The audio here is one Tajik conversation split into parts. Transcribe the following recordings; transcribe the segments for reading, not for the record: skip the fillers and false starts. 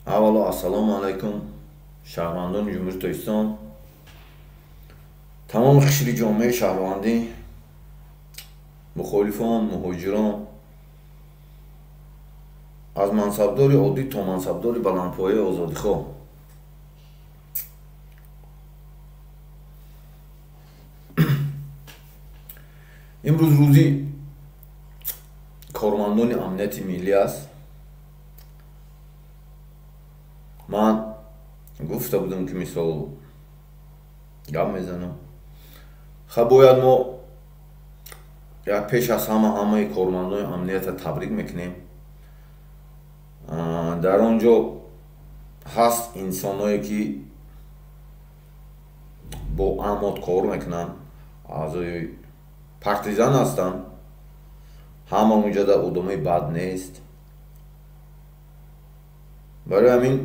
Аввало ассалому алайкум, шаҳрвандони Ҷумҳурии Тоҷикистон, тамоми қишри ҷомеаи шаҳрвандӣ, мухолифон, муҳоҷирон, аз мансабдори оддӣ то мансабдори баландпояи озодихоҳ. Имрӯз рӯзи кормандони амнияти миллӣ аст. Ман гуфта будам, ки мисол гап мезанам. Ха, бояд мо як пеш аз ҳама ҳамаи кормандони амнията табрик мекунем. Дар он ҷо ҳаст инсоное, ки бо амод кор мекунанд, аъзои партизан ҳастанд. Ҳама унҷода одамои бад нест. Барои ҳамин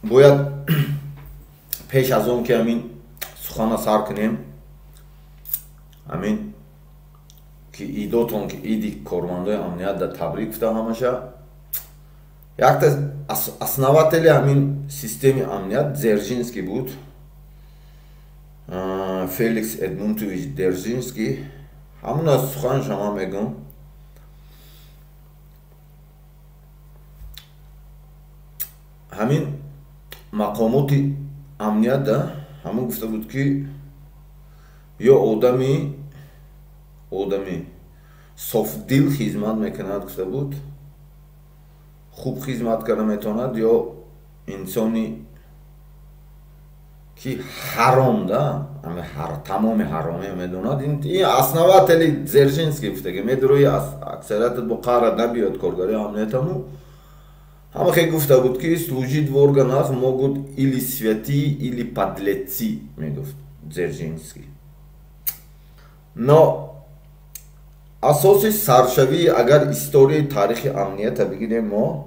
бояд пеш аз он ки ҳамин сухана сар кунем, ҳамин ки идотон, ки иди кормандои амният да табрик гуфта ҳамаша. Якта основатели ҳамин системи амният Дзержинский буд, Феликс Эдмунтович Дзержинский. Ҳамуна суханша ман мегӯм. Ҳамин мақомоти амният да ҳамун гуфта буд, ки ё одами софдил хизмат мекунад, гуфта буд, хуб хизмат карда метавонад, ё инсони ки ҳаром да, тамоми ҳаромия медонад. Ин основатели Дзержинский гуфтаги медурои аксарияти бо қаҳра набиёд коргари амниятаму. Ҳама хе гуфта буд, ки служить в органах могут или святые, или подлецы, мегуфт Дзержинский. Но асоси саршавии, агар историяи таърихи амнията бигирем, мо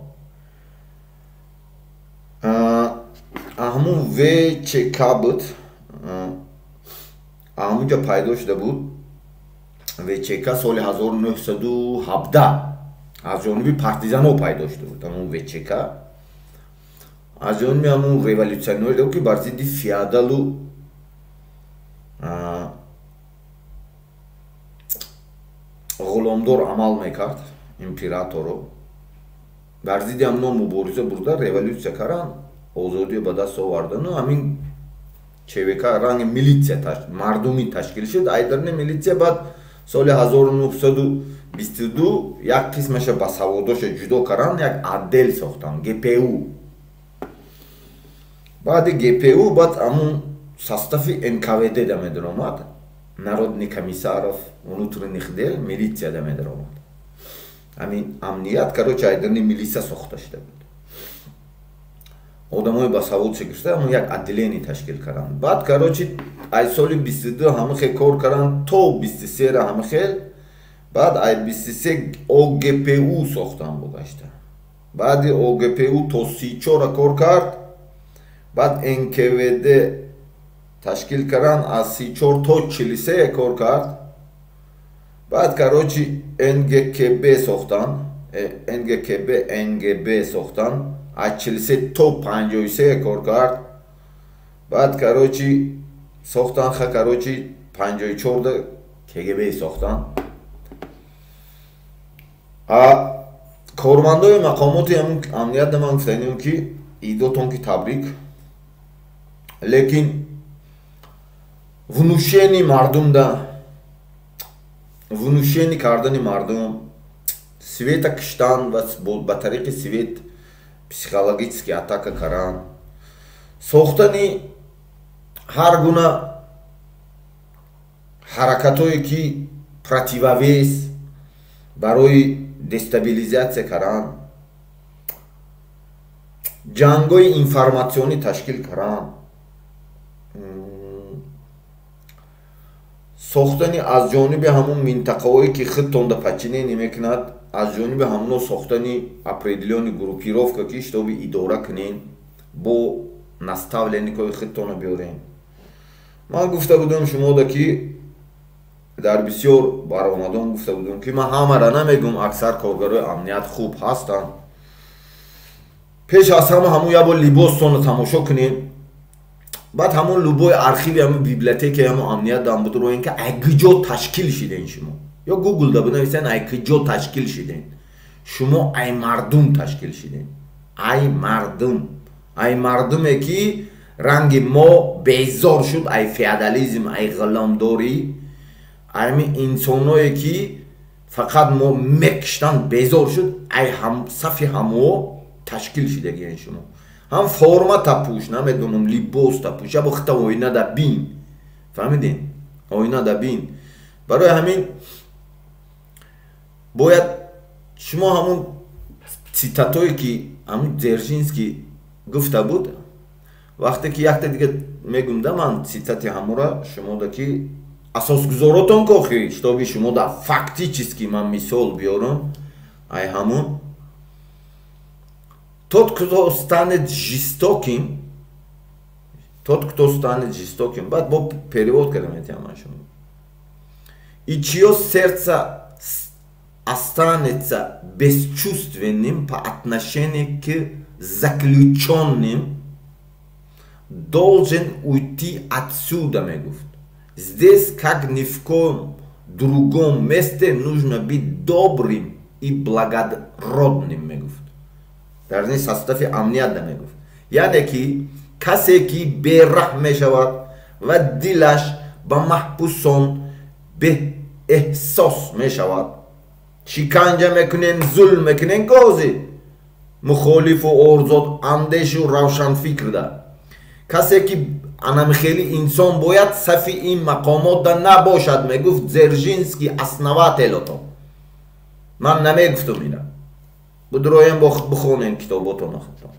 ҳамун ВЧК буд, ҳамунҷо пайдо шуда буд. ВЧК соли 1917 аз ҷониби партизанҳо пайдо шуда буд. Ҳамун ВЧК аз ҷониби ҳамун революционере, ки бар зидди феодалу ғуломдор амал мекард, императоро бар зидди ҳамно мубориза бурда, революсия кардан, озодиё ба даст овардану ҳамин ЧВК ранги милитсия мардумӣ ташкил шуд. Айдарни милитсия баъд соли 1922 як қисмаша ба саводоша ҷудо кардан, як отдел сохтан, ГПУ. Баъди ГПУ баъд ҳамун состави НКВД да медаромад, Народный комиссаров внутренних дел, милитсия да медаромад. Ҳамин амният, короче, айдарни милитсия сохта шуда буд. Одамои ба савод гирифта ҳамун як отделение ташкил карданд. Баъд, короче, ай соли 22 ҳама хел кор карданд то 23-ра ҳама хел. Баъд ай 23 ОГПУ сохтанд богашта. Баъди ОГПУ то 34-ра кор кард. Баъд НКВД ташкил карданд, аз 34 то 43 кор кард. Баъд, короче, НГКБ сохтанд, НГКБ, НГБ сохтанд, аз 43 то 53 кор кард. Баъд, короче, сохтанд, ха, короче, 54-да КГБ сохтанд. А кормандои мақомоти амният ман гуфтанем, ки идотон ки табрик, лекин внушени мардумда, внушени кардани мардум, света киштан ва ба тариқи свет психологически атака кардан, сохтани ҳар гуна ҳаракатҳое, ки противовес барои дестабилизатсия кардан, ҷангҳои информатсионӣ ташкил кардан, сохтани аз ҷониби ҳамун минтақаҳое, ки худтонда подчинение мекунад, аз ҷониби ҳамуно сохтани определённый группировка, ки чтобы идора кунен, бо наставленникҳои худтона биёрен. Ман гуфта будам шумода, ки дар бисёр баромадон гуфта будам, ки ман ҳамара намегӯм, аксар коргарои амният хуб ҳастанд. Пеш аз ҳама ҳамун як бор либостонро тамошо кунед, баъд ҳамун любой архиви, ҳамун библиотекаи ҳамун амният дам будроен, ки ай куҷо ташкил шиден шумо. Ё Гуглда бинависен, ай куҷо ташкил шиден шумо. Ай мардум ташкил шиден, ай мардум, ай мардуме ки ранги мо безор шуд ай феодализм, ай ғуломдорӣ, ами инсоное ки фақат мо мекиштан безор шуд, ай сафи ҳамо ташкил шидагиен шумо. Ҳам форма тапӯш, намедонам, либос тапӯш, ябо хита оинада бин, фаҳмидин, оинада бин. Барои ҳамин бояд шумо ҳамун цитатое ки ҳамун Дзержинский гуфта буд, вақте ки якта дига мегум да, ман цитати ҳамура шумода, ки асосгузоротон кохи, чтобы шумода фактически ман мисол биёрам ай ҳамун: «Тот, кто станет жестоким, тот, кто станет жестоким», баъд бо перевод карда метиҳам ман шумо, «и чье сердце останется бесчувственным по отношению к заключенным, должен уйти отсюда», мегуфт. «Здесь, как ни в коем другом месте, нужно быть добрым и благородным», мегуфт. Дар ин состави амният мегуфт, яъне ки касе ки бераҳм мешавад ва дилаш ба маҳбусон беэҳсос мешавад, шиканҷа мекунен, зулм мекунен, гози мухолифу орзод андешу равшанфикрда, касе ки анамхели инсон бояд сафи ин мақомотда набошад, мегуфт Дзержинский, основателото. Ман намегуфтум ина, будроем, бихонем китоботона худтон.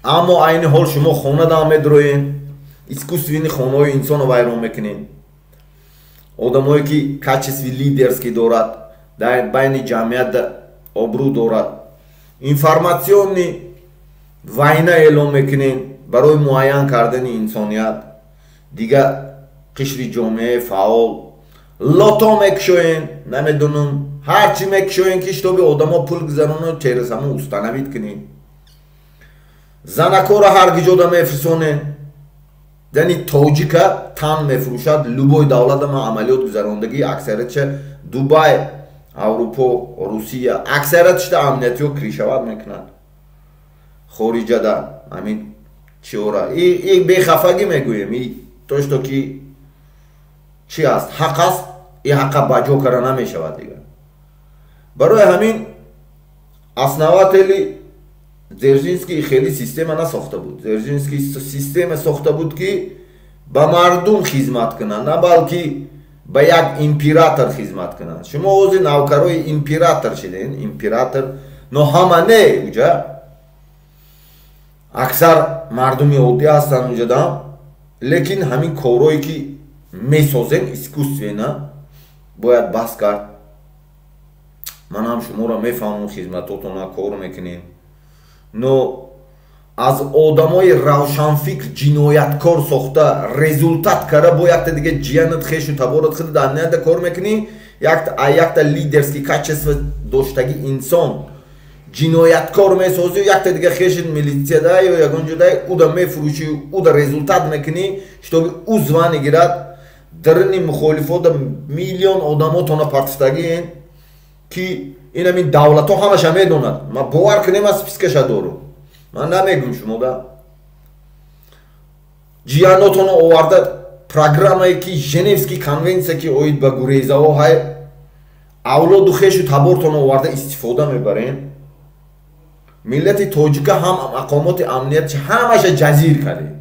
Аммо айни ҳол шумо хона медроен, искусственный хонаҳои инсонро вайрон мекунед, одамое ки качестви лидерский дорад, дар байни ҷамъият обрӯ дорад, информационный война эълон мекунед барои муайян кардани инсоният, дигар қишри ҷомеаи фаъол лото мекушоен, намедонам, ҳарчи мекушоен, ки чтобы одамо пул гузарону через ҳамун установить кунед. Занакора ҳар гиҷода мефирсонед, зани тоҷика тан мефурӯшад любой давлата. Ман амалиёт гузарондагӣ, аксариятша Дубай, Аврупо, Русия, аксариятшда амниятиҳо крышевать мекунад хориҷада ҳамин чиора. И бехафагӣ мегӯем, и то что ки чи аст, ҳақ аст, и ҳақа баҷо кара намешавад дигар. Барои ҳамин основатели Дзержинский хеле система насохта буд. Дзержинский система сохта буд, ки ба мардум хизмат кунанд, на балки ба як император хизмат кунанд. Шумо ҳозир навкарои император шиден, император, но ҳама не, уҷа аксар мардуми оддӣ ҳастанд уҷада. Лекин ҳамин корое ки месозем искусственно, бояд бас кард. Ман ҳам шуморо мефаҳмам, хизматотона кор мекунем, но аз одамои равшанфикр ҷинояткор сохта, результат кара, бо якта дига ҷиянат, хешу таборат хида дар нияда кор мекунӣ. Якта лидерский качество доштаги инсон ҷинояткор месозӣ, якта дига хешит милитсияда ё ягон ҷода уда мефурӯшӣ, уда результат мекунӣ, чтобы ӯ звание гирад. Дарини мухолифода миллион одамотона партифтагиен, ки инамин давлатҳо ҳамаша медонад. Ма бовар кунем, аз спискаша дорум, ман намегум шумода. Ҷиянотонро оварда, программае ки Женевский конвенсия, ки оид ба гурезаҳо ҳай, авлоду хешу табортонро оварда истифода мебарем. Миллати тоҷика ҳам мақомоти амниятши ҳамаша ҷазир кардем.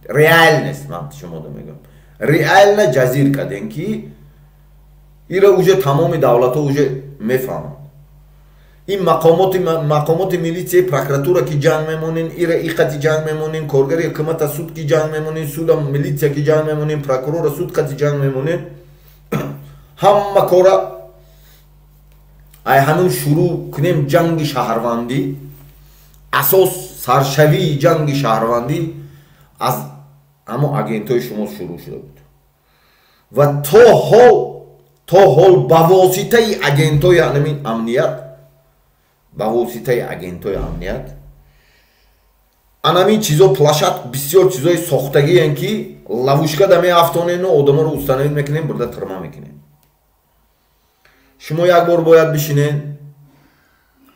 Реальность ман шумода мегӯям, реально ҷазир кардем, ки ира уже тамоми давлатҳо уже мефаҳманд. Ин мақомоти милитсия, прокуратура ки ҷанг мемонен, ира иқати ҷанг мемонен, коргари ҳукумата суд ки ҷанг мемонен, суда милитсия ки ҷанг мемонен, прокурора суд қати ҷанг мемонен. Ҳама кора ай ҳамин шурӯъ кунем. Ҷанги шаҳрвандӣ, асос саршавии ҷанги шаҳрвандӣ аз ҳамон агентҳои шумо шурӯъ шуда буд ва то ҳол ба воситаи агентҳои ҳамин амният. Ба воситаи агентҳои амният. Анамин чизо плашат, бисёр чизои сохтагиен, ки ловушка да меафтонену одаморо установить мекунем, бурда тюрьма мекунем. Шумо як бор бояд бишинен,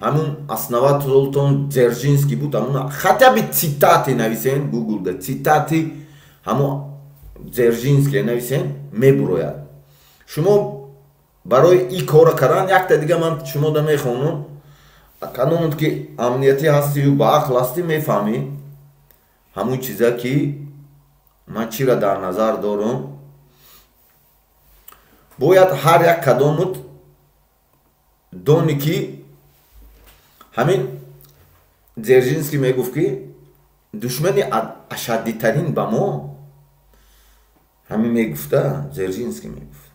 ҳамун основатель тон Дзержинский буд, ҳамун хотя бы цитаты нависен гуглда, цитаты ҳамун Дзержинский нависен, мебурояд. Шумо барои и кора кардан якта дига ман шумода мехонам. Канонат ки амниятӣ ҳастию ба ақл ҳастӣ, мефаҳмӣ ҳамун чиза, ки ман чира дар назар дорам. Бояд ҳар як кадомут дони, ки ҳамин Дзержинский мегуфт, ки душмани ашаддитарин ба мо, ҳамин мегуфта Дзержинский, мегуфт,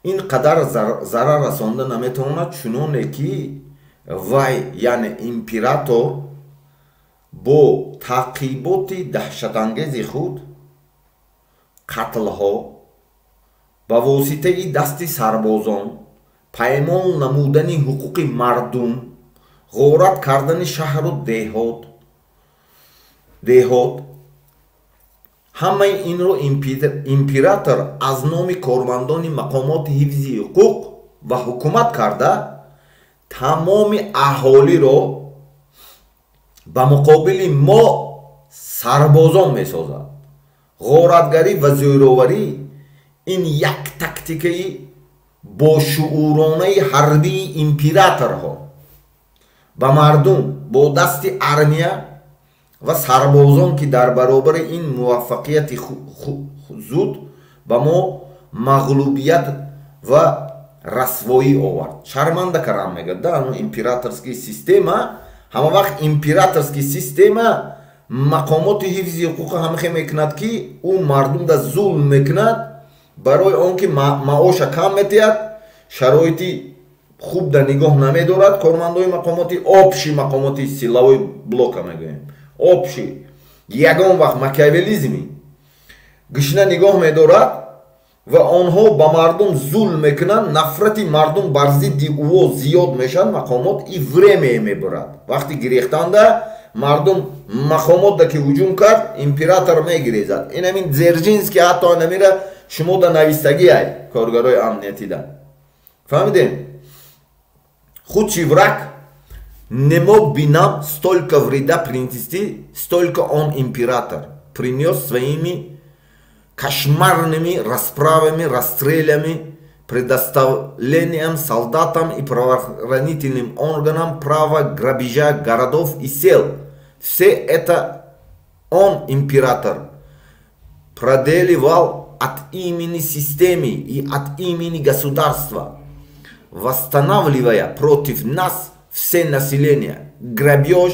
ин қадар зарар расонда наметавонад, чуноне ки вай, яъне император, бо таъқиботи даҳшатангези худ, қатлҳо ба воситаи дасти сарбозон, паймол намудани ҳуқуқи мардум, ғорат кардани шаҳру деҳот. Ҳамаи инро император аз номи кормандони мақомоти ҳифзи ҳуқуқ ва ҳукумат карда, тамоми аҳолиро ба муқобили мо сарбозон месозад. Ғоратгарӣ ва зӯроварӣ ин як тактикаи бошууронаи ҳарбии императорҳо ба мардум бо дасти армия ва сарбозон, ки дар баробари ин муваффақияти зуд ба мо мағлубият ва расвоӣ овард. Шарманда карам, мегӯяд да. Императорский система, ҳама вақт императорский система мақомоти ҳифзи ҳуқуқа ҳамихе мекунад, ки ӯ мардумда зулм мекунад, барои он ки маоша кам метиҳад, шароити хуб да нигоҳ намедорад кормандои мақомоти общий, мақомоти силовой блока мегӯем, общий. Ягон вақт макиавелизми гишна нигоҳ медорад ва онҳо ба мардум зулм мекунанд. Нафрати мардум бар зидди ӯо зиёд мешавад. Мақомот и время мебурад. Вақти гирехтанда мардум мақомотда ки ҳуҷум кард, император мегирезад. Инамин Дзержинский ҳатто намира шумо да навистагиай, коргарои амниятида, фаҳмидем? Худший враг не мог бы нам столько вреда принести, столько он, император, принес своими кошмарными расправами, расстрелями, предоставлением солдатам и правоохранительным органам права грабежа городов и сел. Все это он, император, проделывал от имени системы и от имени государства, восстанавливая против нас все население. Грабеж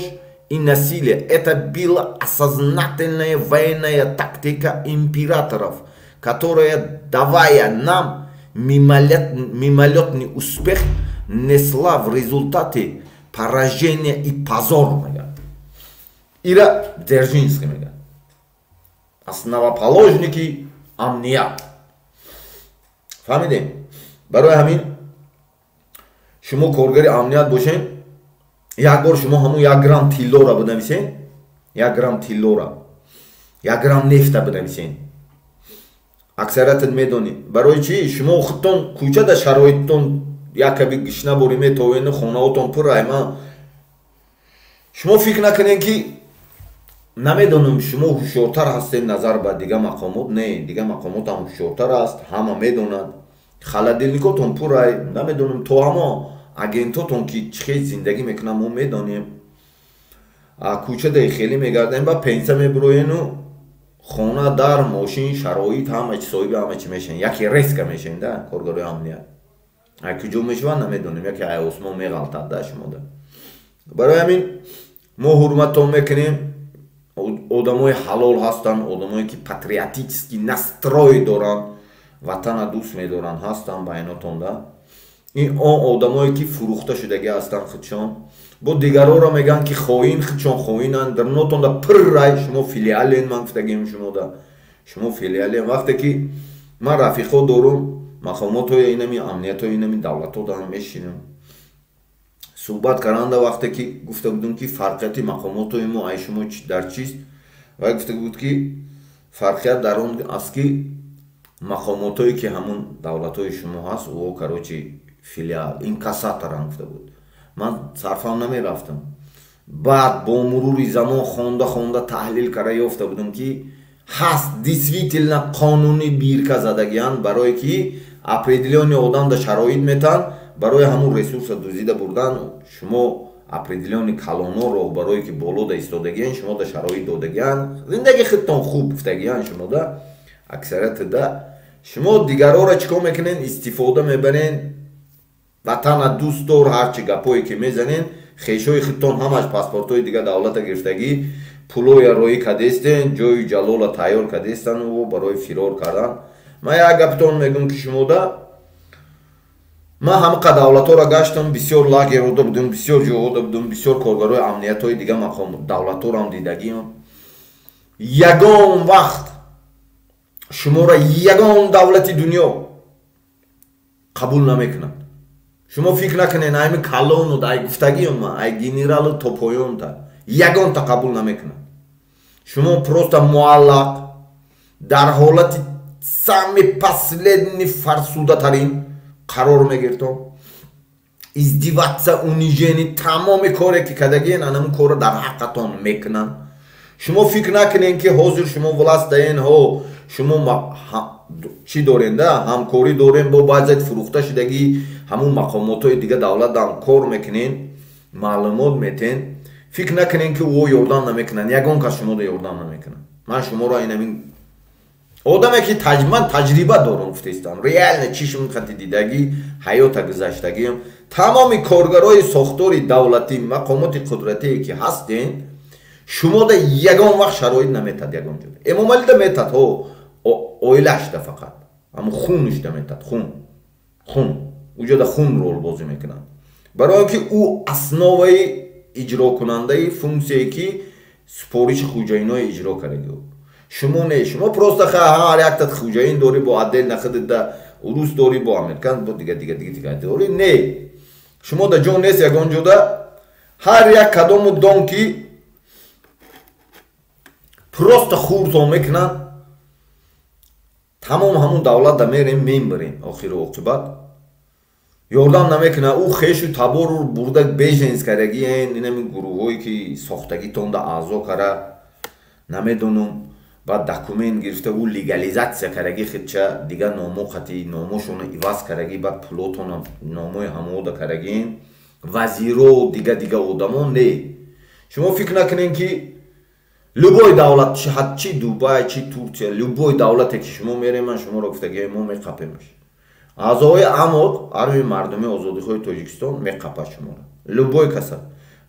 и насилие – это была осознательная военная тактика императоров, которая, давая нам мимолетный успех, несла в результате поражение и позор. Ира Дзержинский мега. Основоположники амният. Фаҳмидем? Барои ҳамин шумо коргари амният бошед, як бор шумо ҳамун 1 грамм тиллора бинависен, 1 грамм тиллора, 1 грамм нефта бинависен, аксариятат медонӣ. Барои чӣ? Шумо худтон кӯчада шароиттон якаби гишна борӣ метовену хонаотон пурай. Ман шумо фикр накунед, ки намедонам, шумо ҳушёртар ҳастед назар ба дига мақомот. Не, дига мақомотам ҳушёртар аст, ҳама медонад. Холодильник отон пурай, намедонам, то ҳамо агентотон ки чӣ хел зиндагӣ мекунам, мо медонем. Кӯчадаи хеле мегардем, ба пенсия мебуроену хона, дар, мошин, шароит, ҳама чи, соҳиби ҳама чи мешавем. Яке резко мешавем да. Коргарои амният ай куҷо мешаванд, намедонем, яке ай осмон меғалтад да шумода. Барои ҳамин мо ҳурматтон мекунем. Одамои ҳалол ҳастанд, одамое ки патриотический настрой доранд, ватана дӯст медоранд, ҳастанд байнотонда. Ин он одамое ки фурӯхта шудагӣ ҳастанд худшон, бо дигароро мегӯянд, ки хоин, худшон хоинанд. Дарунотонда пиррай, шумо филиален. Ман гуфтагим шумода, шумо филиален. Вақте ки ман рафиқо дорум, мақомотҳои инами амниятҳои инами давлатҳо даам мешинам. Суҳбат каранда, вақте ки гуфта будем, ки фарқияти мақомотои мо ай шумо дар чист, вай гуфта буд, ки фарқият дар он аст, ки мақомотое, ки ҳамун давлатҳои шумо ҳаст, о, короче, филиал инкассаторам, гуфта буд. Ман сарфам намерафтам. Баъд бо мурури замон хонда хонда таҳлил карда ёфта будам, ки ҳаст, действительно қонуни бирка задагианд, барое ки определённый одам да шароит метаҳанд барои ҳамун ресурса дузида бурдан. Шумо определённый калоно, роҳбарое, ки боло да истодагианд, шумо да шароит додагианд, зиндаги худтон хуб гуфтагианд. Шумо да аксарияти да шумо дигарора чӣ кор мекунен? Истифода мебарен. Ватана дӯст дор, ҳарчи гапое ки мезанен, хешои худтон ҳамаш паспортҳои дигар давлата гирифтагӣ, пулоя роӣ кадестен, ҷои ҷалола тайёр кадестану барои фирор кардан. Ман як гаптон мегӯм, ки шумода ман ҳамақа давлатҳоро гаштам, бисёр лагерҳода будум, бисёр ҷоҳода будум, бисёр коргарои амниятҳои дигар мақом давлатҳорам дидагиам. Ягон вақт шуморо ягон давлати дунё қабул намекунад. Шумо фикр накунед, айми калону ай гуфтагиам, ай генералу то поёнта ягонта қабул намекунад. Шумо просто муаллақ, дар ҳолати самый последний, фарсудатарин қарор мегиртон, издеваться, унижение, тамоми коре, ки кардагиен, анамун корро дар ҳаққатон мекунанд. Шумо фикр накунед, ки ҳозир шумо власть даен, ҳо, шумо чӣ дорен да, ҳамкорӣ дорем бо баъзе фурӯхта шудагӣ ҳамун мақомотҳои дигар давлатам кор мекунен, маълумот метен. Фикр накунед, ки ӯ ёрдам намекунанд. Ягон кас шуморо ёрдам намекунад. Ман шуморо инамин одаме, ки ман таҷриба дорам, гуфтаистам, реально чишм хати дидагӣ, ҳаёта гузаштагиам. Тамоми коргарои сохтори давлатӣ, мақомоти қудратие, ки ҳастен, шумода ягон вақт шароит наметад. Ягон ҷо Эмомалида метад, ҳо, оилашда фақат, ҳамун хунушда метад. Хун уҷода хун ролбозӣ мекунад, барои он ки ӯ основаи иҷрокунандаи функсияе, ки супориши хуҷаиное иҷро кардаги. Шумо не, шумо просто ҳар якта хуҷаин дорӣ, бо отдельно худда урус дорӣ, бо американ, бо дига дига дига дига дорӣ. Не, шумо да ҷон нест ягон ҷода. Ҳар як кадому дон, ки просто хуртон мекунанд. Тамом ҳамун давлат да мерем, мембарем, охиру оқибат ёрдам намекунад. Ӯ хешу табору бурда беженец кардагиен, инами гурӯҳое, ки сохтагитонда аъзо кара, намедонам, баъд документ гирифта, ӯ легализатсия кардаги худча, дигар номо қати номошона иваз кардаги, баъд пулотона номои ҳамода кардагиен, вазиро, дига дига одамон. Не, шумо фикр накунед, ки любой давлат, чи Дубай, чи Турсия, любой давлате, ки шумо мерем, ман шуморо гуфтагиам, мо меқапемаш. Аъзоҳои АМОТ, Армияи мардумии озодихоҳи Тоҷикистон, меқапад шуморо, любой каса.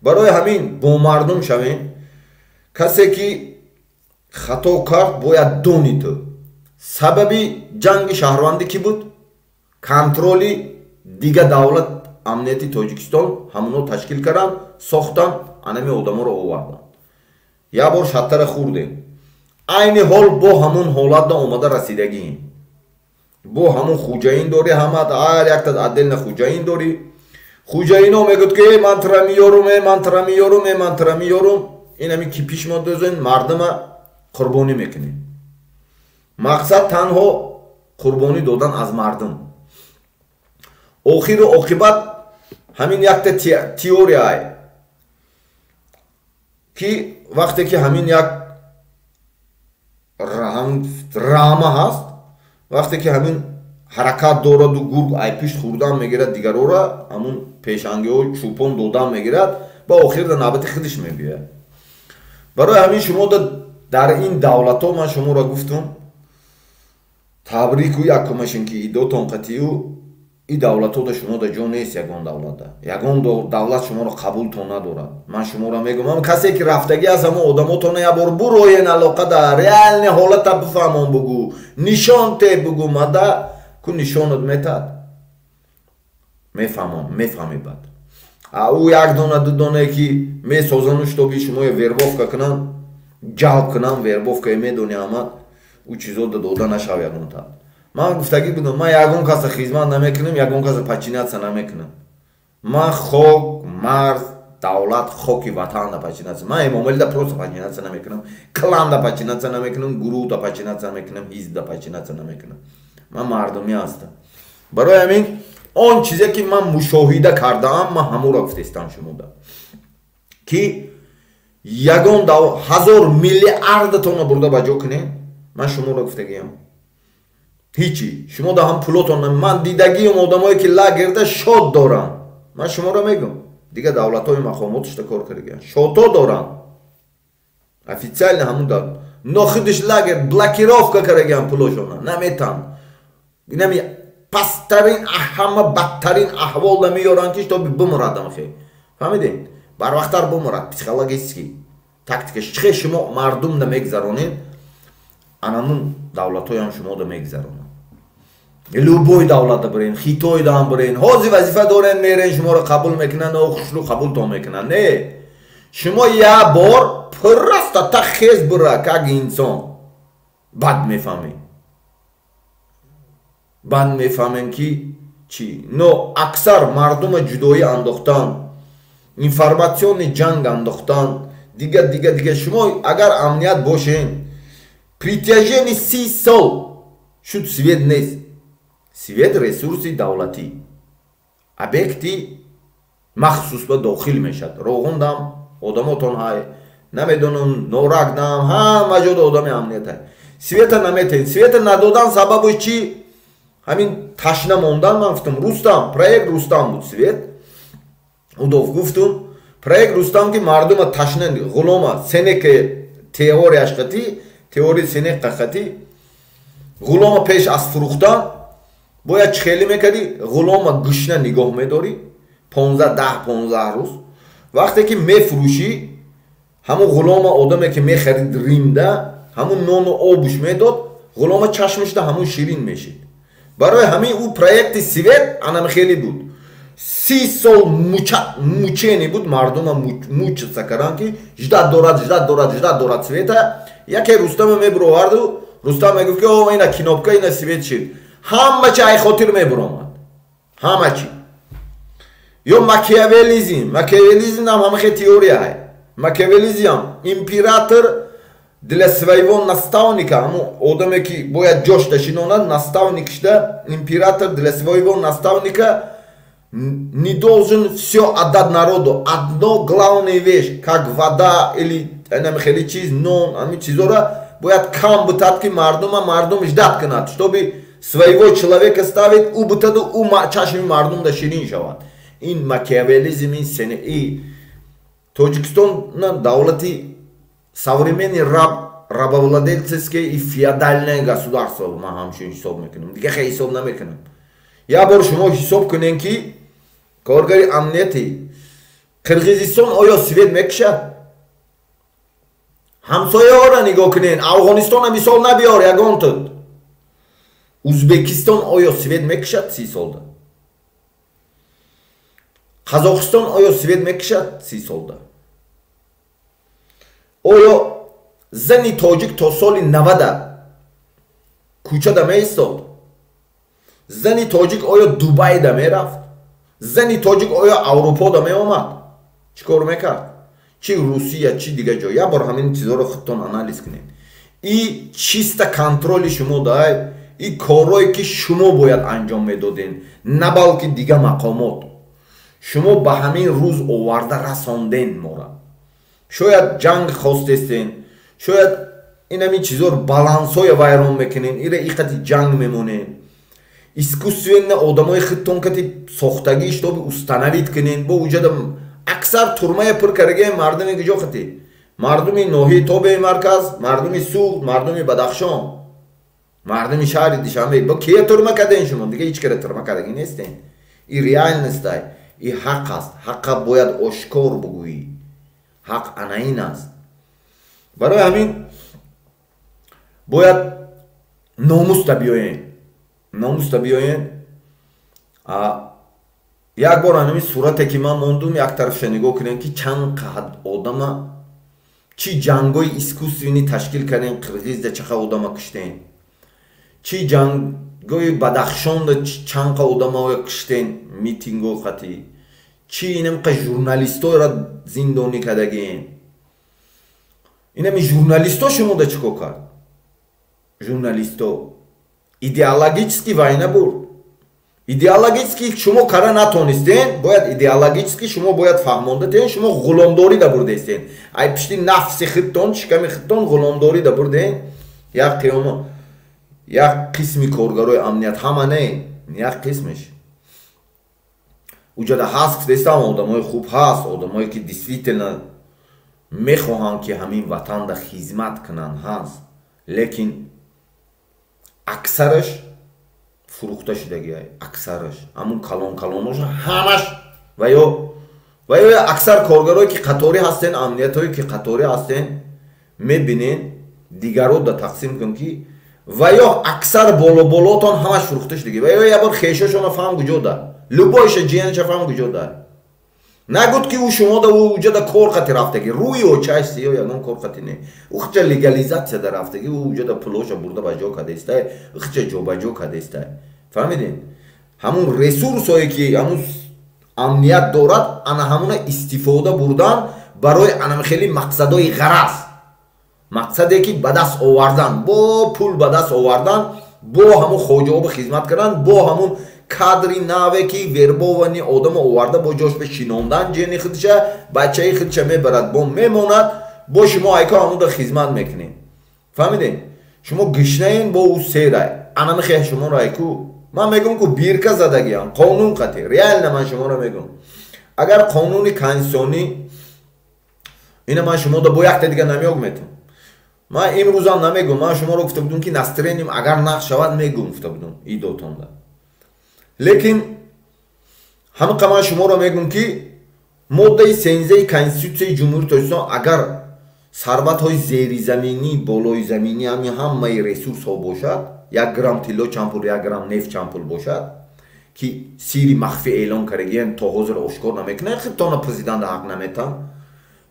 Барои ҳамин бо мардум шавем. Касе ки хато кард, бояд дони ту сабаби ҷанги шаҳрвандӣ кӣ буд? Контроли дига давлат, амнияти Тоҷикистон ҳамуно ташкил карданд, сохтанд, анами одаморо оварданд. Як бор шаттара хӯрдем, айни ҳол бо ҳамун ҳолатда омада расидагием. Бо ҳамун хуҷаин дорӣ, ҳамат ҳар якта отдельно хуҷаин дорӣ. Хуҷаино мегӯд, ки ман тра миёрум, ман тра миёрум, ман тра миёрум. Инами ки пишмо дозен, мардума қурбонӣ мекунем. Мақсад танҳо қурбонӣ додан аз мардум. Охиру оқибат ҳамин якта теорияй, ки вақте ки ҳамин як рама ҳаст, вақте ки ҳамин ҳаракат дораду гург ай пишт хӯрдан мегирад, дигарора ҳамун пешангиҳо чӯпон додан мегирад, ба охирда навбати худаш мебиёяд. Барои ҳамин шумо дар ин давлатҳо, ман шуморо гуфтум, табрику якумашин, ки идотон қатию ин давлатҳода шумо да ҷо нест. Ягон давлатда, ягон давлат шуморо қабултон надорад. Ман шуморо мегӯям, касе ки рафтагӣ аст, ҳамон одамотона як бор буроен, алоқа да реальный ҳолата бифаҳмон, бугӯ, нишон те, бугӯ, мада ку нишонат метад, мефаҳмон, мефаҳми. Бад а ӯ як дона, ду донае, ки месозану шитоби шумоя вербовка кунанд, ҷалб кунанд, вербовкае медони ҳамат, ӯ чизо дода нашав ягонта. Ман гуфтагӣ будам, ман ягон каса хизмат намекунам, ягон каса подчиняться намекунам. Ман хок, марз, давлат, хоки ватанда подчиняться. Ман Эмомалида просто подчиняться намекунам, кланда подчиняться намекунам, гурӯҳда подчиняться намекунам, ҳизбда подчиняться намекунам. Ман мардумӣ ҳастам. Барои ҳамин он чизе, ки ман мушоҳида кардаам, ман ҳамуро гуфтестам шумода, ки ягон ҳазор миллиардатонро бурда ба ҷо кунед, ман шуморо гуфтагиам, ҳичи шумо да ҳам пулотон. Ман дидагиам одамое, ки лагерда шод доранд. Ман шуморо мегӯм, дигар давлатҳои мақомоташда кор кардагиам, шото доранд официально, ҳамун нохудиш лагер блокировка кардагиам, пулошона наметан. Инами пасттарин, ҳама бадтарин аҳволда меёранд, ки чтобы бимурадам. Хе, фаҳмидем, барвақттар бимурад. Психологически тактика чихе шумо мардумда мегзаронед, анамун давлатҳоям шумода мегзаронанд. Любой давлата бирен, Хитойдаам бирен, ҳозир вазифа дорен, мерен, шуморо қабул мекунанд, хушрӯ қабултон мекунанд. Не, шумо як бор просто та хез бура, как инсон, бад мефаҳмед, бад мефаҳмем, ки чӣ. Но аксар мардума ҷудоӣ андохтан, информационный ҷанг андохтан, дига, дига, дига. Шумо агар амният бошен, протяжении 30 сол шуд, свет нест. Свет ресурси давлатӣ, объекти махсус ба дохил мешавад. Роғундам одамотон ҳай, намедонам, Норакдам, ҳама ҷода одами амният ҳай. Света наметен. Света надодан сабабаш чӣ? Ҳамин ташна мондан. Ман гуфтам, Рустам, проект Рустам буд, свет удов гуфтум, проект Рустам, ки мардума ташна, ғулома Сенеке теорияш қатӣ, теорияи Сенека қатӣ, ғулома пеш аз фурӯхтан бояд чӣ хеле мекардӣ? Ғулома гушна нигоҳ медорӣ 15, 10, 15 рӯз. Вақте ки мефурӯшӣ, ҳамун ғулома одаме, ки мехарид Римда, ҳамун нону обуш медод, ғулома чашмишда ҳамун ширин мешид. Барои ҳамин ӯ проекти свет анам хеле буд. 30 сол мучение буд, мардума мучиться кардан, ки ждать дорад, ждать дорад, ждать дорад света. Яке Рустама мебуроварду, Рустам мегуфт, ки о, ина кнопка, ина свет шид, ҳама чи ай хотир мебуромад, ҳама чи. Ё макиавелизм. Макиавелизм ҳам ҳамахе теория. Макиавелизм: император для своего наставника, ҳамун одаме, ки бояд ҷошта шинонад, наставникшда, император для своего наставника не должен все отдать народу. Одно главная вещь, как вода или анам хеле чиз, нон, ҳамин чизора бояд кам бутад, ки мардума мардум ждать кунад, чтобы своего человека ставить, ӯ бутаду ӯ чашми мардум да ширин шавад. Ин макиавелизм, ин сенеи Тоҷикистон на давлати современный раб, рабовладельческое и феодальное государство. Ман ҳамчун ҳисоб мекунам, дига хе ҳисоб намекунам. Як бор шумо ҳисоб кунем, ки коргари амнияти Қирғизистон оё свет мекушад? Ҳамсояҳоро нигоҳ кунен. Афғонистона мисол набиёр ягон тут. Узбекистон оё свет мекушад 30 солда? Қазоқистон оё свет мекушад 30 солда? Оё зани тоҷик то соли 90-а кӯчада меистод? Зани тоҷик оё Дубайда мерафт? Зани тоҷик оё Аврупода меомад? Чӣ кор мекард? Чи Русия, чи дигар ҷо? Як бор ҳамин чизҳоро худтон анализ кунед. И чисто контроли шумо дай, и корое, ки шумо бояд анҷом медоден, на балки дигар мақомот. Шумо ба ҳамин рӯз оварда расонден мора. Шояд ҷанг хостестен, шояд инамин чизҳоро, балансҳоя вайрон мекунен, ира иқати ҷанг мемонен, искусственно одамои худтон кати сохтагӣ, чтобы установить кунен. Бо уҷада аксар турмая пур кардаги мардуми куҷо хати? Мардуми ноҳияи тобеи марказ, мардуми Суғд, мардуми Бадахшон, мардуми шаҳри Душанбе. Бо кия турма карден шумо? Дига ҳеҷ кара турма кардагӣ нестен. И реальность ай, и ҳақ аст. Ҳақа бояд ошкор бугӯӣ. Ҳақ ана ин аст. Барои ҳамин бояд номуста биёем, номуста биёем. Як бор ҳамин сурате, ки ман мондум, як тарафша нигоҳ кунем, ки чанд қад одама, чӣ ҷангҳои искусственный ташкил кардем. Қирғизда чақа одама куштем, чӣ ҷангҳои Бадахшонда чанд қа одамао куштем, митингҳо қатӣ. Чӣ инамқа журналистора зиндонӣ кардагиен? Инами журналисто шумода чӣ кор кард? Журналисто идеологически война бурд. Идеологически шумо кара натонистен, бояд идеологически шумо бояд фаҳмонда тен, шумо ғуломдорӣ да бурдестен. Ай пишти нафси худтон, шиками худтон ғуломдорӣ да бурден. Як қиёма, як қисми коргарои амният, ҳама не, як қисмеш. Уҷада ҳаст, гуфтаистам, одамои хуб ҳаст, одамое ки действительно мехоҳанд, ки ҳамин ватанда хизмат кунанд, ҳаст, лекин аксараш фурӯхта шудагиай, аксараш ҳамун калон калонош ҳамаш ва ё аксар коргарое ки қаторӣ ҳастен, амниятое ки қаторӣ ҳастен, мебинен, дигаро да тақсим кун, ки ва ё аксар боло-болотон ҳамаш фурӯхта шудагӣ, ва ё ябор хешошона фаҳм куҷо да, любой ша ҷиянша фаҳм куҷо да. Нагуд, ки ӯ шумо да ӯ уҷада кор қати рафтагӣ, рӯи очаш сиё, ягон кор қати не, ӯ хича легализация да рафтагӣ, ӯ уҷада пулоша бурда ба ҷо кадаистай, хича ҷобаҷо кадаистай. Фаҳмидем? Ҳамун ресурсое ки ҳамун амният дорад, ана ҳамуна истифода бурдан барои анам хеле мақсадҳои ғараз, мақсаде ки ба даст овардан, бо пул ба даст овардан, бо ҳамун хоҷаобу хизмат кардан, бо ҳамун кадри наве ки вербованный одамо оварда, бо ҷош шинондан, ҷени худша, бачаи худша мебарад, бо мемонад, бо шумо айко ҳамуда хизмат мекунед. Фаҳмидем? Шумо гишнаен, бо ӯ серай. Анамихе шуморо айку ман мегӯм, ку бирка задагиам қонун қати, реально ман шуморо мегӯм, агар қонуни конститутсионӣ ина ман шумода бо якта дига намёг метам. Ман имрӯзам намегӯм, ман шуморо гуфта будум, ки настроением агар нақш шавад, мегӯм, гуфта будум идотонда, лекин ҳамақа ман шуморо мегӯм, ки моддаи 13 Конститутсияи Ҷумҳурии Тоҷикистон, агар сарватҳои зеризаминӣ, болоизаминӣ, ҳами ҳамаи ресурсҳо бошад, 1 грамм тилло чанд пул, 1 грамм нефт чанд пул бошад, ки сири махфӣ эълон кардагиан, то ҳозир ошкор намекунанд, худтона президента ҳақ наметан.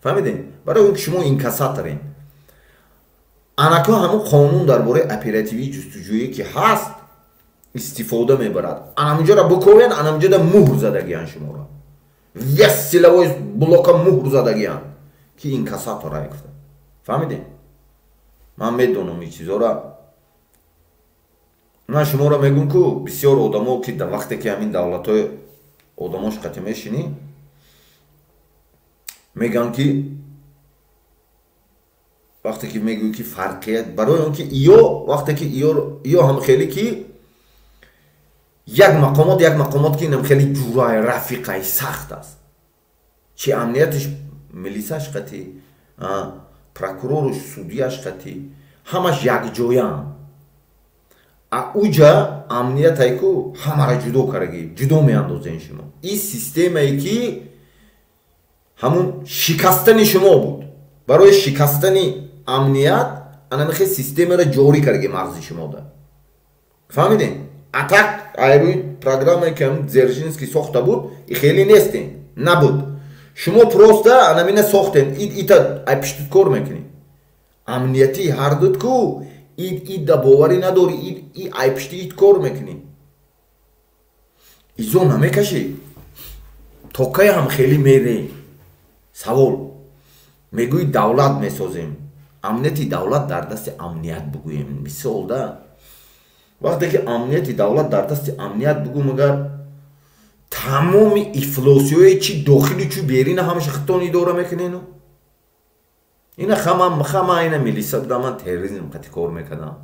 Фаҳмидем? Барои он ки шумо инкассаторен. Анако ҳамун қонун дар бораи оперативии ҷустуҷӯӣ ки ҳаст, истифода мебарад. Анамуҷоро буковен, анамуҷода муҳр задагиян шуморо, весь силовой блока муҳр задагиян, ки инкассатора гуфта. Фаҳмидем? Ман медонам ин чизора. Ман шуморо мегӯм, ку бисёр одамо, ки дар вақте ки ҳамин давлатҳои одамош қати мешинӣ, мегӯянд, ки вақте ки мегӯӣ, ки фарқият барои он ки иё, вақте ки иё ҳам хеле ки як мақомот ки инам хеле ҷурай, рафиқай, сахт аст, чи амнияташ, милисаш қати, прокуроруш, судияш қати, ҳамаш якҷояам. А уҷа амниятай ку ҳамара ҷудо кардаги, ҷудо меандозен шумо. Ин системае ки ҳамун шикастани шумо буд, барои шикастани амният анамихе системаро ҷорӣ кардаги мағзи шумода. Фаҳмидем? Атак айрӯи программае ки ҳамун Дзержинский сохта буд, и хеле нестем, набуд. Шумо просто анамина сохтем, ита ай пиштут кор мекунед, амниятӣ ҳардуд ку ид ида боварӣ надорӣ, ид и ай пишти ид кор мекунӣ, изо намекашӣ. То кай ҳам хеле мерем? Савол. Мегӯи, давлат месозем, амнияти давлат дар дасти амният бугӯем, мисол да. Вақте ки амнияти давлат дар дасти амният бугӯ, магар тамоми ифлосиҳое, чи дохили, чу берина, ҳамаша худтон идора мекунену? Ина хама, ина милиса будам, ман терроризм қати кор мекардам,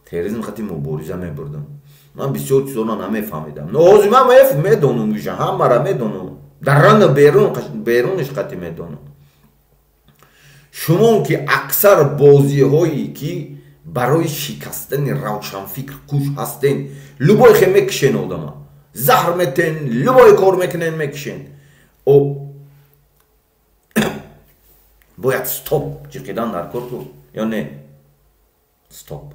терроризм қати мубориза мебурдам. Ман бисёр чизоро намефаҳмидам, но ҳозир ман медонам, уша ҳамара медонам, дарана берун беруниш қати медонам. Шумон ки аксар бозиҳое ки барои шикастани равшанфикр куш ҳастен, любой хе мекишен, одама заҳр метен, любой кор мекунен, мекишен. О бояд стоп ҷиқидан дар кор ку ё не? Стоп.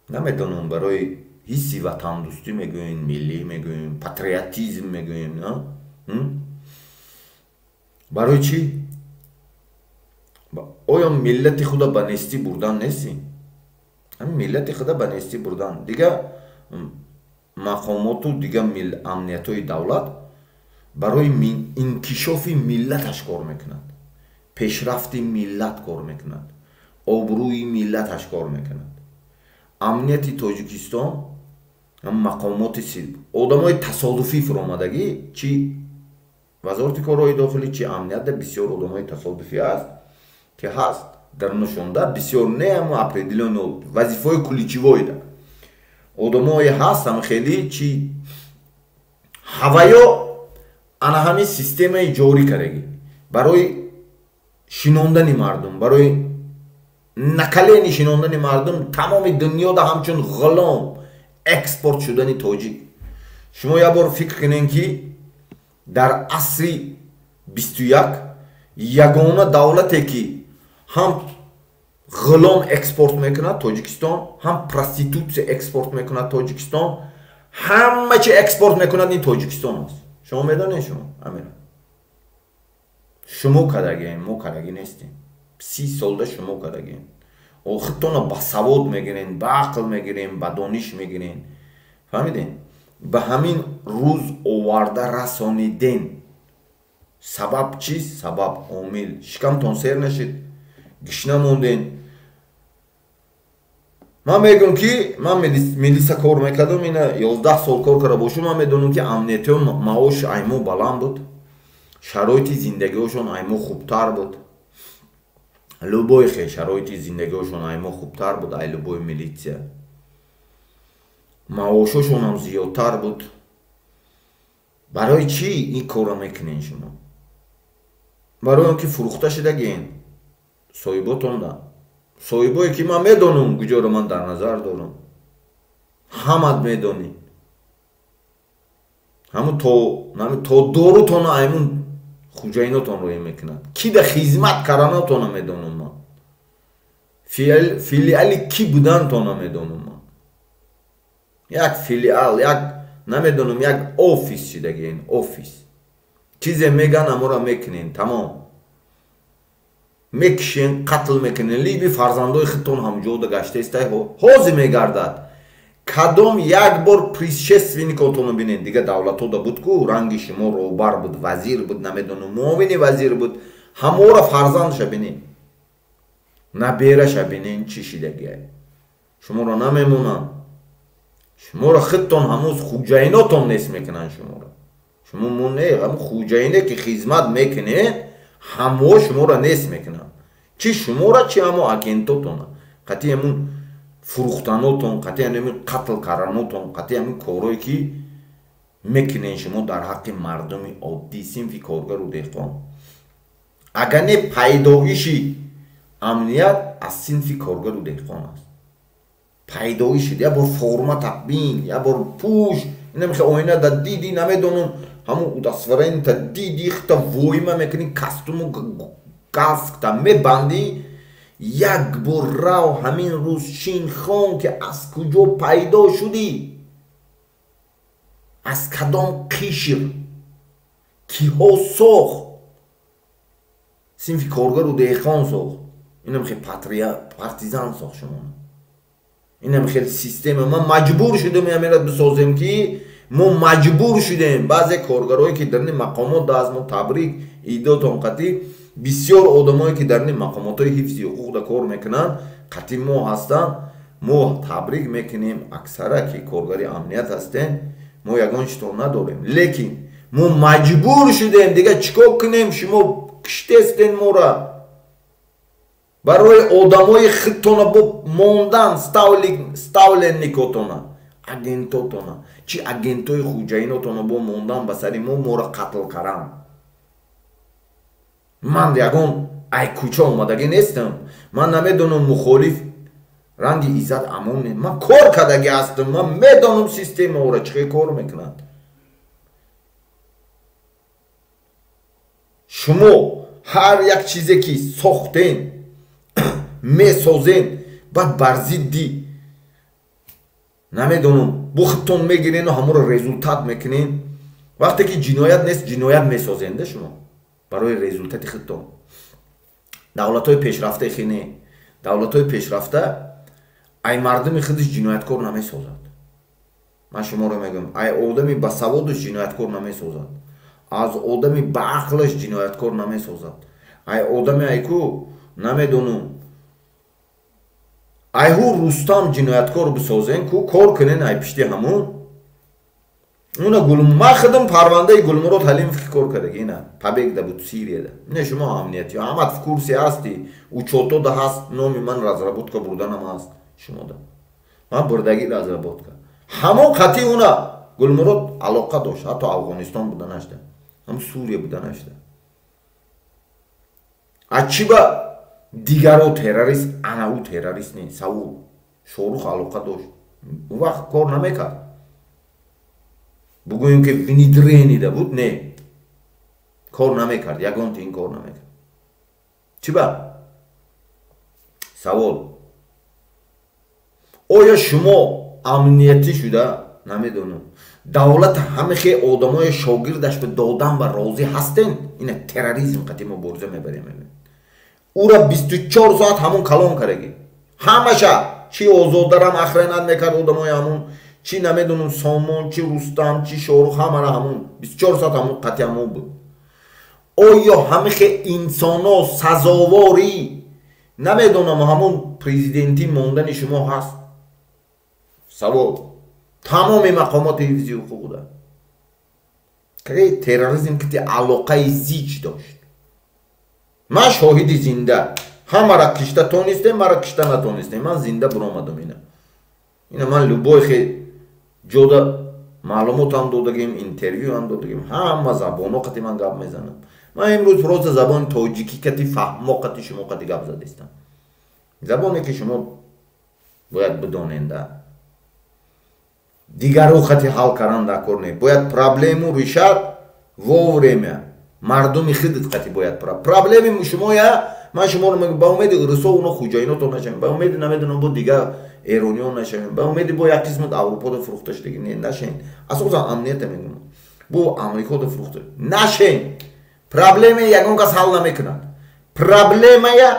Намедонам, барои ҳисси ватандӯстӣ мегӯем, миллӣ мегӯем, патриотизм мегӯем, барои чӣ? Оё миллати худа ба нестӣ бурдан нестӣ? Ҳамин миллати худа ба нестӣ бурдан. Дига мақомоту дига амниятҳои давлат. Барои инкишофи миллаташ кор мекунад, пешрафти миллат кор мекунад, обрӯи миллаташ кор мекунад. Амнияти Тоҷикистон мақомоти одамои тасодуфӣ фуромадагӣ, чи вазорати корҳои дохилӣ, чи амниятда бисёр одамои тасодуфӣ аст, ки ҳаст дар нушонда бисёр не, ама определённо вазифаҳои ключевойда одамое ҳаст, ам хеле чи ҳаваё ана ҳамин системаи ҷорӣ кардагӣ барои шинондани мардум, барои накалени шинондани мардум тамоми дунёда ҳамчун ғулом экспорт шудани тоҷик. Шумо як бор фикр кунед, ки дар асри 21 ягона давлате, ки ҳам ғулом экспорт мекунад, Тоҷикистон, ҳам проститутсия экспорт мекунад, Тоҷикистон, ҳама чи экспорт мекунад, ин Тоҷикистон аст. Шумо медонед, шумо амира шумо кардагием, мо кардагӣ нестем. 30 солда шумо кардагием. Худтона ба савод мегирен, ба ақл мегирен, ба дониш мегирен, фаҳмиден? Ба ҳамин рӯз оварда расониден. Сабаб чист? Сабаб, омил: шикамтон сер нашид, гишна монден. Ман мегӯм, ки ман милиса кор мекардам, ина 11 сол кор карда бошум, ман медонам, ки амниятиҳо маоши аймо баланд буд, шароити зиндагиҳошон аймо хубтар буд, любой хе шароити зиндагиҳошон аймо хубтар буд, ай любой милитсия маошошонам зиёдтар буд. Барои чӣ ин корро мекунен шумо? Барои он ки фурӯхта шудагиен соҳиботонда, соҳибое, ки ман медонам, куҷоро ман дар назар дорам, ҳамат медонӣ. Ҳамун то дорутона аймун хуҷаинотон роя мекунад, ки да хизмат карданотона медонам ман, филиали ки будантона медонам ман. Як филиал, як намедонам, як офис шидагиен, офис. Чизе меган, амора мекунен, тамом, мекишен, қатл мекунен. Либи фарзандои худтон ҳамҷода гаштаистай, ҳозир мегардад. Кадом як бор предшественникотонро бинед, дига давлатҳода буд ку ранги шумо роҳбар буд, вазир буд, намедонам, муовини вазир буд, ҳамора фарзандша бинед, набераша бинен, чӣ шидагиай. Шуморо намемонанд, шуморо худтон ҳамуз хуҷаинотон нест мекунанд шуморо. Шумо мо не, ҳамун хуҷаине, ки хизмат мекунед, ҳамо шуморо нест мекунанд, чӣ шуморо, чӣ ҳамо агентотона, қатъи ҳамун фурӯхтанотон, қатъи ҳамин қатл карданотон, қатъи ҳамин корое, ки мекунед шумо дар ҳаққи мардуми оддӣ, синфи коргару деҳқон. Агар не, пайдоиши амният аз синфи коргару деҳқон аст пайдоиши. Як бор формата бин, як бор пӯш, инамихе оина да диди, намедонам, ҳамун удостоверенита диди, хта воима мекунӣ, костюму галстукта мебандӣ, як бор рав, ҳамин рӯз шин хон, ки аз куҷо пайдо шудӣ, аз кадом қишр, киҳо сохт. Синфи коргару деҳқон сохт, инам хел партизан сохт шумо, инам хел система. Ман маҷбур шудем амира бисозем, ки мо маҷбур шудем. Баъзе коргарое, ки дар мақомот аз мо, табрик идотон қатъи бисёр одамое, ки дар мақомотҳои ҳифзи ҳуқуқда кор мекунанд, қатъи мо ҳастанд, мо табрик мекунем. Аксара, ки коргари амният ҳастем, мо ягон читон надорем, лекин мо маҷбур шудем, дига чӣ кор кунем? Шумо киштестен мора барои одамои худтона бо мондан, ставленникотона, агентотона, чи агентои хуҷаинотона бо мондан ба сари мо, моро қатл каран. Ман ягон ай кӯча омадагӣ нестам, ман намедонам, мухолиф ранги Иззат Амон не, ман кор кардагӣ ҳастам, ман медонам системаора чӣ хел кор мекунад. Шумо ҳар як чизе, ки сохтен, месозен, баъд бар зидди, намедонам, бо худтон мегирену ҳамонро результат мекунен. Вақте ки ҷиноят нест, ҷиноят месозенда шумо барои результати худтон. Давлатҳои пешрафта хе не, давлатҳои пешрафта ай мардуми худаш ҷинояткор намесозад. Ман шуморо мегӯям, ай одами басаводаш ҷинояткор намесозад. Аз одами ба ақлаш ҷинояткор намесозад. Ай одами айку намедонум. Айҳу Рустам ҷинояткор бисозен ку кор кунен ай пишти ҳамун. Уна ман худам парвандаи Гулмурод Ҳалимов ки кор кардаги ина побегда буд Сирияда. Не шумо амнияти ҳамат в курсе ҳасти, учётода ҳаст, номи ман разработка бурданам ҳаст шумода. Ман бурдаги разработка. Ҳамон қатъи уна Гулмурод алоқа дошт, ҳатто Афғонистон буда нашда, ҳам Сурия буда нашда. А чӣ ба дигаро террорист, ана ӯ террорист не, савол. Шорух алоқа дошт. Ӯ вақт кор намекард. Бугӯем ки внедренида буд, не. Кор намекард, ягон тин кор намекард. Чӣ ба? Савол. Оё шумо амниятӣ шуда? Намедонам. Давлат ҳамихе одамои шогирдаш ба додан ба розӣ ҳастен? Ина терроризм қатъи мубориза мебарем. Ура 24 соат ҳамун калон кардаги. Ҳамаша чӣ озодарам охранат мекард одамои ҳамун, чӣ намедонам Сомон, чӣ Рустам, чӣ Шорух, ҳамара ҳамун 24 соат ҳамун қатъи ҳамун буд. Оё ҳамихе инсоно сазоворӣ намедонам ҳамун президентӣ мондани шумо ҳаст? Савол. Тамоми мақомоти ҳифзи ҳуқуқ буда. Ки терроризм ки алоқаи зич дошт. Ман шоҳиди зинда. Ҳамара кишта тонистем, мара кишта натонистем. Ман зинда буромадам ина. Ина ман любой хе ҷода маълумотам додагим, интервюам додагим. Ҳама забоно қати ман гап мезанам. Ман имрӯз просто забони тоҷикӣ кати фаҳмо қати шумо қати гап задистам. Забоне ки шумо бояд бидоненда. Дигару хати ҳал кардан дар кор не. Бояд проблему решать вовремя. Мардуми худат қати бояд проблеми шумоя. Ман шуморо мегӯям, ба умеди русо уно хуҷаиното нашавем, ба умеди намедонам бо дигар эрониён нашавем, ба умеди бо як қисмат Аврупода фурӯхта шудаги не нашавем. Асосан амнията мегӯям, бо Амрикода фурӯхта нашавем. Проблемаи ягон кас ҳал намекунад. Проблемая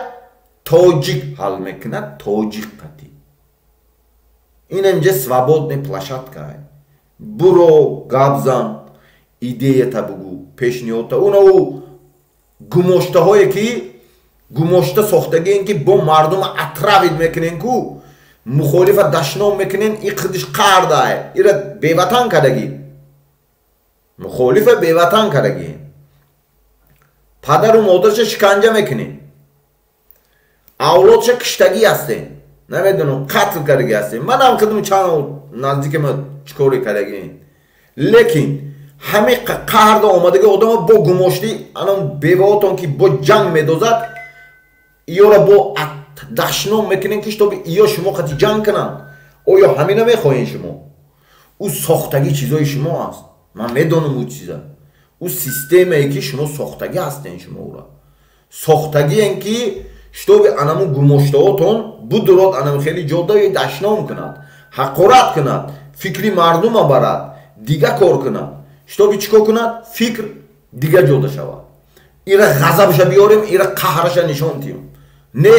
тоҷик ҳал мекунад, тоҷик қати. Ин инҷа свободная площадка. Буро гап зан, идеята бугӯ, пешниҳодта. Уна ӯ гумоштаҳое ки гумошта сохтагиен ки бо мардум отравид мекунен ку, мухолифа дашном мекунен, и худиш қардае, ира беватан кардагӣ. Мухолифа беватан кардагӣ. Падару модарша шиканҷа мекунен. Авлодша киштагӣ ҳастен. Намедонам, қатл кардагӣ ҳастен. Манам худам чанд наздики ма чӣ коре кардагӣ. Лекин ҳамин қаҳрда омадаги одама бо гумоштӣ анон беваотон ки бо ҷанг медозад, иёра бо дашном мекунен ки шутоби иё шумо қати ҷанг кунанд. Оё ҳамина мехоҳен шумо? Ӯ сохтагӣ чизои шумо аст. Ман медонам ӯ чиза. Ӯ системае ки шумо сохтагӣ ҳастен, шумо ӯра сохтагиен ки шутоби анаму гумоштаотон будурод анам хеле ҷодаи дашном кунад, ҳақорат кунад, фикри мардума барад, дига кор кунад. Шутоби чӣ кор кунад? Фикр дига ҷода шавад. Ира ғазабша биёрем, ира қаҳраша нишон диҳем. Не,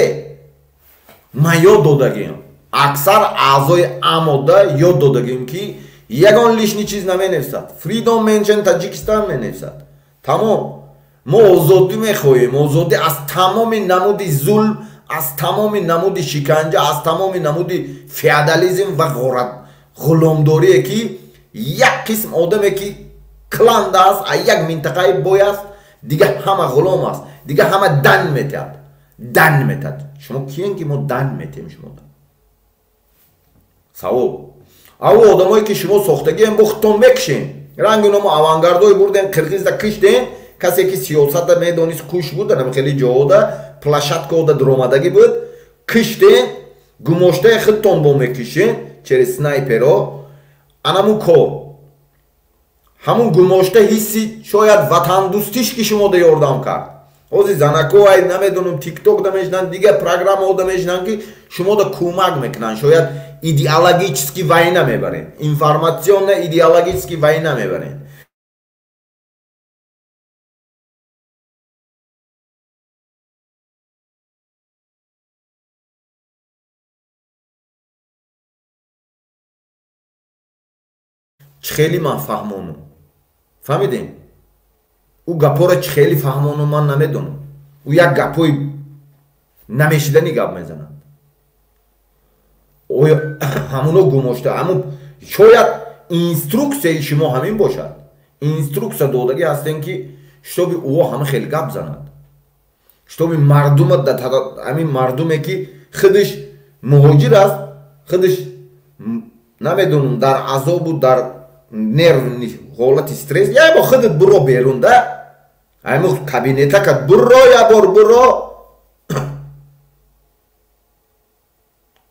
ман ёд додагиам. Аксар аъзои амода ёд додагием ки ягон лишний чиз наменависад. Freedom Mention Таҷикистон менависад. Тамом. Мо озодӣ мехоҳем. Озодӣ аз тамоми намуди зулм, аз тамоми намуди шиканҷа, аз тамоми намуди феодализм ва ғуломдорие ки як қисм одаме ки кланда аст, аз як минтақаи бой аст, дига ҳама ғулом аст, дига ҳама дан метиҳад. Дан метиҳад. Шумо киен ки мо дан метиҳем шумо? Савол. Ав одамое ки шумо сохтагием, бо худтон мекушем. Ранги оно мо авангардое бурдем, қирғизда киштем, касе ки сиёсатда медонист куш буд, дар хеле ҷоҳода, площадкаода дуромадагӣ буд, киштем, гумоштаи худтон бо мекушем, через снайперо. Анамун кор. Ҳамун гумошта ҳисси шояд ватандӯстиш ки шумода ёрдам кард. Ҳозир занако ай намедонам тикток да мешинанд, дигар программаҳо да мешинанд ки шумода кӯмак мекунанд. Шояд идеологически война мебарем, информационно идеологически война мебарем. Чӣ хеле ман фаҳмонам. Фаҳмидем? Ӯ гапҳоро чӣ хеле фаҳмону ман намедонам. Ӯ як гапҳои намешиданӣ гап мезанад. Оё ҳамуно гумошта, ҳамун шояд инструксияи шумо ҳамин бошад. Инструксия додагӣ ҳастем, ки шутоби ӯ ҳама хеле гап занад, шутоби мардума, ҳамин мардуме ки худаш муҳоҷир аст, худаш намедонам дар азобу дар нервни ҳолати стресс, як бор худат буро берун да, ҳамин кабинетака буро, як бор буро,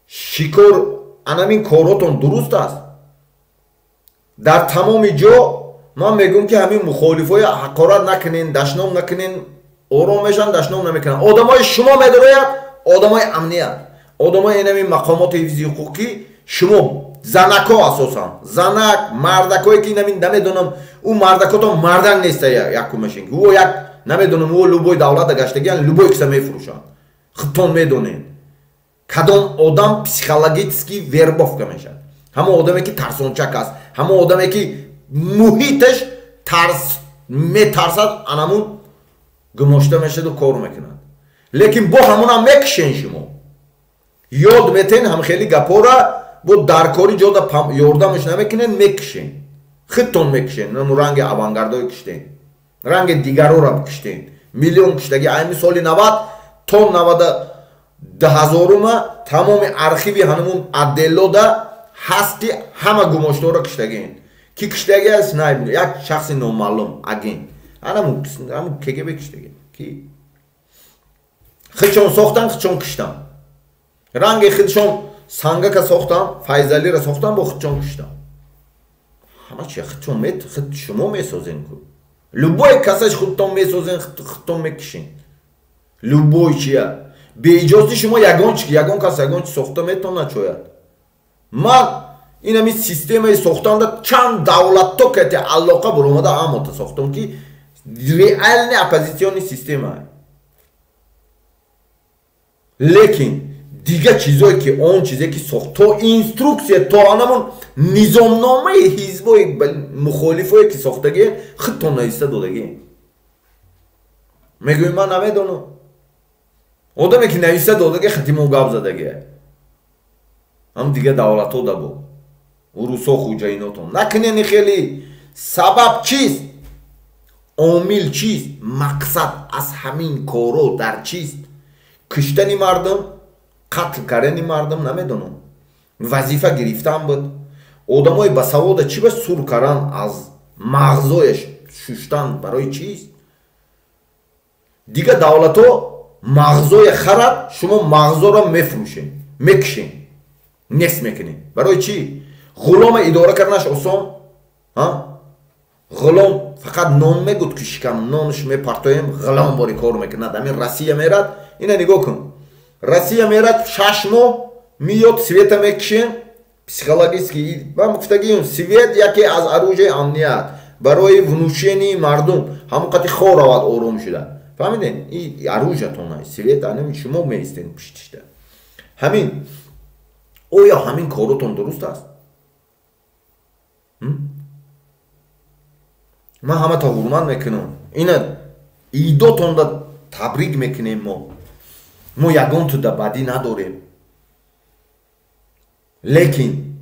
шикор. Анамин коротон дуруст аст. Дар тамоми ҷо ман мегӯм, ки ҳамин мухолифои ҳақорат накунен, дашном накунен, ором мешаванд, дашном намекунанд. Одамои шумо медарояд, одамои амният, одамои инамин мақомоти ҳифзи ҳуқуқӣ, шумо занако, асосан занак мардакое ки инамин намедонам, ӯ мардакотон мардак неста, якумашин ӯ як намедонам, ӯ любой давлата гаштагиан, любой киса мефурӯшанд. Худтон медонед, кадом одам психологически вербовка мешавад. Ҳамон одаме ки тарсончак аст, ҳамон одаме ки муҳиташ тарс метарсад, анамун гумошта мешаду кор мекунад. Лекин бо ҳамонам мекушен, шумо ёд метен ҳам хеле гапора, бо даркори ҷода ёрдамаш намекунен, мекушен, худтон мекушен. Ранги авангардое куштен, ранги дигарора куштен, миллион куштаги. Айми соли 90 то 92 ҳазорума тамоми архиви ҳанумун отделода ҳаст, ки ҳама гумоштаҳоро куштагиен. Ки куштаги аст, як шахси номаълум агент, анамун КГБ куштаги, ки худшон сохтан, худшон куштан. Ранги худшон сангака сохтан, Файзалиро сохтан, бо худшон куштан. Ҳама чи худшон худ шумо месозен ку. Любой касаш худтон месозен, худтон мекушен. Любой чия беиҷози шумо ягон чи, ягон кас ягон чи сохта метавонад шояд. Ман инами системаи сохтанда чанд давлатто кати алоқа буромада амота сохтам, ки реальный оппозиционный система. Лекин дига чизое ки он чизе ки сохт, то инструксия, то анамон низомномаи ҳизбои мухолифое ки сохтагиен, худтон нависта додагиен. Мегӯем, ман намедонам, одаме ки нависта додаги хатимо гап задагия, ҳам дига давлатҳо да бо урусо хуҷаинотон накунени хеле. Сабаб чист, омил чист, мақсад аз ҳамин коро дар чист? Куштани мардум, қатл кардани мардум, намедонам, вазифа гирифтан буд. Одамои басавода чӣ ба сур кардан, аз мағзояш шуштан барои чист? Дига давлатҳо мағзоя харад, шумо мағзоро мефурӯшед, мекушед, нест мекунед. Барои чӣ? Ғулома идора карданаш осон. Ғулом фақат нон мегӯд, ки шикам нонш мепартоем, ғулом бори кор мекунад. Ҳамин Россия мерад, ина нигоҳ кун, Россия мерад, 6 моҳ миёд, света мекушен психологически. Ман гуфтагием, свет яке аз оружияи амният барои внушении мардум, ҳамон қати хор равад, ором шуда. Фаҳмиден? И оружиятон свет, анами шумо меистен пуштишда. Ҳамин оё ҳамин коротон дуруст аст? Ман ҳамата ҳурмат мекунам, ина идотонда табрик мекунем. Мо ягон туда бадӣ надорем, лекин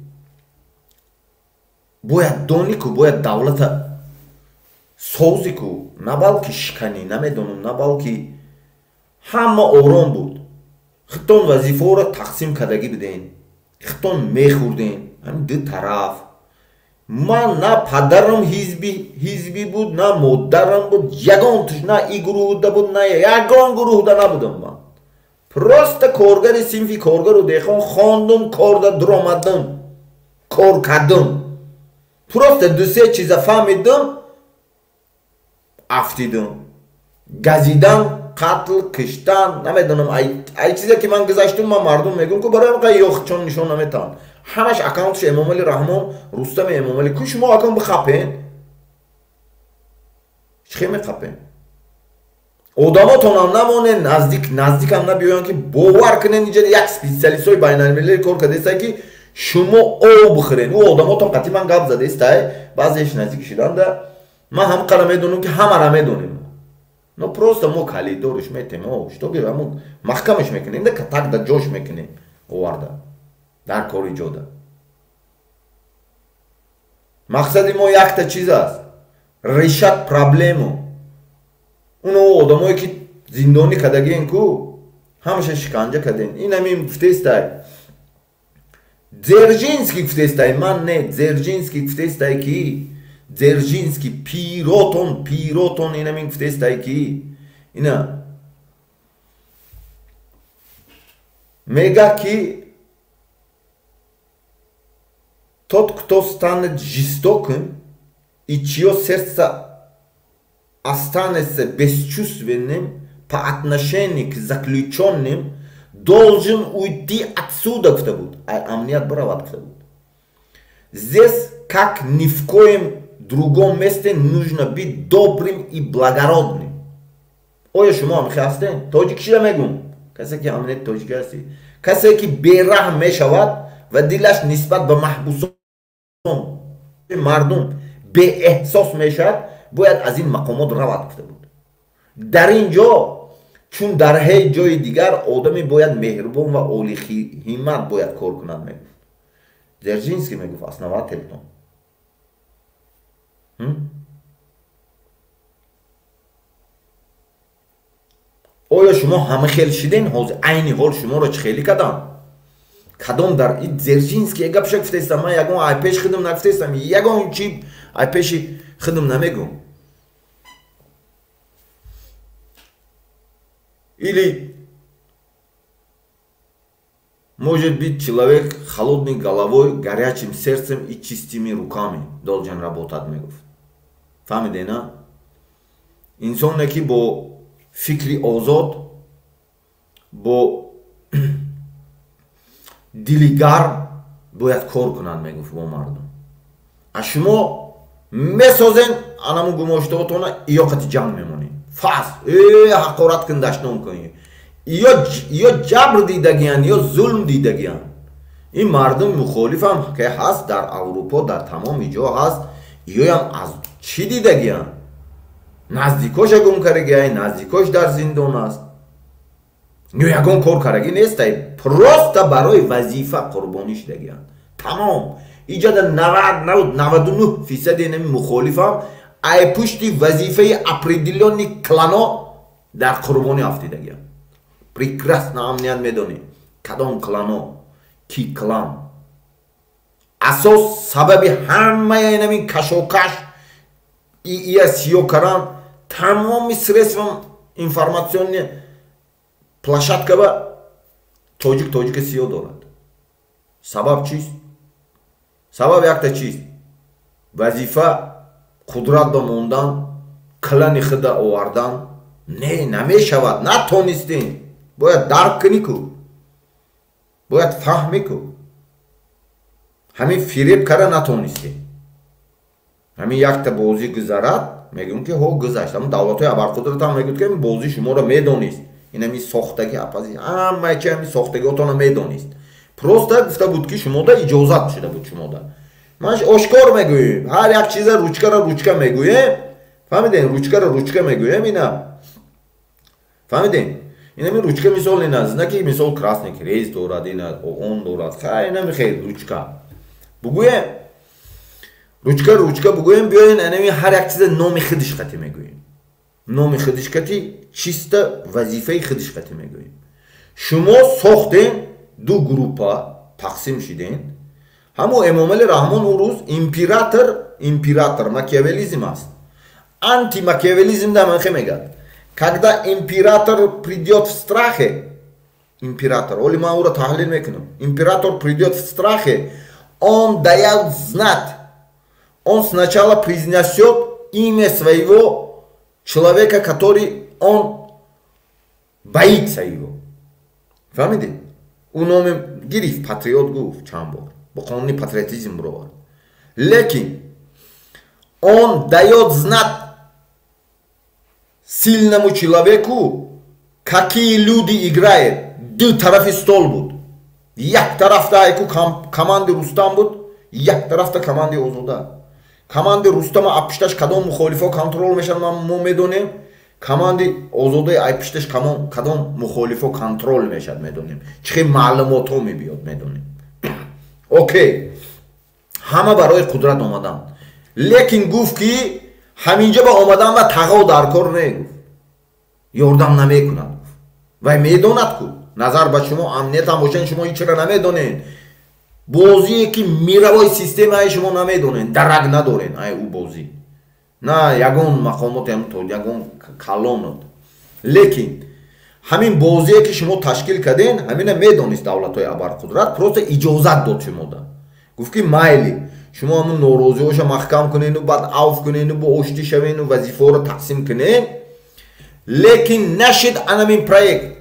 бояд донӣ ку, бояд давлата созӣ ку, на балки шиканӣ, намедонам, на балки ҳама ором буд. Худтон вазифаҳоро тақсим кардагӣ буден, худтон мехӯрден ҳамин ду тараф. Ман на падарам ҳизбӣ буд, на модарам буд, ягон туш на и гурӯҳда буд, на ягон гурӯҳда набудам. Ман просто коргари синфи коргару деҳқон, хондум, корда дуромадам, кор кардам, просто дусе чиза фаҳмидам, афтидам. Газидан, қатл, киштан, намедонам, ай чизе ки ман гузаштум, ман мардум мегӯм ку, барои ҳамқа ёхчон нишон наметавон. Ҳамаш аккаунтш Эмомали Раҳмон, Рустами Эмомали ку. Шумо аккаунт бихапен, чӣ мехапен? Одамотонам намонен, наздик наздикам набиёянд, ки бовар кунен, инҷа як специалистҳои байналмилалӣ кор кардааста, ки шумо об бихӯрен. Ӯ одамотон қатъи ман гап задаистай, баъзеаш наздик шиданда. Ман ҳамқара медонам, ки ҳамара медонем. Но просто мо калидориш метем, что ки маҳкамаш мекунем, да так да ҷош мекунем оварда дар кори ҷода. Мақсади мо якта чиз аст: решать проблему. Уно одамое ки зиндонӣ кардагиен ку, ҳамаша шиканҷа кардем. Ин ҳамин гуфтестай Дзержинский, гуфтестай, ман не, Дзержинский гуфтестай, ки Дзержинский пиротон, пиротон, ин ҳамин гуфтестай, ки ина мега, ки тот, кто станет жестоким и чье сердце останется бесчувственным по отношению к заключенным, должен уйти отсюда, гуфта буд. Ай амният биравад, гуфта буд. Здесь, как ни в коем другом месте, нужно быть добрым и благородным. Оё шумо ҳамхе ҳастем? Тоҷик чида мегум? Касе ки амнияти тоҷикӣ ҳастӣ, касе ки бераҳм мешавад ва дилаш нисбат ба маҳбусон, мардум беэҳсос мешавад, бояд аз ин мақомот равад, гуфта буд. Дар ин ҷо, чун дар ҳеҷ ҷои дигар, одаме бояд меҳрубон ва олиҳиммат бояд кор кунад, мегуфт Дзержинский, мегуфт основатель тон. Оё шумо ҳама хел шиден? Ҳозир айни ҳол шуморо чӣ хелӣ кардам? Кадом дар и Дзержинский гапша гуфтаистам, ман ягон ай пеши худам нагуфтаистам, ягон чи ай пеши худам намегӯм. Или может быть, человек холодной головой, горячим сердцем и чистыми руками должен работать, мегуфт. Фаҳмиде, на? Инсоне ки бо фикри озод, бо дили гарм бояд кор кунад, мегуфт, бо мардум. А шумо месозен анаму гумоштаотона, иёқати ҷанг мемонед, фас э ҳақорат кун, дашном кун. Ё ҷабр дидагиянд, ё зулм дидагиянд. Ин мардум мухолифам ки ҳаст дар Аврупо, дар тамоми ҷо ҳаст, иёям аз чӣ дидагиянд? Наздикоша гум карагиай, наздикош дар зиндон аст, ё ягон кор карагӣ нестай, просто барои вазифа қурбонӣ шудагиянд, тамом. Иҷода 99% нами мухолифам ай пушти вазифаи определённый клано дар қурбонӣ афтидагиянд. Прекрасно амният медонӣ, кадом клано, ки клан асос, сабаби ҳамаи инамин кашокаш, ия сиё каран, тамоми средством информационный площадка ба тоҷик тоҷика сиё дорад. Сабаб чист? Сабаб якта чист: вазифа, қудрат ба мондан, клани худа овардан. Не, намешавад, натонистем. Бояд дарк кунӣ ку, бояд фаҳмӣ ку. Ҳамин фиреб кара натонистем. Ҳамин якта бозӣ гузарад, мегӯем, ки ҳо, гузашт. Ҳамн давлатҳои абарқудратам мегӯяд, ки бозӣ шуморо медонист, ин ҳамин сохтагӣ, апази ҳамаи чи, ҳамин сохтагиотонро медонист, просто гуфта буд, ки шумода иҷозат шуда буд. Шумода ман ошкор мегӯем, ҳар як чиза ручкаро ручка мегӯем, фаҳмидем? Ручкаро ручка мегӯем, ина фаҳмидем? Инами ручка, мисол, ина знаки, мисол, красный крест дорад, ина он дорад, хай, инами хел ручка бугӯем, ручка ручка бугӯем. Биёен, анами ҳар як чиза номи худиш қати мегӯем, номи худиш қати, чисто вазифаи худиш қати мегӯем. Шумо сохтем, ду группа тақсим шиден. Ҳамо Эмомали Раҳмон ӯ рӯз император, император макиавелизм аст, антимакиавелизм да манхе мегӯяд: когда император придет в страхе, император, оли ман ӯро таҳлил мекунам, император придет в страхе, он дает знать, он сначала произнесет имя своего человека, который он боится его. Фаҳмидед? Ӯ номи гирифт, патриот гуфт, чанд бор бо қонуни патриотизм буровард, лекин он дает знать сильному человеку, какие люди играет. Ду тарафи стол буд: як тарафта айку команди Рустам буд, як тарафта команди Озода. Команди Рустама апишташ кадом мухолифо контрол мешавад, мо медонем. Команди Озодаи айпишташ кадом мухолифо контрол мешавад, медонем. Чӣ хел маълумотҳо мебиёд, медонем. Окей, ҳама барои қудрат омаданд. Лекин гуфт ки ҳаминҷа ба омадан ва тағо дар кор не, гуфт. Ёрдам намекунад. Вай медонад ку. Назар ба шумо амниятам бошанд, шумо ҳечро намедонед. Бозие ки мировой системаи шумо намедонед, дарак надоред ай ӯ бозӣ. На ягон мақомоти ягон калонот. Лекин ҳамин бозие ки шумо ташкил карден, ҳамина медонист давлатҳои абарқудрат, просто иҷозат дод шумода. Гуфт ки майли, шумо ҳамун норозиҳоша маҳкам кунену, баъд авф кунену, бо оштӣ шавену, вазифаҳоро тақсим кунен. Лекин нашид анамин проект.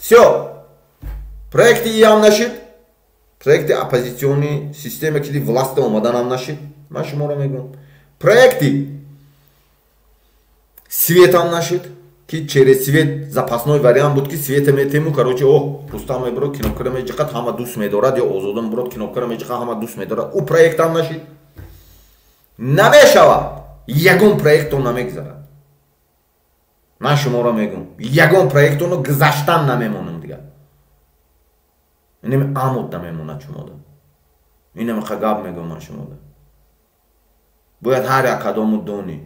Всё. Проекти иам нашид. Проекти оппозитсиони система ки власта омаданам нашид. Ман шуморо мегӯям. Проекти светам нашид, ки через свет запасной вариант буд, ки света метему, короче, о, Рустам мебурад, кнопкара меҷиқад, ҳама дӯст медорад, ё Озода мебурад, кнопкара меҷиқад, ҳама дӯст медорад. Ӯ проектам нашид. Намешавад. Ягон проектон намегузарад. Ман шуморо мегӯям. Ягон проектонро гузаштан намемонам дигар. Инами амуд намемонад шумода. Инами гап мегӯям ман шумода. Бояд ҳар як кадому донӣ.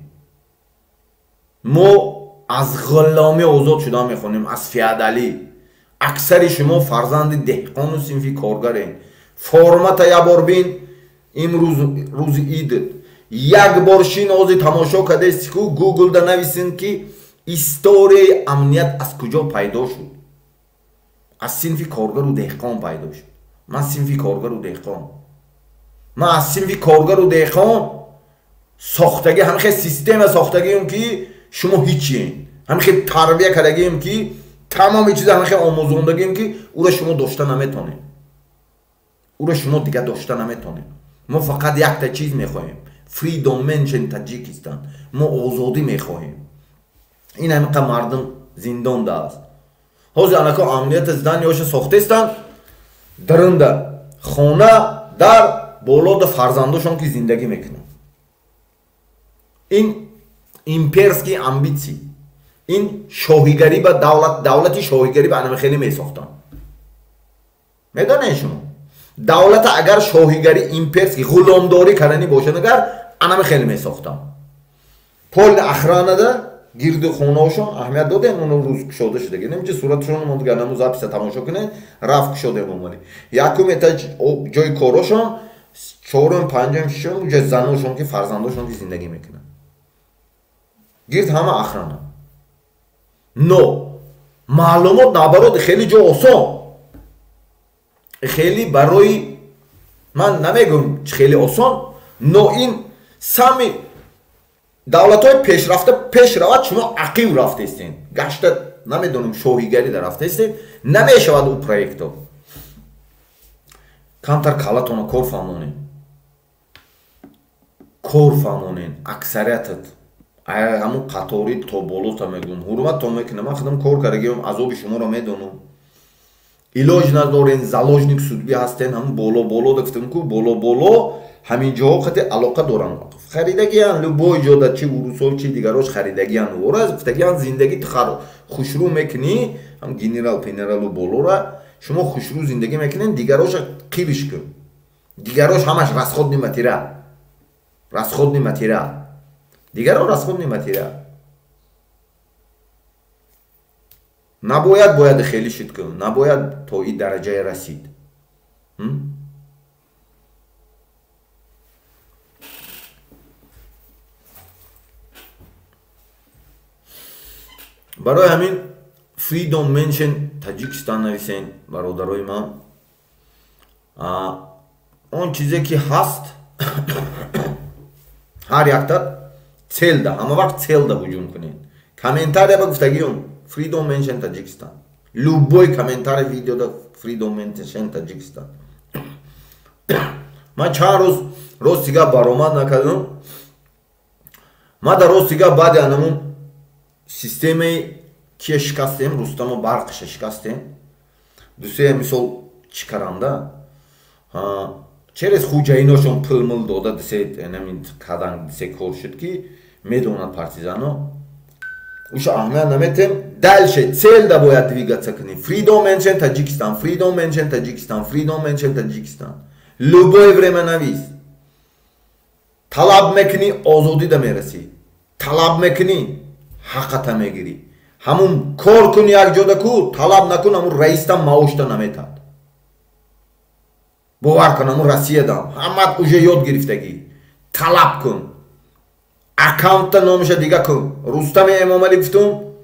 Мо аз ғуломӣ озод шудан мехонем, аз феодалӣ. Аксари шумо фарзанди деҳқону синфи коргарен. Формата як бор бин, имрӯз рӯзи ид. Як бор шин ози тамошо кардест ку, Гуглда нависен ки историяи амният аз куҷо пайдо шуд. Аз синфи коргару деҳқон пайдо шуд. Ман синфи коргару деҳқон. Ман аз синфи коргару деҳқон сохтагӣ, ҳамин хел система сохтагием ки шумо ҳичиен. Ҳамин хел тарбия кардагием ки тамоми чиза ҳамин хел омӯзондагием ки ӯро шумо дошта наметонед. Ӯро шумо дигар дошта наметонед. Мо фақат якта чиз мехоҳем. Freedom Mention Таҷикистон. Мо озодӣ мехоҳем. Ин ҳамин қадр мардум зиндонда аст. Ҳозир анако амнияти зданиёша сохтестанд, дарунда хона дар болода фарзандошон ки зиндагӣ мекунанд. Ин имперский амбитсий, ин шоҳигарӣ ба давлат, давлати шоҳигарӣ ба анами хеле месохтанд. Медонед шумо? Давлата агар шоҳигарӣ имперский ғуломдорӣ карданӣ бошад, агар анами хеле месохтанд. Пол охранада гирди хонаошон аҳамият додем, оно рӯз кушода шудаги. Немчи суратшон мо дигар наму записа тамошо кунед, рафт кушодем омали. Якум этаж ҷои корошон, чорум, панҷум, шашум ҷои заношон ки фарзандошон ки зиндагӣ мекунанд. Гирд ҳама охрана. Но маълумот наоборот хеле ҷо осон. Хеле барои ман намегӯям хеле осон, но ин сами давлатҳои пешрафта пеш равад, шумо ақиб рафтаистед. Гашта намедонам шоҳигарӣ да рафтаистед, намешавад ӯ проекто. Камтар калатонро кор фаҳмонед. Кор фаҳмонед аксариятат. Ҳамун қатори то болота мегӯям, ҳурматтон мекунам. Ман худам кор кардагиам, азоби шуморо медонам. Илоҷ надорен, заложник судби ҳастен, ҳамун боло боло гуфтам ку, боло боло ҳамин ҷоҳо қати алоқа доранд. Харидагиян любой ҷода, чи урусо, чи дигарош харидагиян. Ора гуфтагиян зиндагӣ ту хушрӯ мекунӣ, ҳам генерал пенералу болора шумо хушрӯ зиндагӣ мекунед, дигароша қириш кун. Дигарош ҳамаш расходни материал. Расходни материал. Дигаро расходни материал. Набояд бояд хеле шид кун, набояд то ин дараҷае расид. Барои ҳамин Freedom Mention Таҷикистон нависен, бародарои ман. Он чизе ки ҳаст ҳар якта целда, ҳама вақт целда ҳуҷум кунед. Комментария ба гуфтагиён Freedom Mention Таҷикистон. Любой комментарий видеода Freedom Mention Таҷикистон. Ман чанд рӯз рости гап баромад накардам. Ман дар рости гап баъди анамун системаи кия шикастем, Рустаму барқиша шикастем. Дусе мисол чӣ каранда? Через хуҷаиношон пул-мул дода дисе намин кадан дисе кор шуд ки медонад партизано. Уша аҳамият наметем. Дальше цель да бояд двигаться кунем. Freedom Mention Таджикистан, Freedom Mention Таджикистан, Freedom Mention Таджикистан. Любое время навис. Талаб мекунӣ, озодӣ да мерасӣ. Талаб мекунӣ, ҳаққата мегирӣ. Ҳамун кор кун як ҷода ку, талаб накун, ҳамун раистам маошта наметад. Бовар кун, ҳамун Россиядам ҳамат уже ёд гирифтагӣ. Талаб кун. Аккаунтта номаша дига кун. Рустами Эмомалӣ гуфтум,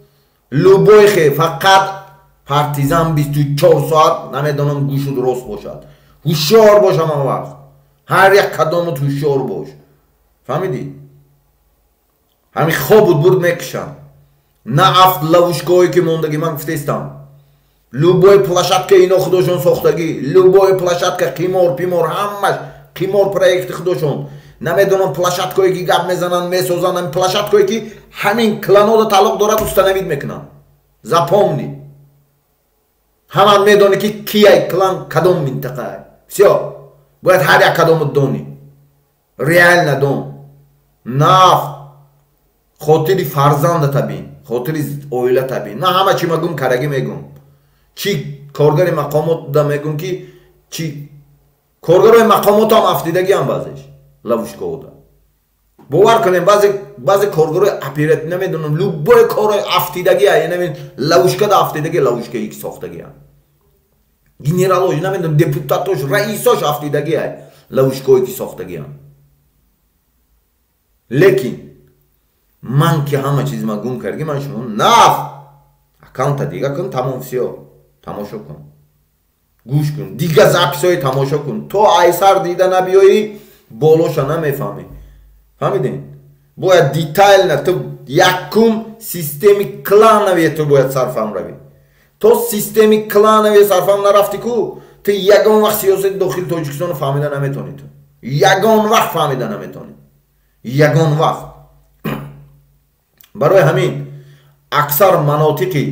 любой хе фақат партизан 24 соат намедонам гӯшу рост бошад. Ҳушёр бош ҳама вақт. Ҳар як кадомат ҳушёр бош. Фаҳмидӣ? Ҳамин хобут бурд мекушам. На афт ловушка ое ки мондагӣ ман гуфтаистам. Любой площадка ино худошон сохтагӣ, любой площадка қимор пимор ҳамаш қимор проекти худошон. Намедонам площадка ое ки гап мезананд, месозанд, ҳамин площадка ое ки ҳамин кланода тааллуқ дорад установить мекунанд. Запомни. Ҳаман медонӣ ки кияй клан кадом минтақае. Всё. Бояд ҳар як кадомат донӣ. Реально дон. Нафт хотири фарзандата бин, хотири оилата бин. На ҳама чи магум карагӣ мегум. Чи коргари мақомот да мегум ки чи коргарои мақомотам афтидагиам баъзеш ловушка ода. Бовар кунем, баъзе коргарои операт намедонам, любой корои афтидагия, яъне ловушка да афтидагия, ловушка и ки сохтагия. Генералош, намедонам, депутатош, раисош афтидагия, ловушка ое ки сохтагия. Лекин ман ки ҳама чиз ма гум кардӣ, ман шумо нафт аккаунта дига кун, тамом, всё, тамошо кун, гӯш кун, дига запись ҳои тамошо кун, то айсар дида набиёӣ болоша намефаҳмӣ. Фаҳмидем? Бояд детально ту якум системи клановие ту бояд сарфаҳм равӣ. То системи клановие сарфаҳм нарафтӣ ку, ту ягон вақт сиёсати дохили Тоҷикистоно фаҳмида наметонӣ ту. Ягон вақт фаҳмида наметонӣ. Ягон вақт. Барои ҳамин аксар манотиқи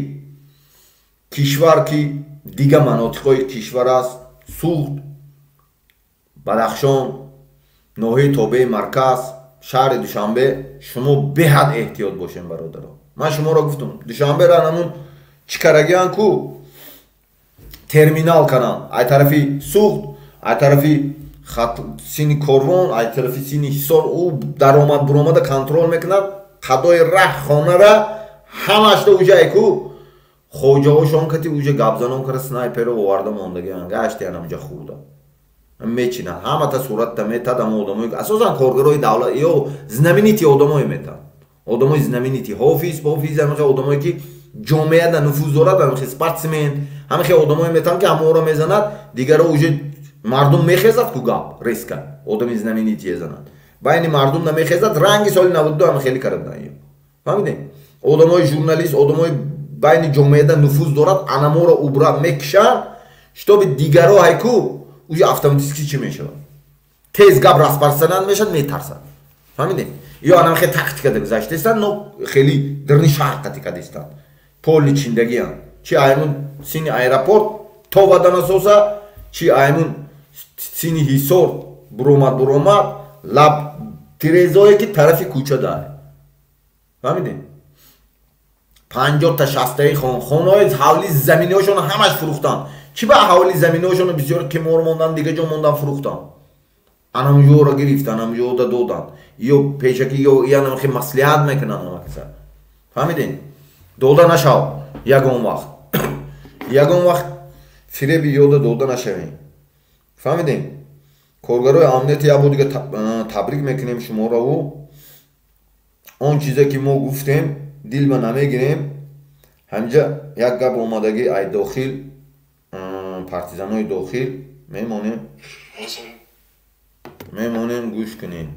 кишвар ки дига манотиқҳои кишвар аст, Суғд, Бадахшон, ноҳияи тобеи марказ, шаҳри Душанбе, шумо беҳад эҳтиёт бошем, бародаро. Ман шуморо гуфтам, Душанберо ҳамун чӣ карагиан ку терминал канан, ай тарафи Суғд, ай тарафи сини Корвон, ай тарафи сини Ҳисор, ӯ даромад буромада контрол мекунад, қадои раҳ хонара ҳамашда уҷае ку хоҷаҳошон кати уҷа гапзанон кара снайперо оварда мондагиан, гаштиян ҳамҷа хурда мечинанд, ҳамата суратта метад, ама одамои асосан коргарои давлат ё знаменитый одамое метад, одамои знаменитый, ҳофиз, ҳофиз, ҳамихе одамое ки ҷомеада нуфуз дорад, ҳамихе спортсмен, ҳамихе одамое метанд ки ҳамаоро мезанад, дигаро уже мардум мехезад ку гап резко, одами знаменитый занад, байни мардум намехезад, ранги соли 92 ҳама хеле карда буданд. Фаҳмидем? Одамои журналист, одамои байни ҷомеада нуфуз дорад, анаморо убра мекушанд, чтобы дигаро ҳайку уже автоматически чӣ мешавад? Тез гап распространять мешавад, метарсад. Фаҳмидем? Ё анам хеле тактикада гузаштаистанд, но хеле дирни шаҳр қатӣ кардистанд. Поли чиндагианд. Чи аймун сини аэропорт то ваданасоса, чи аймун сини Ҳисор буромад буромад, лаб тирезое ки тарафи кӯча даа. Фаҳмидем? 50 та 60таи хонаҳои ҳавли заминиҳошонро ҳамаш фурӯхтанд. Чӣ ба ҳавли заминиҳошонро бисёр қимор мондан, дига ҷо мондан фурӯхтанд. Анамҷоро гирифтанд, анамҷода доданд. Ё пешакӣ ё янамхе маслиҳат мекунанд ҳама каса. Фаҳмидем? Дода нашав ягон вақт. Ягон вақт фиреби ёда дода нашавем. Фаҳмидем? Коргарои амнияти як бор дига табрик мекунем шуморову. Он чизе ки мо гуфтем, дил ба намегирем. Ҳамҷа як гап омадагӣ ай дохил, партизанои дохил мемонем. Мемонем, гӯш кунем.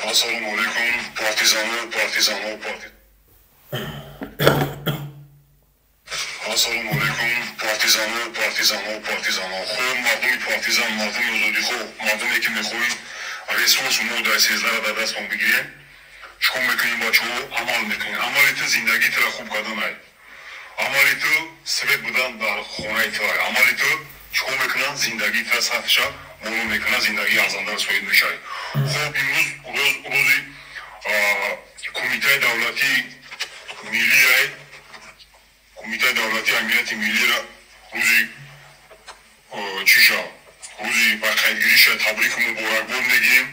Ассалому алайкум, партизано, партизано, партизано. Ассалому алайкум, партизано, партизано, партизано. Хуб, мардуми партизан, мардуми озодихоҳ, мардуме ки мехоҳем ресурс мо дар сездаро дар дастмон бигирем. Чикор мекунем, бачаҳо? Амал мекунем. Амали ту зиндагии туро хуб карданай. Амали ту свет будан дар хонаи туай. Амали ту чикор мекунанд? Зиндагии туро сатҳша боло мекунад, зиндагии арзандар соҳиб мешавӣ. Хуб, имрӯз рӯзи Кумитаи давлатии миллиай, Кумитаи давлатии амнияти миллиро рӯзи чиша, рӯзи ба қайдгириша табрику муборакбод мегӯем,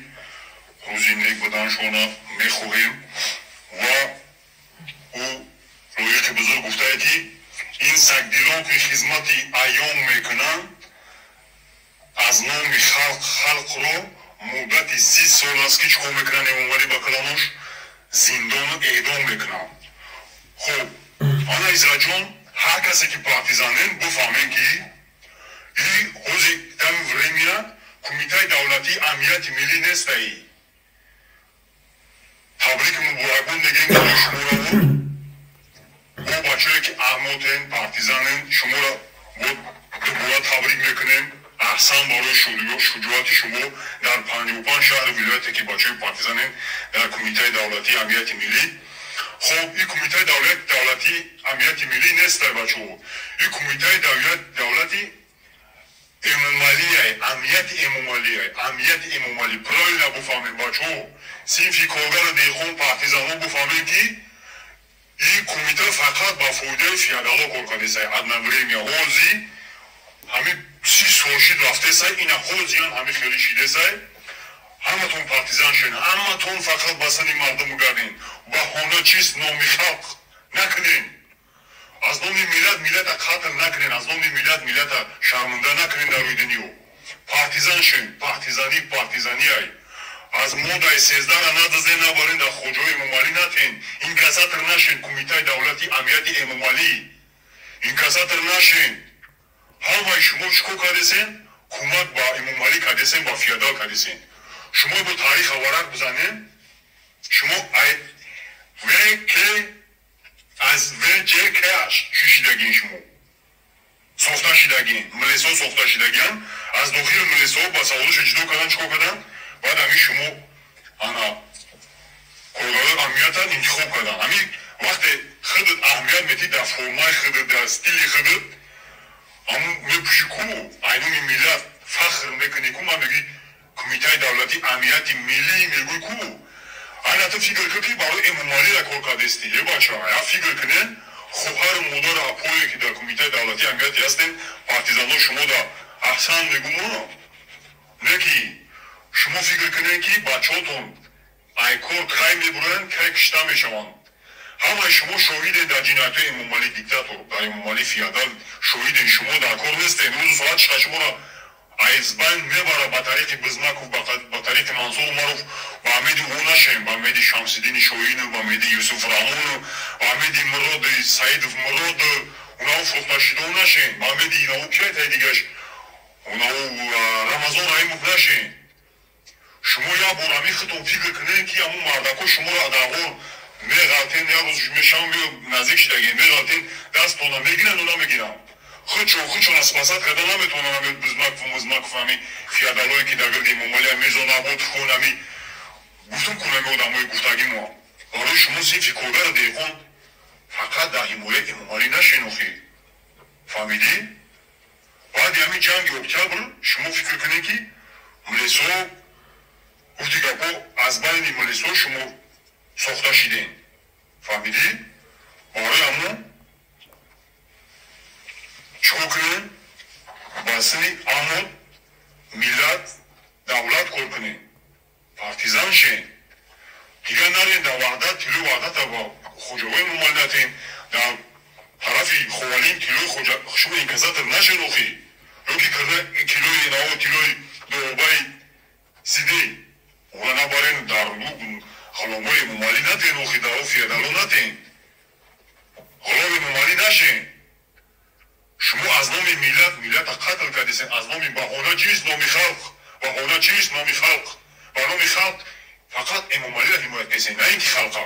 рӯзи нек буданшона мехоҳем. Ва ӯ лоиқи бузург гуфтае, ки ин сагдилон, ки хизмати аён мекунанд аз номи халқ, халқро муддати 30 сол аст, ки чӣ кор мекунанд? Эмомалӣ ба калонош зиндону эъдом мекунанд. Хуб, ана, Израҷон, ҳар касе ки партизанен, бифаҳмем, ки и ҳози дами время Кумитаи давлатии амнияти миллӣ нестаи. Табрики муборакбод мегӯем барои шумораву бо бачае, ки аҳмотен, партизанен, шуморо бо дубора табрик мекунем. Аҳсан барои шуҷоати шумо дар 55 шаҳру вилояте, ки бачаи партизанен дар Кумитаи давлатии амнияти миллӣ. Хоб, ин Кумитаи давлатии амнияти миллӣ нестай, бачаҳо, ин Кумитаи давлати эмомалиай, амнияти эмомалиай, амнияти эмомалӣ. Правильно буфаҳмем, бачаҳо, синфи коргару деҳқон, партизанҳо, буфаҳмем, ки ин кумита фақат ба фоидаи феодало кор кардесай. Одно время ҳози ҳамин 30 сол шид рафтесай, ина ҳозиян ҳамин хеле шидесай. Ҳаматон партизан шен, ҳаматон фақат ба сани мардум гарден. Баҳона чист? Номи халқ накунен, аз номи миллат миллата қатл накунен, аз номи миллат миллата шарманда накунен дар рӯи дунё. Партизан шен, партизанӣ партизаниай. Аз моддаи 13-ра надазден, набарен, дар хоҷаҳои Эмомалӣ натен, инкассатор нашен. Кумитаи давлати амнияти Эмомалӣ инкассатор нашен. Ҳамаи шумо чӣ кор кардесен? Кӯмак ба Эмомалӣ кардесен, ба феодал кардесен. Шумо бо тариха варақ бизанен, шумо ВК аз ВЧК шишидагин, шумо сохта шидагин, милисо сохта шидагиан. Аз дохили милисо ба саволошо ҷудо кардан, чӣ кор кардан? Баъд ҳамин шумо ана коргарои амниятан интихоб кардан. Ҳамин вақте худат аҳамият метӣ дар формаи худат, дар стили худат, ҳамун мепӯшӣ ку, айноми миллат фахр мекунӣ ку, ман мегӯи Кумитаи давлати амнияти миллӣ мегӯй ку, ана ту фикр кун, ки барои Эмомалира кор кардести. Е бача, я фикр кунен, хоҳару модару апое, ки дар Кумитаи давлати амнияти ҳастен, партизано, шумо да аҳсан мегӯмо. Не ки шумо фикр кунен, ки бачаҳотон айкор кай мебуранд, кай кишта мешаванд. Ҳамаи шумо шоҳиден дар ҷиноятҳои Эмомалӣ диктатор, дар Эмомалӣ феодал шоҳиден. Шумо дар кор нестен. Рӯзу соат чиқа шуморо айзбайн мебара ба тариқи Бизмаков, ба тариқи Мансур Умаров. Ба амеди ӯ нашем, ба амеди Шамсиддини Шоҳинов, ба амеди Юсуф Раҳмонов, ба амеди Муроди Саидов Мурод, унао фурӯхташидо нашем, ба амеди инао киай дигаш, унао Рамазон Раҳимов нашем. Шумо як бор ҳамин худтон фикр кунед, ки ҳамун мардако шуморо дар ғор меғалтен, як рӯз мешавам, наздик шидаген, меғалтен, дасттона мегиранд, намегиранд. Худшон худшона спасать карда наметавонанд. Ами Бизмаков, Мизмаков, ами феодалое, ки дар гирди Эмомалӣ, Мирзо Набот хон, ами гуфтум кун, ами одамои гуфтагимо барои шумо, синфи коргару деҳқон, фақат дар ҳимояи Эмомалӣ нашинохӣ. Фаҳмидӣ? Баъди ҳамин ҷанги октябр шумо фикр кунед, ки милисо, гуфти гапо, аз байни милисо шумо сохта шидем. Фаҳмидӣ? Барои ҳамон чикор кунем? Ба сини амод миллат, давлат кор кунем, партизан шем. Дигар нарем дар ваҳдат, тилои ваҳдата ба хоҷаҳои Эмомалӣ натем, дар тарафи Ховалин тилои хоҷа шумо инкассатор нашен охи, ёки килои нао, тилои дуобаи сидей ора набарен, дар ғуломои Эмомалӣ натен охи, дар феодало натен, ғуломи Эмомалӣ нашен. Шумо аз номи миллат миллата қатл кардесен. Аз номи баҳона чист? Номи халқ. Баҳона чист? Номи халқ. Ба номи халқ фақат Эмомалиро ҳимоят кардесен, на ин ки халқа.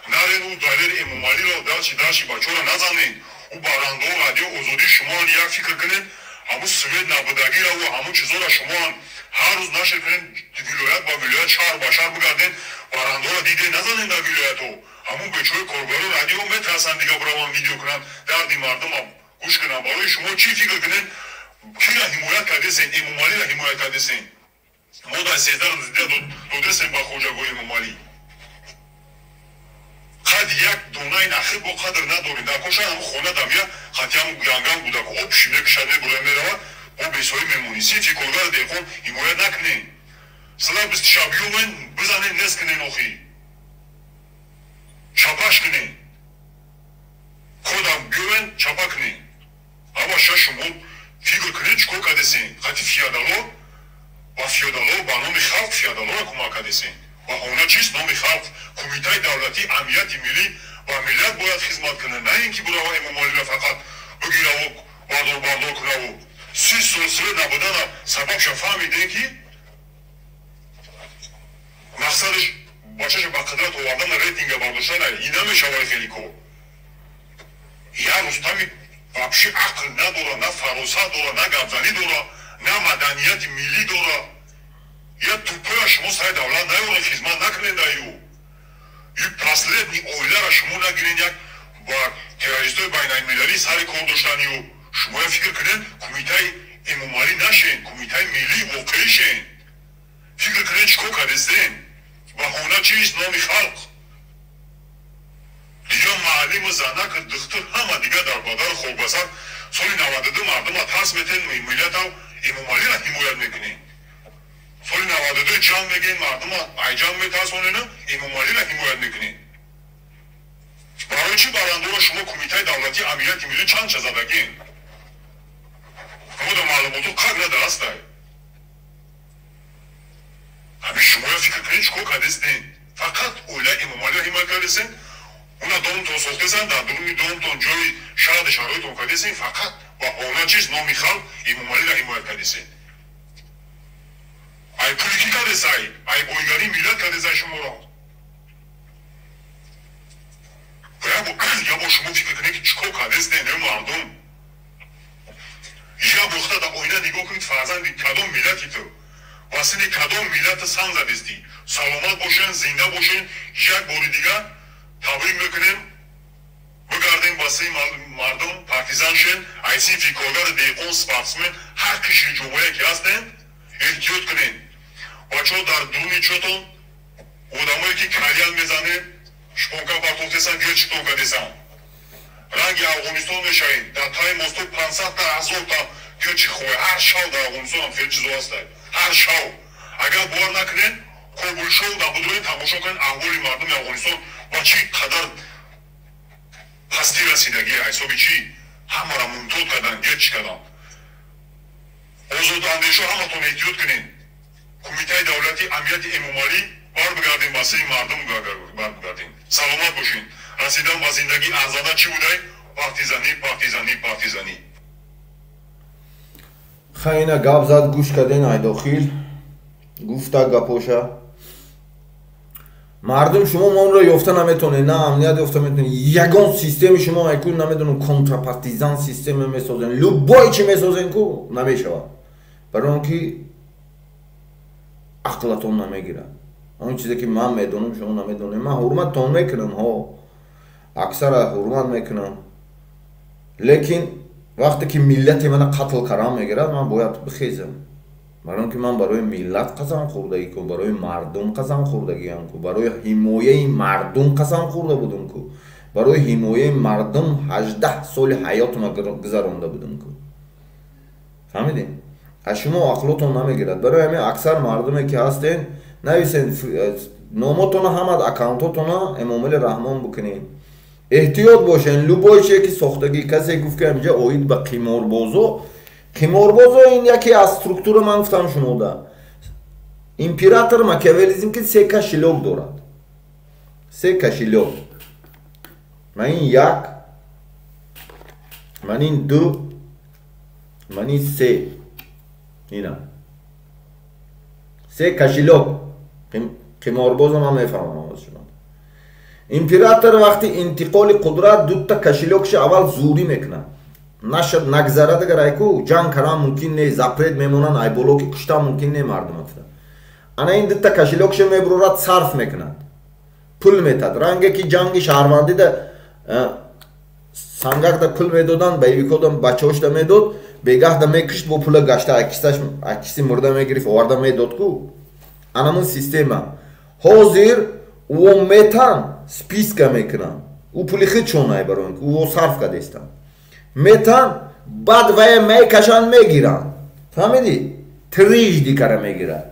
Нарен ӯ далери Эмомалиро дарчи дарчи бачаро назанен. Ӯ барандо радио Озодӣ шумоан як фикр кунед, ҳамун свет набудагира ӯ ҳамун чизоро шумоан ҳар рӯз нашр кунед, вилоят ба вилоят, шаҳр ба шаҳр бигарден, барандоро диде назанен. Дар вилоятҳо ҳамун бечои коргаро радио метарсанд, дига бираванд видео кунанд, дарди мардума гӯш кунанд. Барои шумо чӣ фикр кунед? Кира ҳимоят кардесен? Эмомалиро ҳимоят кардесен. Мо дар сездаро додесен ба хоҷагои Эмомалӣ. Қад як донаи нахи бо қадр надорем. Дар коша ҳам хона дамия хатиам янган буда, об шимекушад, мебурад, меравад, бо бесоӣ мемонӣ. Синфи коргари деҳқон ҳимоят накунем. Сала бистшабиёмен бизанем, нест кунем, охи чапаш кунем, кодам биёен, чапа кунем. Аба ша шумо фикр кунед, чӣ кор кардесен? Хати феодало ва феодало ба номи халқ феодалоро кӯмак кардесен. Баҳона чист? Номи халқ. Кумитаи давлатии амнияти миллӣ ба миллат бояд хизмат кунад, на ин ки бурава Эмомалиро фақат бигираву бардор бардор кунаву 30 сол свет набудана сабабша фаҳмидем, ки мақсадаш бачаша ба қудрат овардана, рейтинга бардоштана. Ин намешавад хеле кор. Як Рустами вообще ақл надора, на фаросат дора, на гапзанӣ дора, на маданияти миллӣ дора. Я тупоя шумо сари давлат наёред, хизмат накунед аю. Ю последний оилара шумо нагирен, як ба террористои байналмилалӣ сари кор доштанию. Шумо я фикр кунед, кумитаи Эмомалӣ нашен, кумитаи миллии воқеӣ шен. Фикр кунед, чӣ кор кардестен? Баҳона чист? Номи халқ. Дигар маълиму занаку духтур ҳама дигар дар бадару хокбасар. Соли 92 мардума тарс метен, миллатав Эмомалиро ҳимоят мекунед. Соли 92 ҷанг мегӯен, мардума айҷанг метарсонена, Эмомалиро ҳимоят мекунед. Барои чӣ барандоро шумо Кумитаи давлатии амнияти миллӣ чанд ча задагин? Мо да маълумоту қак надастай. Ҳамин шумоя фикр кунед, чӣ кор кардестен? Фақат оилаи Эмомалиро ҳимоят кардестен. Уна домтон сохтесан, дар дуруни домтон ҷои шаҳди шароитон кардесен. Фақат баҳона чист? Номи халқ, Эмомалиро ҳимоят кардесен. Ай пули кӣ кардесай? Ай бойгарии миллат кардесай шуморо. Я бо шумо фикр кунед, ки чӣ кор кардестен, э мардум. Я бохта дар оина нигоҳ кунед, фарзанди кадом миллати ту ва сини кадом миллата сан задистӣ. Саломат бошен, зинда бошен. Як бори дигар табрик мекунем. Бигардем ба сӯи мардум, партизан шен. Ай синфи коргари деҳқон, спортсмен, ҳар қишри ҷомеа ки ҳастен, эҳтиёт кунед. Бачаҳо, дар дуруни чотон одамое ки кальян мезанед, шпонка партофтесан, гирчитон кардесан, ранги Афғонистон мешавед. Дар таи мосто 500-та, 1000-та гирчи хове. Ҳар шав дар Афғонистон хеле чизо ҳастад. Ҳар шав, агар бовар накунед, Кобулшоу дар будрои тамошо кунед, аҳволи мардуми Афғонистон ба чӣ қадар пастӣ расидагӣ. Ҳисоби чӣ? Ҳамаро мумтод кардан, гирчи кардан. Озодандешо, ҳаматон эҳтиёт кунед. Кумитаи давлати амнияти Эмомалӣ, барбигардем ба сӯи мардум, барбигардем. Саломат бошед. Расидан ба зиндагӣ арзанда чӣ будай? Партизанӣ, партизанӣ, партизанӣ. Хайна гап зад, гӯш карден, айдохил гуфта гапоша. Мардум, шумо монро ёфта наметонед, на амният ёфта метонед, ягон системи шумо айку намедонам, контрапартизан система месозен, любой чи месозен ку намешавад, барои он ки ақлатон намегирад. Он чизе ки ман медонам, шумо намедонед. Ман ҳурматтон мекунам, ҳо, аксара ҳурмат мекунам, лекин вақте ки миллати мана қатл кардан мегирад, ман бояд бихезам, барои он ки ман барои миллат қасам хӯрдагӣ ку, барои мардум қасам хӯрдагиам ку, барои ҳимояи мардум қасам хӯрда будум ку, барои ҳимояи мардум 18 соли ҳаётма гузаронда будум ку. Фаҳмидем? Аз шумо ақлотон намегирад. Барои ҳамин аксар мардуме ки ҳастен, нависен номотона, ҳама аккаунтотона Эмомали Раҳмон бикунед. Эҳтиёт бошен, любой чие ки сохтагӣ. Касе гуфт, ки ҳамҷа оид ба қиморбозо. Қиморбозо ин яке аз структура. Ман гуфтам шумода, император макиавелизм, ки се кошелёк дорад, се кошелёк. Ман ин як, ман ин ду, ман ин се. Ина се кошелёк қиморбозо. Ман мефаҳмам аз шумо. Император вақти интиқоли қудрат дута кошелёк ша аввал зурӣ мекунад. Нашад, нагзарад, агар айку ҷанг кардан мумкин не, запрет мемонанд, айболо ки куштан мумкин не мардум. Ана ин дута кошелёк ша мебурорад, сарф мекунад, пул метад. Ранге ки ҷанги шаҳрвандида сангакда пул медоданд, боевик ода, бачаҳошда медод. Бегаҳда мекушт, бо пула гашта акиси мурда мегирифт, оварда медод ку. Анамун система. Ҳозир ӯ метан списка мекунанд. Ӯ пули худшон барои ӯ сарф кардестанд. Метан, баъд вая мекашанд, мегиранд. Фаҳмидӣ? Трижды кара мегирад.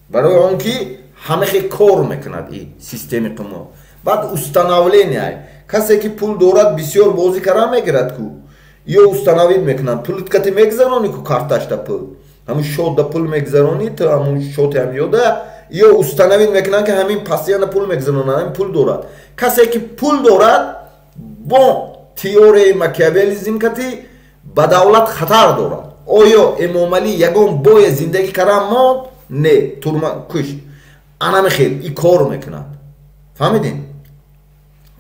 Барои он ки ҳамахе кор мекунад и системи қимор. Баъд установление. Касе ки пул дорад, бисёр бозӣ кара мегирад ку. Ё установить мекунанд. Пулт кати мегузаронӣ ку, карташта пул. Ҳамун счёт да пул мегузаронӣ, ту ҳамун счёт и ҳам ёда, ё установить мекунанд, ки ҳамин постоянно пул мегузаронад, ҳамин пул дорад. Касе ки пул дорад, бо теорияи макиавелизм кати ба давлат хатар дорад. Оё Эмомалӣ ягон боя зиндагӣ кардан монд? Не, турма кушт. Анами хел и кор мекунад. Фаҳмидин?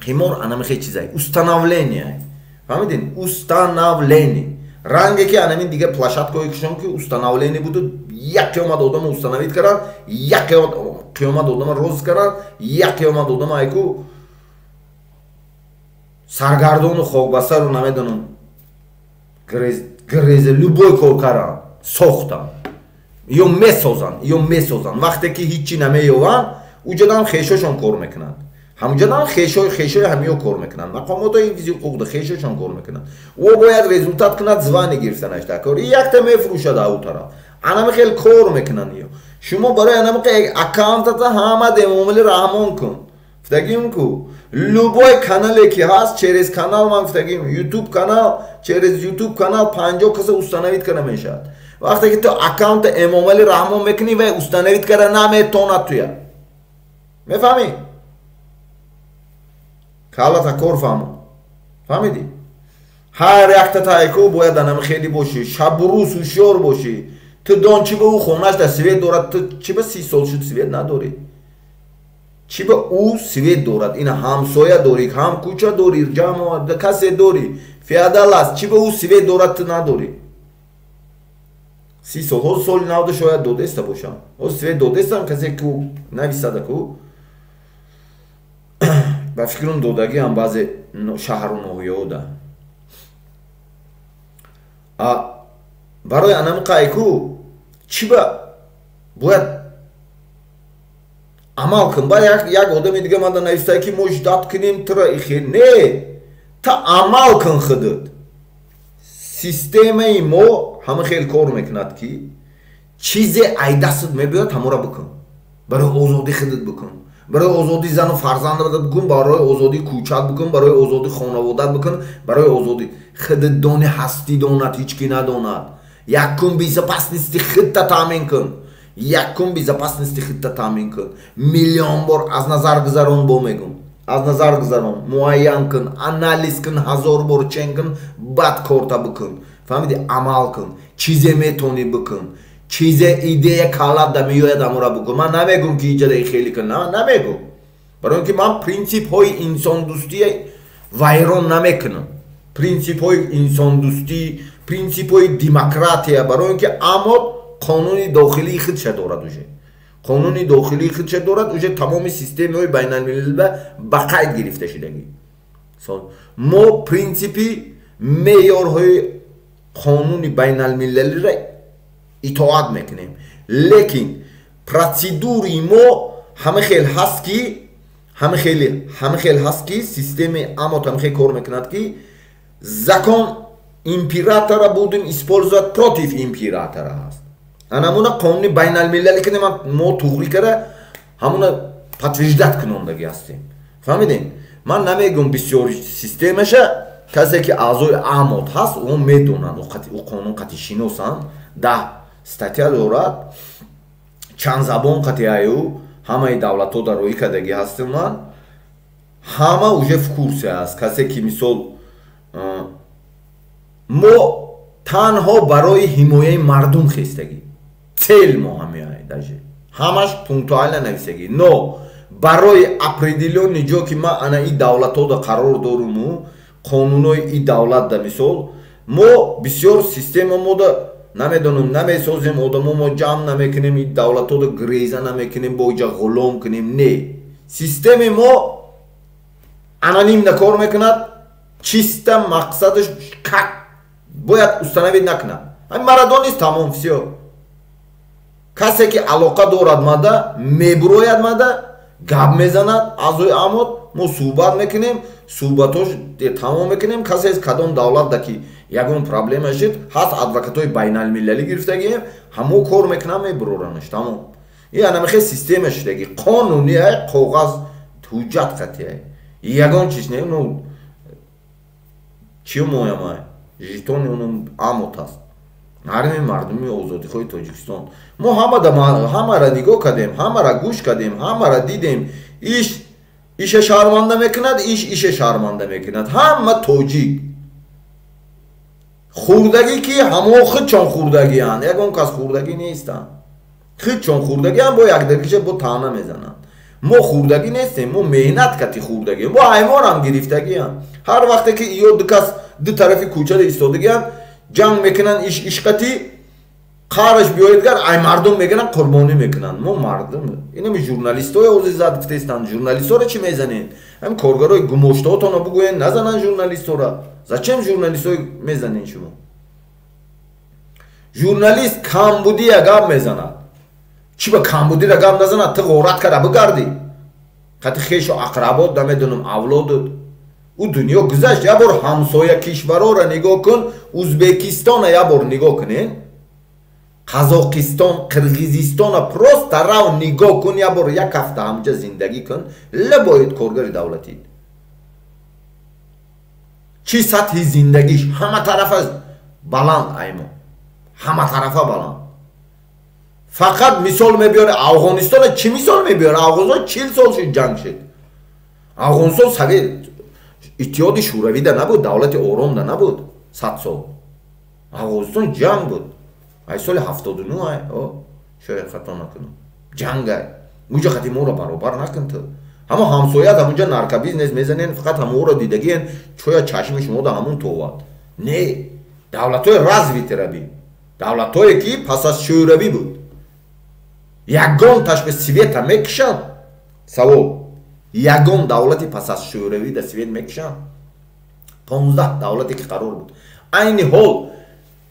Қимор анами хел чизай, установление. Фаҳмидин? Установление. Ранге ки анамин дига площадка ҳое кишон ки установление буду, як қиёмат одама установить кардан, як қиёмат одама роз кардан, як қиёмат одама айку саргардону хокбасару, намедонам, грезе, любой кор кардан, сохтан ё месозанд, ё месозанд. Вақте ки ҳичи намеёванд, уҷадам хешошон кор мекунанд, ҳамуҷадам хешои ҳамиё кор мекунанд, мақомотои ҳифзи ҳуқуқ хешошон кор мекунанд. Ӯ бояд результат кунад, звание гирифтанаш дар кор, якта мефурӯшад ау тараф. Анами хел кор мекунанд. Ё шумо барои анами аккаунтата ҳамад Эмомали Раҳмон кун, гуфтагим ку. Любой канале ки ҳаст, через канал, ман гуфтагим, ютуб канал, через ютуб канал 50 каса установить карда мешавад. Вақте ки ту аккаунта Эмомали Раҳмон мекунӣ, вай установить карда наметонад туя. Мефаҳмӣ? Калата кор фаҳмо. Фаҳмидӣ? Ҳар якта тайку бояд анами хеле бошӣ, шабу рӯз ҳушёр бошӣ. Ту дон, чӣ ба ӯ хонаш дар свет дорад, ту чӣ ба 30 сол шуд свет надорӣ? Чӣ ба ӯ свет дорад? Ина ҳамсоя дорӣ, ҳам кӯча дорӣ, ҷамоат касе дорӣ, феодал аст. Чӣ ба ӯ свет дорад, ту надорӣ? 30 сол. Ҳозир соли навда шояд додеста бошам. Ҳозир свет додестам, касе ку нависада ку. Ба фикрам, додагиам баъзе шаҳру ноҳияҳода. Барои анами қайку чӣ ба бояд амал кун. Ба як одами дига манда навистае, ки мо ждать кунем тура ихе. Не, та амал кун худат. Системаи мо ҳама хел кор мекунад, ки чизе айдастат мебиёд, ҳамора бикун. Барои озодӣ худат бикун, барои озодии зану фарзандат бикун, барои озодии кӯчат бикун, барои озодии хонаводат бикун, барои озодӣ худат дони, ҳастӣ донад, ҳеҷ ки надонад. Якум безопасности худта таъмин кун, якум безопасности худта таъмин кун. Миллион бор аз назар гузарон, бо мегум, аз назар гузарон, муайян кун, анализ кун, ҳазор бор чен кун, баъд корта бикун. Фаҳмиди? Амал кун, чизе метонӣ бикун, чизе идея каллат да меояд, амора бикун. Ман намегум, ки иҷада хеле кун, намегум, барои он ки ман принсипҳои инсондӯстӣ вайрон намекунам, принсипҳои инсондӯстӣ, принсипҳои демократия. Барои он ки аммо қонуни дохилии худша дорад, уже қонуни дохилии худша дорад, уже тамоми системаҳои байналмилалиба ба қайд гирифта шудагӣ. Мо принсипи меъёрҳои қонуни байналмилалиро итоат мекунем, лекин процедури мо ҳама хел ҳаст ки ҳама хел ҳаст ки системаи амот ҳама хел кор мекунад, ки закон императора будем использовать против императора ҳаст. Анамуна қонуни байналмилалӣ ки мо туғрӣ кара, ҳамуна подтверждать кунондаги ҳастем. Фаҳмидем? Ман намегум бисёр системаша. Касе ки аъзои амот ҳаст, ӯ медонанд, ӯ қонун қатъи шиносанд. 10 статья дорад, чанд забон қатъи ҳамаи давлатҳо дар роҳӣ кардагӣ ҳастем. Ман ҳама уже в курсе аст. Касе ки мисол, мо танҳо барои ҳимояи мардум хестагӣ, цель мо ҳамеай, даже ҳамаш пунктуально нависагӣ. Но барои определённый ҷо ки ман ана и давлатҳода қарор доруму қонунҳои и давлатда, мисол, мо бисёр система мода, намедонам, намесозем, одамо мо ҷамъ намекунем, и давлатҳода греза намекунем, бо иҷа ғулом кунем. Не, системаи мо анонимно кор мекунад, чисто мақсадаш как бояд установить накунад. Ҳамин мара донист, тамом, всё. Касе ки алоқа дорад мада, мебурояд мада, гап мезанад, аъзои амот, мо суҳбат мекунем, суҳбатош тамом мекунем. Касе кадом давлатда ки ягон проблема шид, ҳаст адвокатҳои байналмилалӣ гирифтагием, ҳамо кор мекунам, мебуроранаш, тамом. И анамихе система шидаги, қонунияй, коғаз, ҳуҷҷат қатияй, ягон чиз не. Ну чӣ моямай, жетони унум амот аст, армияи мардуми озодихоҳи Тоҷикистон. Мо ҳамара нигоҳ кардем, ҳамара гӯш кардем, ҳамара дидем. Иш иша шарманда мекунад, иш иша шарманда мекунад. Ҳама тоҷик хурдагӣ ки ҳамо худчон хурдагианд, ягон кас хурдагӣ нестанд, худчон хурдагианд, бо якдигарша бо таъна мезананд. Мо хурдагӣ нестем, мо меҳнат кати хурдагием, мо ҳайвонам гирифтагианд. Ҳар вақте ки ё ду кас ду тарафи кӯчада истодагианд, ҷанг мекунанд, иш ишқати қараш биёедгар, ай мардум мегиранд, қурбонӣ мекунанд. Мо мардум инами журналистҳои ҳозир зад гуфтаистанд. Журналистҳоро чӣ мезанед? Ҳамин коргарои гумоштаотонро бугӯед назананд журналистҳоро. Зачем журналистҳои мезанед шумо? Журналист камбудия гап мезанад. Чӣ ба камбудира гап назанад? Ту ғорат кара бигардӣ қати хешу ақработ, намедонам, авлодут. Ӯ дунё гузашт. Як бор ҳамсоя кишварора нигоҳ кун, Узбекистона як бор нигоҳ кунед, Қазоқистон, Қирғизистона просто рав нигоҳ кун, як бор як ҳафта ҳамҷа зиндагӣ кун, лабоид коргари давлатӣ чӣ сатҳи зиндагиш ҳама тарафа баланд, аймо ҳама тарафа баланд. Фақат мисол мебиёре Афғонистона. Чӣ мисол мебиёре? Афғонистон 40 сол шуд ҷанг шуд. Афғонистон Совет Иттиҳоди Шӯравида набуд, давлати оромда набуд 100 сол. Афғонистон ҷанг буд ай соли 79, ай шояд хато накунам, ҷангай. Уҷа қати моро баробар накун ту. Ҳамо ҳамсоят ҳамунҷа наркобизнес мезанен, фақат ҳаморо дидагиен, чоя чашми шумода ҳамун товад. Не, давлатҳои развитый ра бин, давлатҳое ки пас аз Шӯравӣ буд, ягон ташбе света мекушанд? Савол: ягон давлати пас аз Шӯравӣ да свет мекушанд? 15 давлате ки қарор буд. Айни ҳол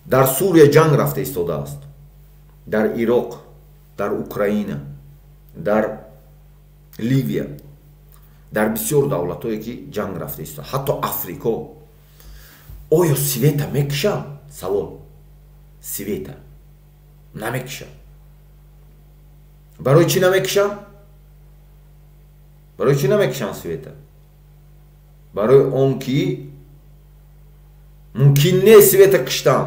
дар Сурия ҷанг рафта истодааст, дар Ироқ, дар Украина, дар Ливия, дар бисёр давлатҳое ки ҷанг рафта истода, ҳатто Африко. Оё света мекушанд? Савол: света намекушанд. Барои чӣ намекушанд? Барои чӣ намекушанд света? Барои он ки мумкин нест света киштан.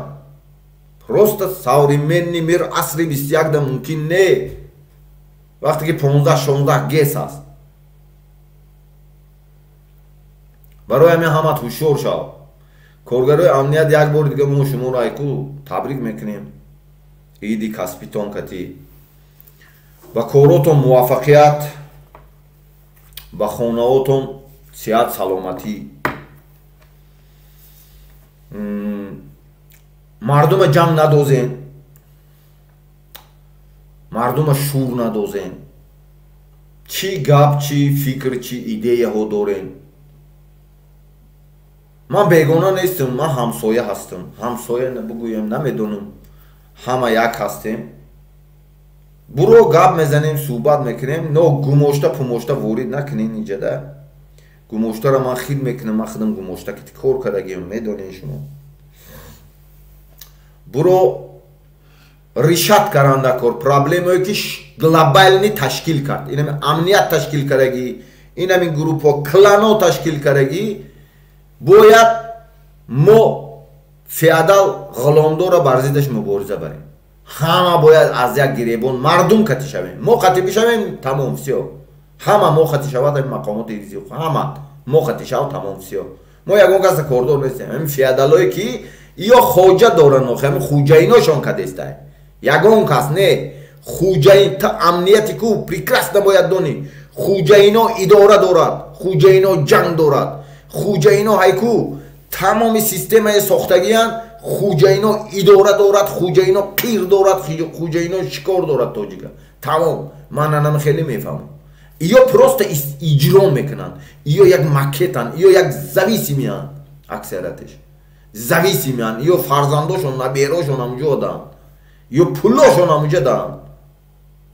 Просто современный мир, асри 21-да мумкин не, вақте ки 15-16 ГЭС аст. Барои ҳамин ҳамат ҳушёр шав. Коргарои амният, як бори дига мо шуморо айку табрик мекунем иди касбитон катӣ. Ба коротон муваффақият, ба хонаотон сиҳат, саломатӣ. Мардума ҷанг надозен, мардума шур надозен. Чӣ гап, чӣ фикр, чӣ идеяҳо дорен? Ман бегона нестам, ман ҳамсоя ҳастам. Ҳамсоя бугӯям, намедонам, ҳама як ҳастем. Буро, гап мезанем, суҳбат мекунем, но гумошта пумошта ворид накунен иҷада. Гумоштаро ман хид мекунам, ман худам гумошта ки кор кардагиам, медонен шумо. Буро, решать каранда кор проблемое ки глобальный ташкил кард, инами амният ташкил кардагӣ, инами группҳо, клано ташкил кардагӣ. Бояд мо феодал ғуломдорро бар зиддаш мубориза барем. Ҳама бояд аз як гиребон мардум кати шавем. Мо қати бишавем, тамом, всё. Ҳама мо қати шавад, мақомоти ҳифзи ҳуқуқ ҳама мо қати шав, тамом, всё. Мо ягон каса кордор нестем. Ҳамин феодалое ки ё хоҷа доранд, охи ҳамин хуҷаиношон кадестай, ягон кас не. Хуҷаин та амнияти ку прекрасно бояд донӣ. Хуҷаино идора дорад, хуҷаино ҷанг дорад, хуҷаино ҳайку тамоми системаи сохтагиянд. Хуҷаино идора дорад, хуҷаино қир дорад, хуҷаино шикор дорад тоҷика, тамом. Ман анам хеле мефаҳмам. Ё просто иҷро мекунанд, ё як макетанд, ё як зависимый анд. Аксариятеш Зависимян, ё фарзандошон, наберошон ҳамуҷо даанд, ё пулошон ҳамуҷа даанд.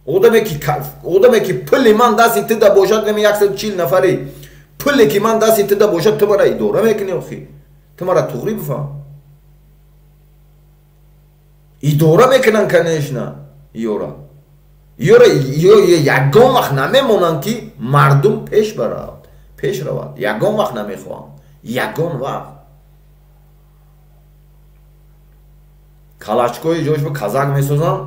Одаме ки пули ман дасти туда бошад, нами 140 нафари пуле ки ман дасти туда бошад, ту мара идора мекунӣ охи. Ту мара туғри бифаҳм. Идора мекунанд, конечно, ёра. Ёра ягон вақт намемонанд, ки мардум пеш барад, пеш равад. Ягон вақт намехоҳанд. Ягон вақт. Калачкои ҷош ба казак месозанд,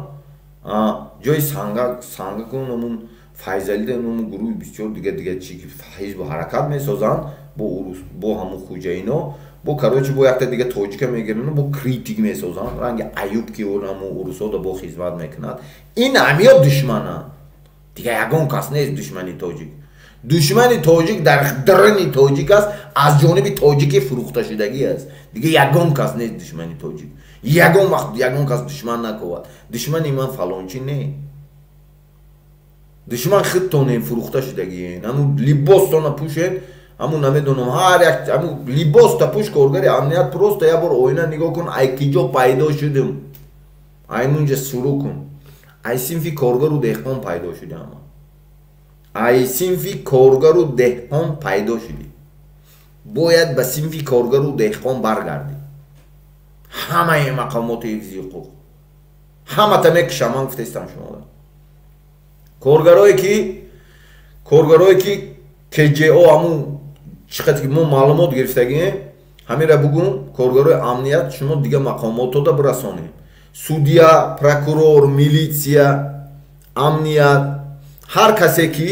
ҷои санга санга кун ҳамун Файзалида ҳамун гурӯҳи бисёр дига дига чи ки ҳизбу ҳаракат месозанд бо урус, бо ҳамун хуҷаино, бо короче бо якта дига тоҷика мегиранд, бо критик месозанд, ранги Аюб ки ҳамун урусода бо хизмат мекунад. Ин ҳамиё душмананд. Дига ягон кас нест душмани тоҷик. Душмани тоҷик дар дарани тоҷик аст, аз ҷониби тоҷики фурӯхташудагӣ аст. Дига ягон кас нест душмани тоҷик. Ягон вақт ягон кас душман наковад. Душмани ман фалончи не. Душман худтонем, фурӯхта шудагиен. Ҳамун либостона пӯшед, ҳамун намедонам, ҳар як ҳамун либоста пӯш, коргари амният, просто як бор оина нигоҳ кун, ай киҷо пайдо шудим. Аймунҷа сурӯ кун. Ай синфи коргару деҳқон пайдо шудам. Ай синфи коргару деҳқон пайдо шудӣ. Бояд ба синфи коргару деҳқон баргардӣ. Ҳамаи мақомоти ҳифзи ҳуқуқ ҳамата мекушам, ман гуфтаистам шумода. Коргарое ки КЖО, ҳамун чӣ қадр ки мо маълумот гирифтагием, ҳамира бугум, коргарои амният, шумо дига мақомотода бирасонем. Судья, прокурор, милитсия, амният, ҳар касе ки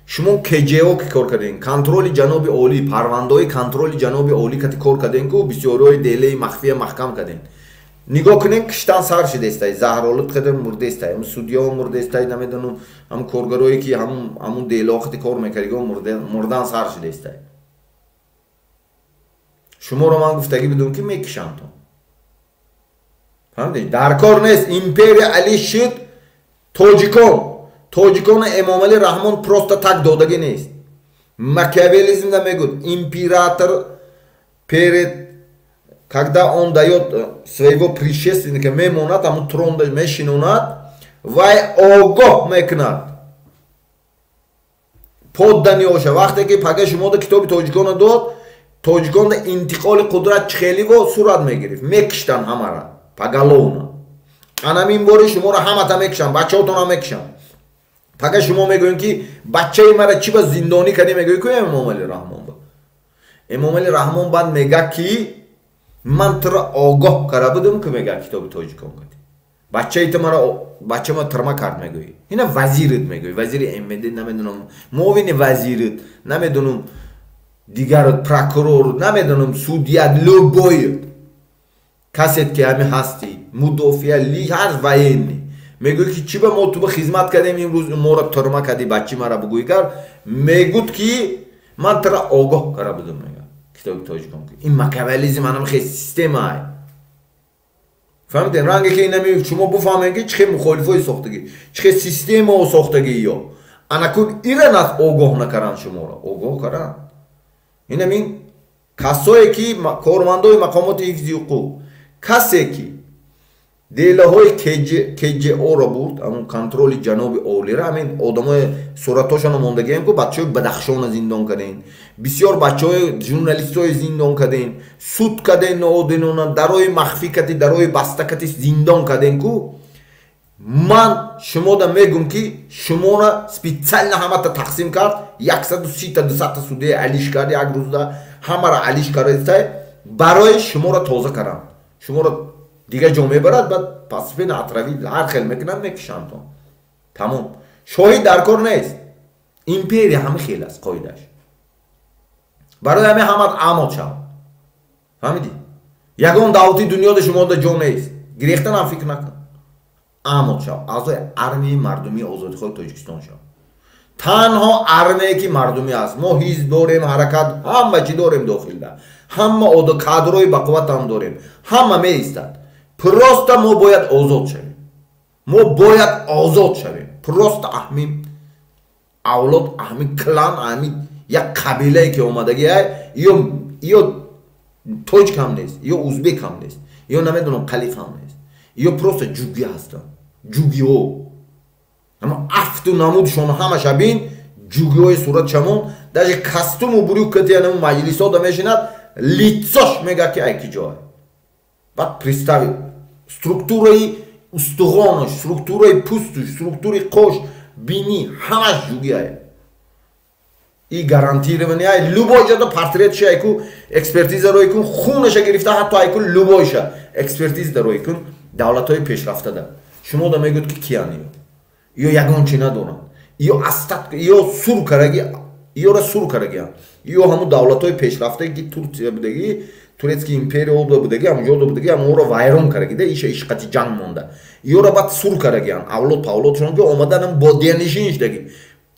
шумо КЖО ки кор кардем, контроли ҷаноби олӣ, парвандаҳои контроли ҷаноби олӣ кати кор кардем ку бисёриҳои делаи махфия маҳкам кардем. Нигоҳ кунем, киштан сар шудестай, заҳролуд кардем, мурдестай, ҳам судьяо мурдестай, намедонам, ҳам коргарое ки ҳамун делаҳо кати кор мекардиго мурдан сар шудестай. Шуморо ман гуфтагӣ будум, ки мекишам то. Фаҳмидед? Дар кор нест, империя али шуд тоҷикон. Тоҷикона Эмомалӣ Раҳмон просто так додагӣ нест. Макиавелизмда мегӯд, император перед когда он даёт своего предшественника, мемонад, ҳамун тронда мешинонад, вай огоҳ мекунад подданиоша. Вақте ки пага шумода китоби тоҷикона дод, тоҷиконда интиқоли қудрат чихеливо сурат мегирифт, мекиштанд ҳамара поголовно. Анамин бори шуморо ҳамата мекишанд, бачаҳотонам мекишанд. Пага шумо мегӯем, ки бачаи мара чӣ ба зиндонӣ кардӣ, мегӯӣ ку Эмомалӣ Раҳмон ба. Эмомалӣ Раҳмон баъд мега, ки ман туро огоҳ карда будум, ки мега китоби тоҷикон кардӣ. Бачаи ту мара, бача ма тирма кард, мегӯӣ. Ина вазирит мегӯӣ, вазири МВД, намедонам, муовини вазирит, намедонам, дигарот, прокурор, намедонам, судья, любой касет ки ҳами ҳастӣ, мудофиа, ҳар военный, мегӯӣ, ки чӣ ба мо ту ба хизмат кардем, имрӯз моро тирма кардӣ, бачи мара бугӯӣ кард, мегӯд, ки ман тура огоҳ карда будум, мега китоби тоҷикон. Ин макиавелизм, анам хел системаай. Фаҳмидем? Ранге ки инами шумо буфаҳмем, ки чӣ хел мухолифои сохтагӣ, чӣ хел системао сохтагӣ ё. Анакун ира нас огоҳ накаранд, шуморо огоҳ каранд. Инамин касое ки кормандои мақомоти ҳифзи ҳуқуқ, касе ки делаҳои КЖО-ро бурд, ҳамун контроли ҷаноби олира, ҳамин одамои суратҳошонро мондагием ку, бачаҳои Бадахшона зиндон кардем, бисёр бачаҳои журналистҳои зиндон кардем, суд кардем ноодинона, дарои махфӣ кати, дарои баста кати зиндон кардем ку. Ман шумода мегӯм, ки шуморо специально ҳамата тақсим кард, 130-та, 200-та судяи алиш кард, як рӯзда ҳамаро алиш кардистай, барои шуморо тоза кардан. Шуморо дигар ҷо мебарад, баъд постепенно отравить ҳар хел мекунанд, мекушандтон. Тамом, шоҳид дар кор нест. Империя ҳама хел аст қоидааш. Барои ҳамин ҳамат амод шав. Фаҳмидӣ? Ягон давлати дунёда шумода ҷо нест, гирехтанам фикр накун. Амод шав, аъзои армияи мардумии озодихоҳи Тоҷикистон шав. Танҳо армие ки мардумӣ аст. Мо ҳизб дорем, ҳаракат, ҳама чӣ дорем, дохилда ҳама кадрои бақувватам дорем, ҳама меистад. Просто мо бояд озод шавем, мо бояд озод шавем. Просто аҳмин авлод, аҳмин клан, аҳмин як қабилае ки омадагиай, ё Тоҷик ҳам нест, ё узбек ҳам нест, ё намедонам қалиқ ҳам нест, ё просто ҷугӣ ҳастанд. Ҷугиҳо ама афту намудшон ҳамаша бин, ҷугиҳои суратшамон, даже костюму брюк кати маҷлисода мешинад, лицо ш мега ки ай ки ҷой. Баъд представь, структураи устухонаш, структураи пӯстуш, структураи қош, бинӣ, ҳамаш ҷугиае. И гарантированный ай, любой ҷода портретша айку экспертиза рӯй кун, хунаша гирифта ҳатто айку любой ша экспертиза рӯй кун. Давлатҳои пешрафтада шумо да мегӯд, ки киян ё? Ё ягон чи надоранд, ё астат, ё сур караги, ёра сур карагиан, ё ҳамун давлатҳои пешрафтае ки Турция будагӣ, Турецкий империя будагӣ, ҳамунҷо будагӣ, ҳамонро вайрон карагида, иша ишқати ҷанг монда, ёра баъд сур карагиан, авлод павлодшон ки омаданам бодиянишин шудаги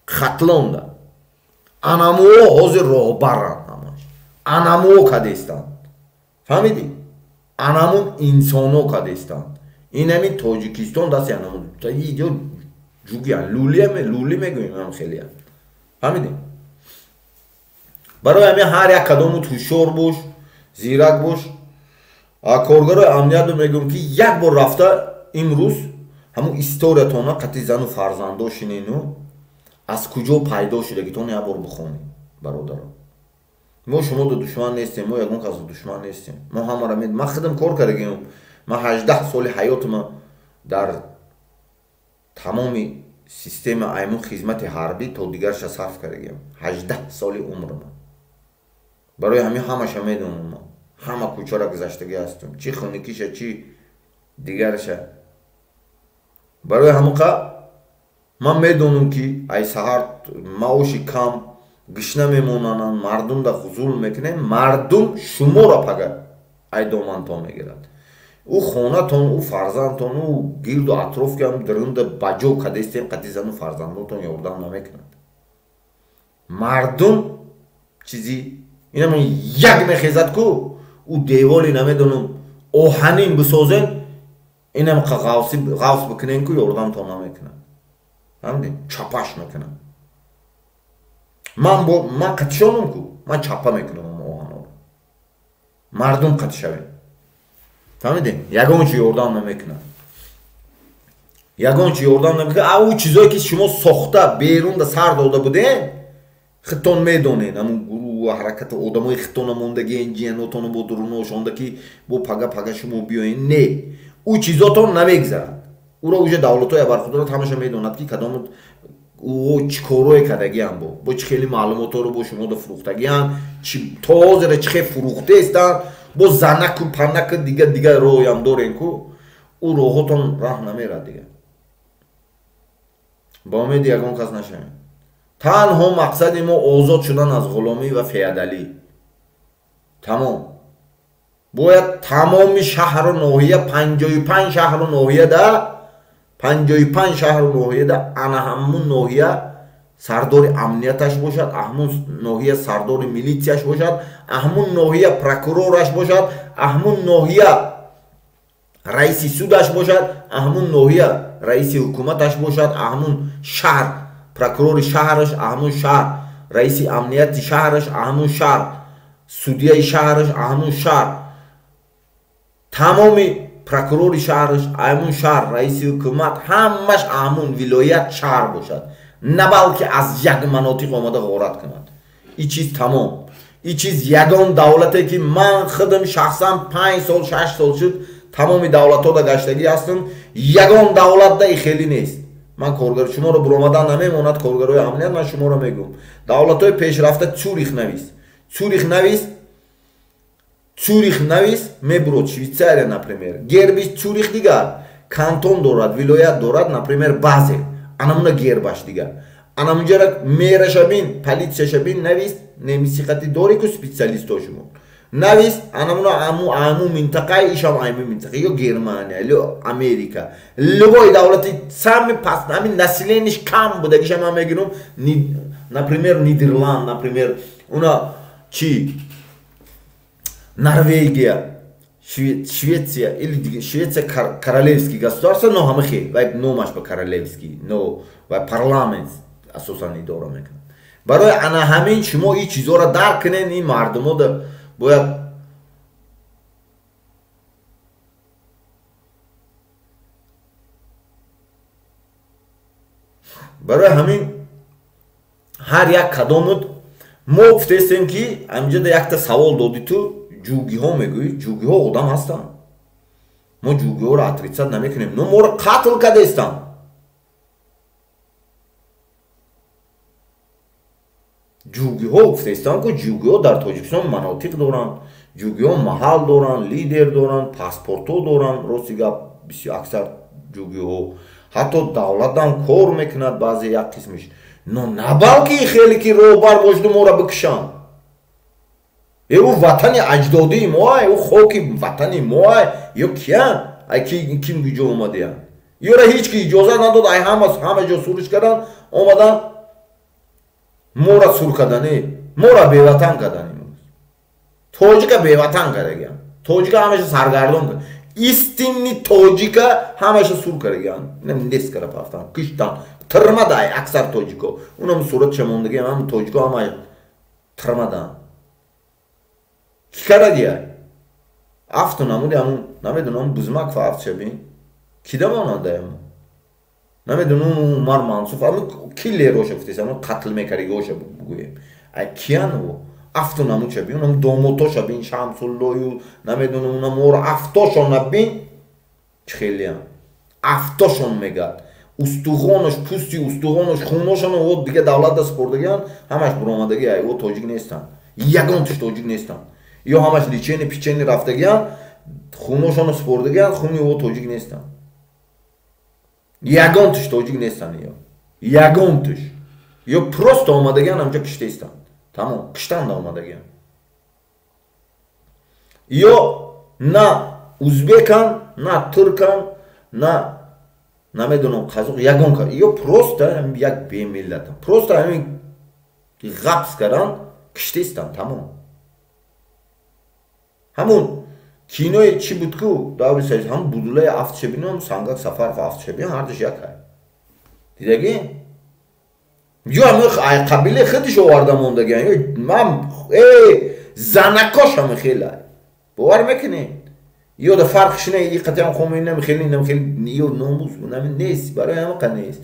Хатлонда. Анамуо ҳозир роҳбаранд, ҳамаш анамуо кадестанд, фаҳмидӣ? Анамун инсоно кадестанд. Инами Тоҷикистон дасти анамун ҷо ҷугиян, лули мегӯем, ҳам хелия, фаҳмидӣ? Барои ҳамин ҳар як кадомут ҳушёр бош, зирак бош. Коргарои амниятро мегӯям, ки як бор рафта имрӯз ҳамун историятона қати зану фарзандо шинену аз куҷо пайдо шудагитон як бор бихонед. Бародаро, мо шуморо душман нестем, мо ягон касро душман нестем, мо ҳамаро. Ман худам кор кардагиам, ман 18 соли ҳаётима дар тамоми система аймун хизмати ҳарбӣ то дигарша сарф кардагиам, 18 соли умрма. Барои ҳамин ҳамаша медонам, ман ҳама кӯчаро гузаштагӣ ҳастам, чӣ хунукиша, чӣ дигарша. Барои ҳамуқа ман медонам, ки ай саҳар маоши кам гишна мемонананд, мардум да зулм мекунем. Мардум шуморо пага ай домантон мегирад, ӯ хонатон, ӯ фарзандтон, ӯ гирду атроф ки ҳам диринда ба ҷо кадестем, қати зану фарзандотон ёрдам намекунад мардум. Чизи инам як мехезад ку, ӯ деволи намедонам оҳанин бисозен, инам ғавс бикунен ку, ёрдамтон намекунад, фаҳмидед? Чапаш мекунад. Ман бо ман қатишонам ку, ман чапа мекунам оҳанҳоро, мардум қатишавем, фаҳмидед? Ягон чи ёрдам намекунад, ягон чи ёрдам намекунад. А ӯ чизое ки шумо сохта берунда сар дода будем, худтон медонед, ҳамун гурӯҳу ҳаракати одамои худтона мондаги, ҷиянотоно бо дуруношонда, ки бо пага пага шумо биёен. Не, ӯ чизотон намегзарад, ӯро уже давлатҳои абарқудрат ҳамаша медонад, ки кадом ӯ чӣ корое кардагиам, бо чӣ хели маълумотҳоро бо шумода фурӯхтагиам, то ҳозира чӣ хел фурӯхтаестанд, бо занаку панаку дига дига роҳям дорем ку, ӯ роҳотон раҳ намерад дига. Ба умеди ягон кас нашавем. Танҳо мақсади мо озод шудан аз ғуломӣ ва феодалӣ, тамом. Бояд тамоми шаҳру ноҳия, 55 шаҳру ноҳияда, 55 шаҳру ноҳияда ана ҳамун ноҳия сардори амнияташ бошад, ҳамун ноҳия сардори милитсияш бошад, ҳамун ноҳия прокурораш бошад, ҳамун ноҳия раиси судаш бошад, ҳамун ноҳия раиси ҳукуматаш бошад, ҳамун шаҳр прокурори шаҳраш, ҳамун шаҳр раиси амнияти шаҳраш, ҳамун шаҳр судияи шаҳраш, ҳамун шаҳр тамоми прокурори шаҳраш, ҳамун шаҳр раиси ҳукумат, ҳамаш ҳамун вилоят шаҳр бошад, на балки аз як манотиқ омада ғорат кунад. И чиз тамом. И чиз ягон давлате ки ман худам шахсан 5 сол, 6 сол шуд, тамоми давлатҳода гаштагӣ ҳастам, ягон давлатда и хеле нест. Ман коргар шуморо буромадан намемонад, коргарои амният, ман шуморо мегӯм, давлатҳои пешрафта. Цюрих навис, Цюрих навис, Цюрих навис, мебурод. Швейтсария, например, герби Цюрих дигар, кантон дорад, вилоят дорад, например, Базел, анамуна гербаш дигар, анамунҷара мераша бин, политсияша бин, навис, немисиқати дори ку специалистҳо, шумо навис, анамуна аму аму минтақаи ишам, айму минтақа, ё Германия ё Америка, любой давлати сами паст, ҳамин население ш кам будагиша ман мегирам, например, Нидерланд, например, уна чи, Норвегия, Швеция или Швеция королевский государство, но ҳама хел вай номаш ба королевский, но вай парламент асосан идора мекунад. Барои ана ҳамин шумо ин чизҳоро дарк кунед, ин мардумода бояд. Барои ҳамин ҳар як кадомут мо гуфтестем, ки ҳаминҷода якта савол додӣ, ту ҷугиҳо мегӯӣ, ҷугиҳо одам ҳастанд. Мо ҷугиҳоро отрицать намекунем, но моро қатл кардестанд. Ҷугиҳо гуфтестанд, ку ҷугиҳо дар Тоҷикистон манотиқ доранд, ҷугиҳо маҳал доранд, лидер доранд, паспортҳо доранд. Рости гап, бисёр аксар ҷугиҳо ҳатто давлатам кор мекунад баъзе як қисмиш. Но на балки хеле ки роҳбар бошду моро бикушанд. Ӯ ватани аҷдодии моай, ӯ хоки ватани моай, ё киян? Ай ким куҷо омадиян? Ёра ҳеҷ ки иҷозат надод, ай ҳама ҷо суриш кардан, омадан мора сур кардани, мора беватан кардани. Тоҷика беватан кардагиян. Тоҷика ҳамаша саргардон кард. Истинни тоҷика ҳамаша сур кардагиян. Нес кара пафтан, киштан. Тирмада ай аксар тоҷико. Унам суратша мондагиян, ҳам тоҷико ҳама тирмадан. Ки кардагия? Афту намуди ҳамун, намедонам, бузмак фа афтша бин. Кида монандаям? Намедонам, Умар Мансуф, ҳамун ки лероша гуфтест, ҳамун қатл мекардагиҳоша бугӯем. Ай киян ӯ? Афту намудша бин, унам домотоша бин, Шамсуллою, намедонам, унам ора афтошона бин, чӣ хелиян. Афтошон мегад. Устухонош, пӯсти устухонош, хуношона о дига давлат супордагиян, ҳамаш буромадаги, ай о тоҷик нестанд. Ягон туш тоҷик нестанд. Ё ҳамаш личени пичени рафтагиян, хуношона супордагиян, хуни о тоҷик нестанд. Ягон туш тоҷик нестанд ё. Ягон туш. Ё просто омадагиян ҳамҷо киштаистанд. Тамом, киштанда омадагиян. Ё на узбекан, на туркан, на намедонам қазоқ, ягон ка. Ё просто як бемиллатан. Просто ҳамин ғабс кардан, киштаистанд, тамом. Ҳамун кинои чӣ буд ку даври Союз, ҳамун будулаи афтша бинам, Сангак Сафаров афтша бинам, ҳардуш якай. Дидагӣ? Ё ҳамин ай қабилаи худиш оварда мондагиан, ё ман занакош ҳами хелай. Бовар мекунед? Ё да фарқш не, и қатъиан хомӯи нами хели, нами хели, ё номус нами нест, барои ҳамақа нест.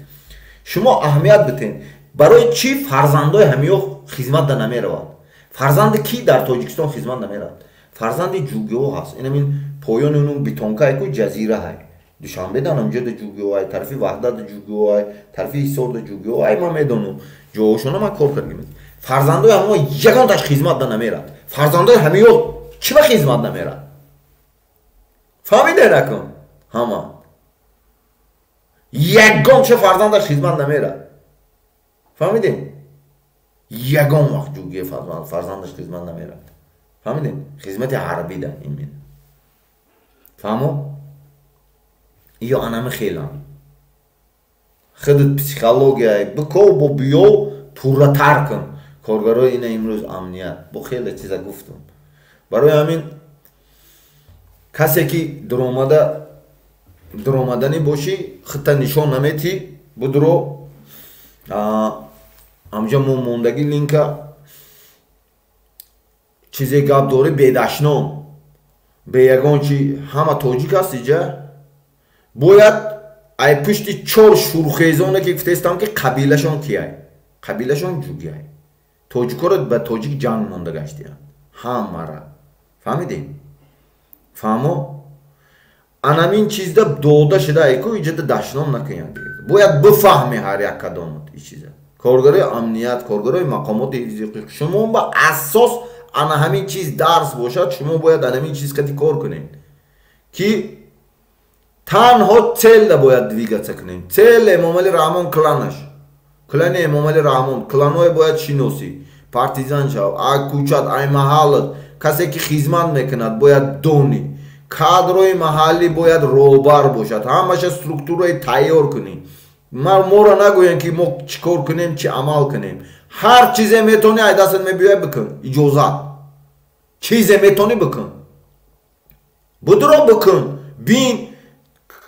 Шумо аҳамият битен, барои чӣ фарзандои ҳамиё хизмат да намеравад? Фарзанди кӣ дар Тоҷикистон хизмат намеравад? Фарзанди ҷугиҳо ҳаст. Инамин поёни унун битонкае ку ҷазира ҳай. Душанбе дан ҳамҷода ҷугиҳо ҳай, тарафи Ваҳдат ҷугиҳо ҳай, тарафи Ҳисорда ҷугиҳо ҳай, ман медонам. Ҷоҳошона ман кор кардагим. Фарзандои ҳамиҳо ягонташ хизмат да намерад. Фарзандои ҳамиҳо чӣ ба хизмат намерад? Фаҳмиде накун? Ҳама. Ягонча фарзандаш хизмат намерад. Фаҳмидем? Ягон вақт ҷугии фарзандаш хизмат намерад. Фаҳмидем? Хизмати ҳарбӣ да именно. Фаҳмо? Ё анами хелам. Худат психологияи биков бо биё пурратар кун. Коргарои ина имрӯз амният. Бо хеле чиза гуфтум. Барои ҳамин касе ки дуромаданӣ бошӣ, худта нишон наметӣ, будро ҳамҷа мо мондагӣ линка чизе гап дорӣ, бедашном, бе ягон чи, ҳама тоҷик аст иҷа. Бояд ай пушти чор шурхезоне ки гуфтаистам, ки қабилашон кияй? Қабилашон ҷугияй. Тоҷикоро ба тоҷик ҷанг монда гаштиянд. Ҳамара. Фаҳмидем? Фаҳмо? Анамин чизда дода шуда ку иҷада дашном накунанд. Бояд бифаҳме ҳар як кадомат ин чиза. Коргарои амният, коргарои мақомоти ҳифзи ҳуқуқ, шумо ба асос ана ҳамин чиз дарс бошад, шумо бояд ана ҳамин чиз қати кор кунед, ки танҳо цель бояд двигаться кунем. Цель Эмомали Раҳмон кланаш. Клани Эмомали Раҳмон, кланҳое бояд шиносӣ. Партизан шав, ай кӯчат, ай маҳаллат, касе ки хизмат мекунад бояд донӣ. Кадрои маҳаллӣ бояд роҳбар бошад. Ҳамаша структураи тайёр кунӣ. Моро нагӯянд, ки мо чӣ кор кунем, чӣ амал кунем. Ҳар чизе метавонӣ ай дастат мебиёяд бикун. Иҷозат. Чизе метавонӣ бикун. Будро бикун. Бин,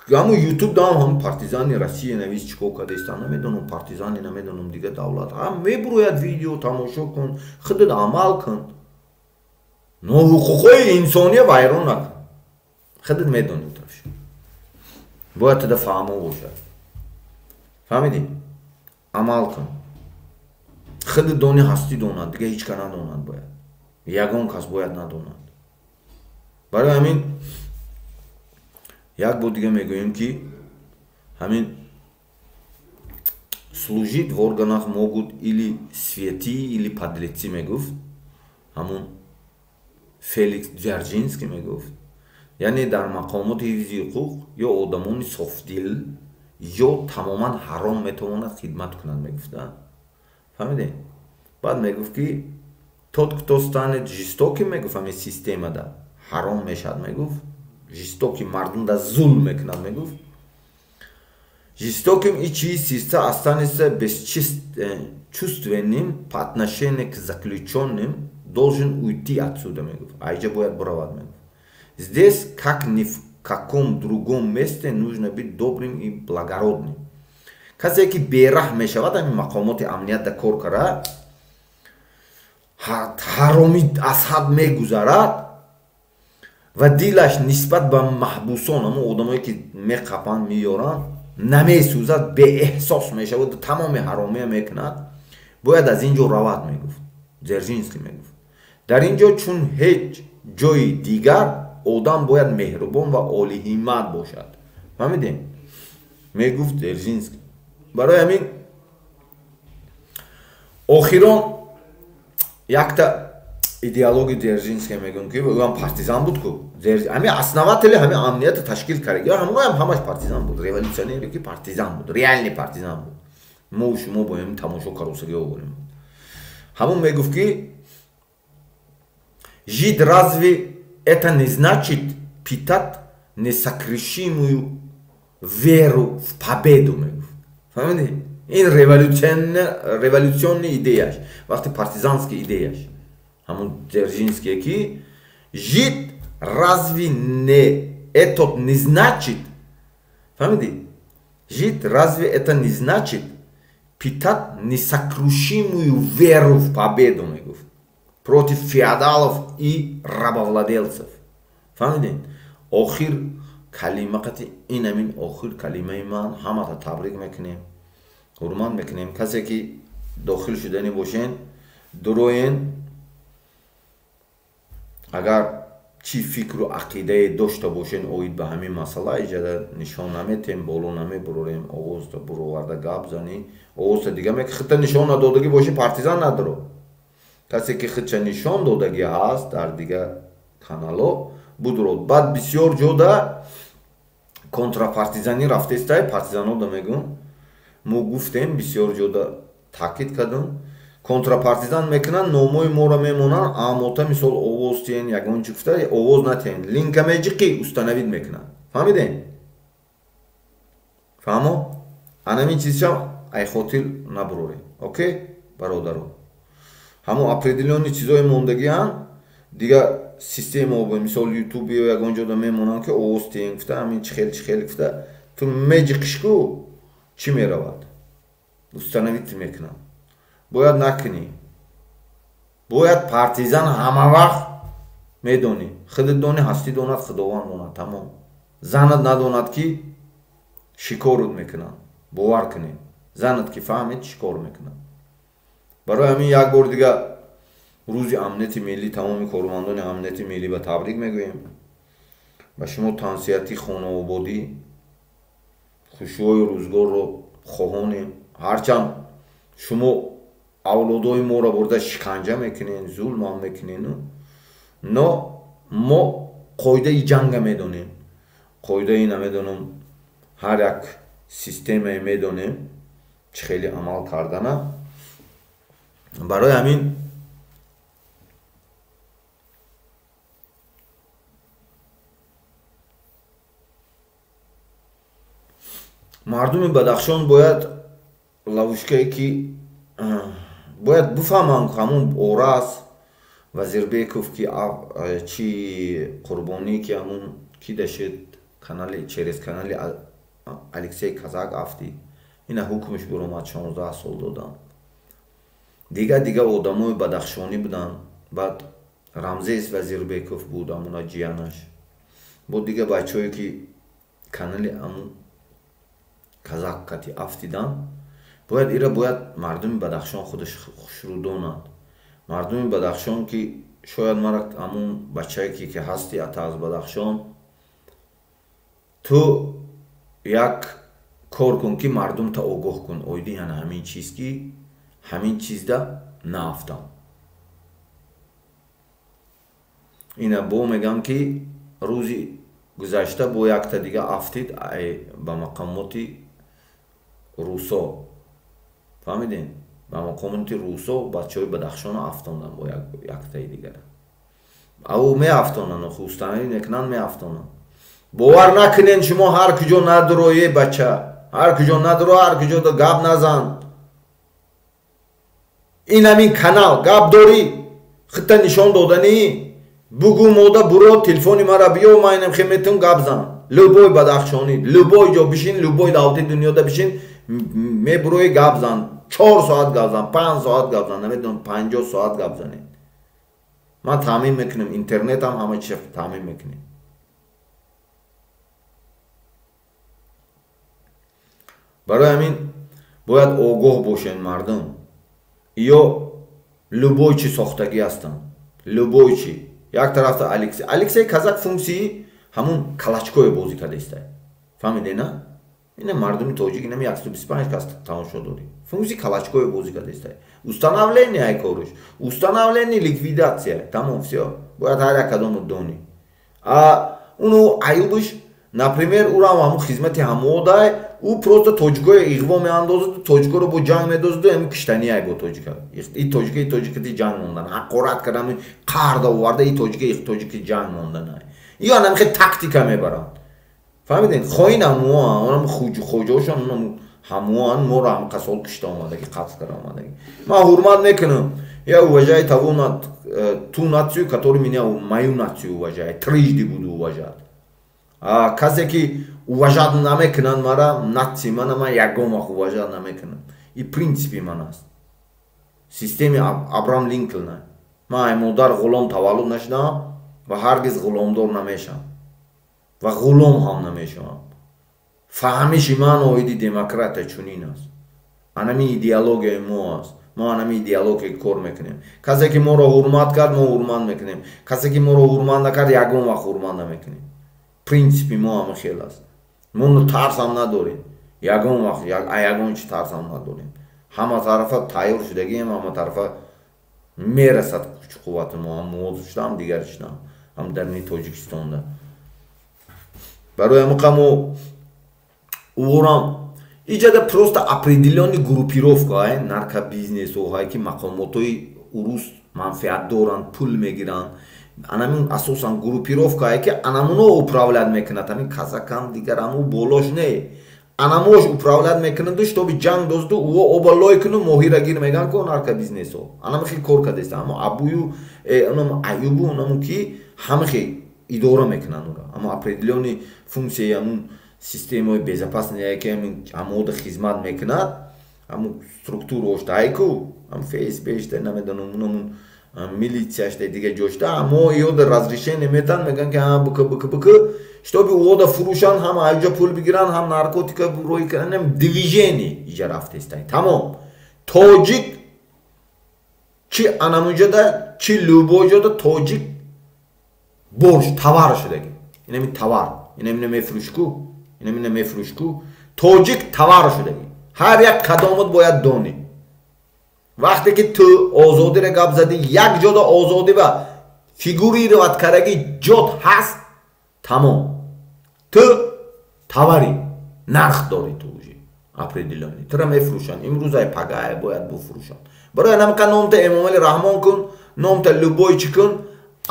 ҳамун ютуб даам ҳамун партизани Россия навис чӣ кор кардаистанд, намедонам партизани, намедонам дига давлат. Ҳам мебурояд видео, тамошо кун, худат амал кун. Но ҳуқуқҳои инсония вайрон накун. Худат медонӣ тарафш. Бояд туда фаҳмо бошад. Фаҳмидӣ? Амал кун. Худ дони ҳастӣ донад, дига ҳеч кас надонад бояд. Ягон кас бояд надонад. Барои ҳамин як бор дига мегӯем, ки ҳамин служить в органах могут или святые, или подлецы, мегуфт. Ҳамун Феликс Дзержинский мегуфт. Яъне дар мақомоти ҳифзи ҳуқуқ ё одамони софдил, ё тамоман ҳаром метавонад хидмат кунад, мегуфта. Фаҳмидед? Баъд мегуфт, ки тот, кто станет жестоким, мегуфт, ҳамин системада ҳаром мешавад, мегуфт, жестокий, мардумда зулм мекунад, мегуфт, жестоким и чьи сердца останется бесчувственным по отношению к заключенным, должен уйти отсюда, мегуфт. Айҷа бояд буравад, мегуфт. Здесь, как ни в каком другом месте, нужно быть добрым и благородным. Касе ки бераҳм мешавад, ҳамин мақомоти амниятда кор кара, ҳаромӣ аз ҳад мегузарад ва дилаш нисбат ба маҳбусон, ҳамон одамое ки меқапанд, меёранд, намесӯзад, беэҳсос мешавад, тамоми ҳаромия мекунад, бояд аз ин ҷо равад, мегуфт Дзержинский. Мегуфт, дар ин ҷо чун ҳеҷ ҷои дигар одам бояд меҳрубон ва олиҳиммат бошад. Фаҳмидем? Мегуфт Дзержинский. Барои ҳамин охирон якта идеологи Дзержинский мегӯм, ки ӯам партизан буд ку, ҳамин основатели ҳамин амнията ташкил кард, ҳамоям ҳамаш партизан буд, революционере ки партизан буд, реальный партизан буд. Мо шумо бо ҳамин тамошо каросагӣ оварем. Ҳамон мегуфт, ки жить разве это не значит питать несокрушимую веру в победу, мегуфт. Фаҳмидӣ? Ин революционный идеяш, вақти партизанский идеяш, ҳамун Дзержинские, ки жить разве не это не значит, фаҳмидӣ, жить разве это не значит питать несокрушимую веру в победу, мегуфт, против феодалов и рабовладельцев. Фаҳмидед? Охир калима қати ин ҳамин охир калимаи ман. Ҳамата табрик мекунем, ҳурмат мекунем. Касе ки дохил шуданӣ бошен, дуроен. Агар чӣ фикру ақидае дошта бошен оид ба ҳамин масъала, иҷада нишон наметем, боло намебурорем. Овозта буроварда гап занӣ, овозта дига мек, худта нишон надодагӣ бошӣ, партизан надоро. Касе ки худша нишон додагӣ ҳаст дар дигар канало, будурод. Баъд бисёр ҷода контрапартизанӣ рафтестай. Партизанода мегӯм, мо гуфтем, бисёр ҷода таъкид кардем, контрапартизан мекунанд, номои моро мемонанд. Амота мисол овоз тиен, ягон чи гуфта, овоз натиен, линка меҷиқи, установить мекунанд. Фаҳмидем? Фаҳмо? Анамин чизшам ай хотир набурорем. Окей, бародаро, ҳамон определённый чизои мондагианд, дигар система, мисол ютуб ё ягон ҷода мемонанд, ки овоз тиен гуфта, ҳамин чихел чихел гуфта, ту меҷиқишку, чӣ меравад, установить мекунанд. Бояд накунӣ. Бояд партизан ҳама вақт медонӣ, худат дони, ҳастӣ донад, Худованд донад, тамом. Занат надонад, ки шикорут мекунанд. Бовар кунед, занат ки фаҳмед, шикор мекунад. Барои ҳамин як бор дига рӯзи амнияти миллӣ тамоми кормандони амнияти миллӣ ба табрик мегӯем. Ба шумо тансиҳатӣ, хонаободӣ, хушиҳои рӯзгорро хоҳонем. Ҳарчанд шумо авлодои моро бурда шиканҷа мекунен, зулмам мекунену, но мо қоидаи ҷанга медонем, қоидаи намедонам, ҳар як системае медонем, чӣ хеле амал кардана. Барои ҳамин мардуми Бадахшон бояд ловушкае ки бояд бифаҳманд, ҳамун Ораз Вазирбеков, ки чи қурбонӣ, ки ҳамун ки дашид, канали, через канали Алексей Казак афтид, ина ҳукмш буромад, 16 сол доданд. Дигар дигар одамои бадахшонӣ буданд. Баъд Рамзес Вазирбеков буд, ҳамуна ҷиянаш бо дигар бачаҳое, ки канали ҳамун Казак кати афтиданд. Бояд ира бояд мардуми Бадахшон худаш хушрӯ донад. Мардуми Бадахшон ки шояд мара ҳамун бачае ки ҳасти ата аз Бадахшон, ту як кор кун ки мардумта огоҳ кун оиди ана ҳамин чиз ки ҳамин чизда наафтам. Ина бо мегам ки рӯзи гузашта бо якта дига афтид ба мақомоти русо. Фаҳмидем? Ба мақомоти русо бачаҳои Бадахшона афтондан бо яктаи дигара. Ау меафтонанд, установӣ мекунанд, меафтонанд. Бовар накунен шумо ҳар куҷо надурое бача, ҳар куҷо надуро, ҳар куҷо гап назан. Ин ҳамин канал гап дорӣ, худта нишон доданӣ, бугӯ мода буро телефони мара биё, ман инам хе метун гап зан. Любой бадахшонӣ, любой ҷо бишин, любой давлати дунёда бишин, мебурои гап зан. 4 соат гап зан, 5 соат гап зан, намедонам 50 соат гап занед. Ман таъмин мекунам, интернетам ҳама чиз таъмин мекунем. Барои ҳамин бояд огоҳ бошед мардум. Ё любой чи сохтагӣ ҳастанд, любой чи. Як тарафта Алексей, Алексей Казак функсияи ҳамун калачкое бозӣ кардаистай. Фаҳмиде на? Ина мардуми тоҷик инам 125 кас тамошо дорӣ. Функсияи калачкое бозӣ кардаистай. Установление ай кориш, установление ликвидатсия, тамом всё. Бояд ҳар як кадому донӣ. А уну аюбиш, например, урам ҳамун хизмати ҳамодай, ӯ просто тоҷикои иғво меандозаду тоҷикоро бо ҷанг медозаду ҳамин киштани ай бо тоҷика. И тоҷика и тоҷикати ҷанг мондан, ҳақорат карда, ҳамин қарда оварда и тоҷика и тоҷики ҷанг мондан ай. Ё ҳамин хел тактика мебаранд. Фаҳмидед? Хоин ҳамоа, онам хоҷаошон онам ҳамоан моро ҳам қасол кишта омадаги, қатл карда омадаги. Ман ҳурмат мекунам. Я уважаю того ту нацию, который меня, мою нацию уважает, трижды буду уважать. А касе ки уважать намекунанд мара, наци мана ман ягон вақт уважать намекунам. И принципи ман аст. Системи Абрам Линкольн. Ман ай модар ғулом таваллуд нашудам ва ҳаргиз ғуломдор намешавам ва ғулом ҳам намешавам. Фаҳмиши ман оиди демократия чунин аст. Анами идеологияи мо аст. Мо анами идеология кор мекунем. Касе ки моро ҳурмат кард, мо ҳурмат мекунем. Касе ки моро ҳурмат накард, ягон вақт ҳурмат намекунем. Принципи мо ҳама хел аст. Мо тарсам надорем. Ягон вақт ягон чи тарсам надорем. Ҳама тарафа тайёр шудагием, ҳама тарафа мерасад куч қуввати мо, ҳам муоз шудам, дигар шудам, ҳам дарни Тоҷикистонда. Барои ҳамин мо уворам иҷада просто определённый группировка ай наркобизнесҳое ки мақомотҳои урус манфиат доранд, пул мегиранд. Анамин асосан группировкае ки анамуно управлять мекунад, ҳамин казакам дигар ҳаму болош не, анамош управлять мекунаду шитоби ҷанг дозду уо оба лой куну моҳира гир меган ку наркобизнесҳо. Анами хел кор кардеста, амо абую онам аюбу онаму ки ҳама хел идора мекунанд ура. Амо определённый функсияи ҳамун системаи безопасности ки ҳамин ҳамода хизмат мекунад, ҳамун структураошта айку, ҳам ФСБшта намедонам унамун милитсияшта дига ҷошта, аммо ёда разрешение метан, меган ки ҳа бк бк бк, шитоби уода фурӯшанд, ҳам аҷа пул бигиранд, ҳам наркотика рӯй кунанд, ҳам движение иҷа рафтестай. Тамом. Тоҷик чи анамуҷада, чи любой ҷода тоҷик борш товар шудаги. Инами товар, инамина мефурӯшку, инамина мефурӯшку. Тоҷик товар шудаги. Ҳар як кадомот бояд донӣ. Вақте ки ту озодиро гап задӣ, як ҷода озодӣ ва фигурировать кардаги ҷот ҳаст, тамом. Ту товарӣ, нарх дорӣ ту уже определённый. Тура мефурӯшанд. Имрӯз ай пагай бояд буфурӯшанд. Барои ҳамин номта Эмомалӣ Раҳмон кун, номта любой чӣ кун,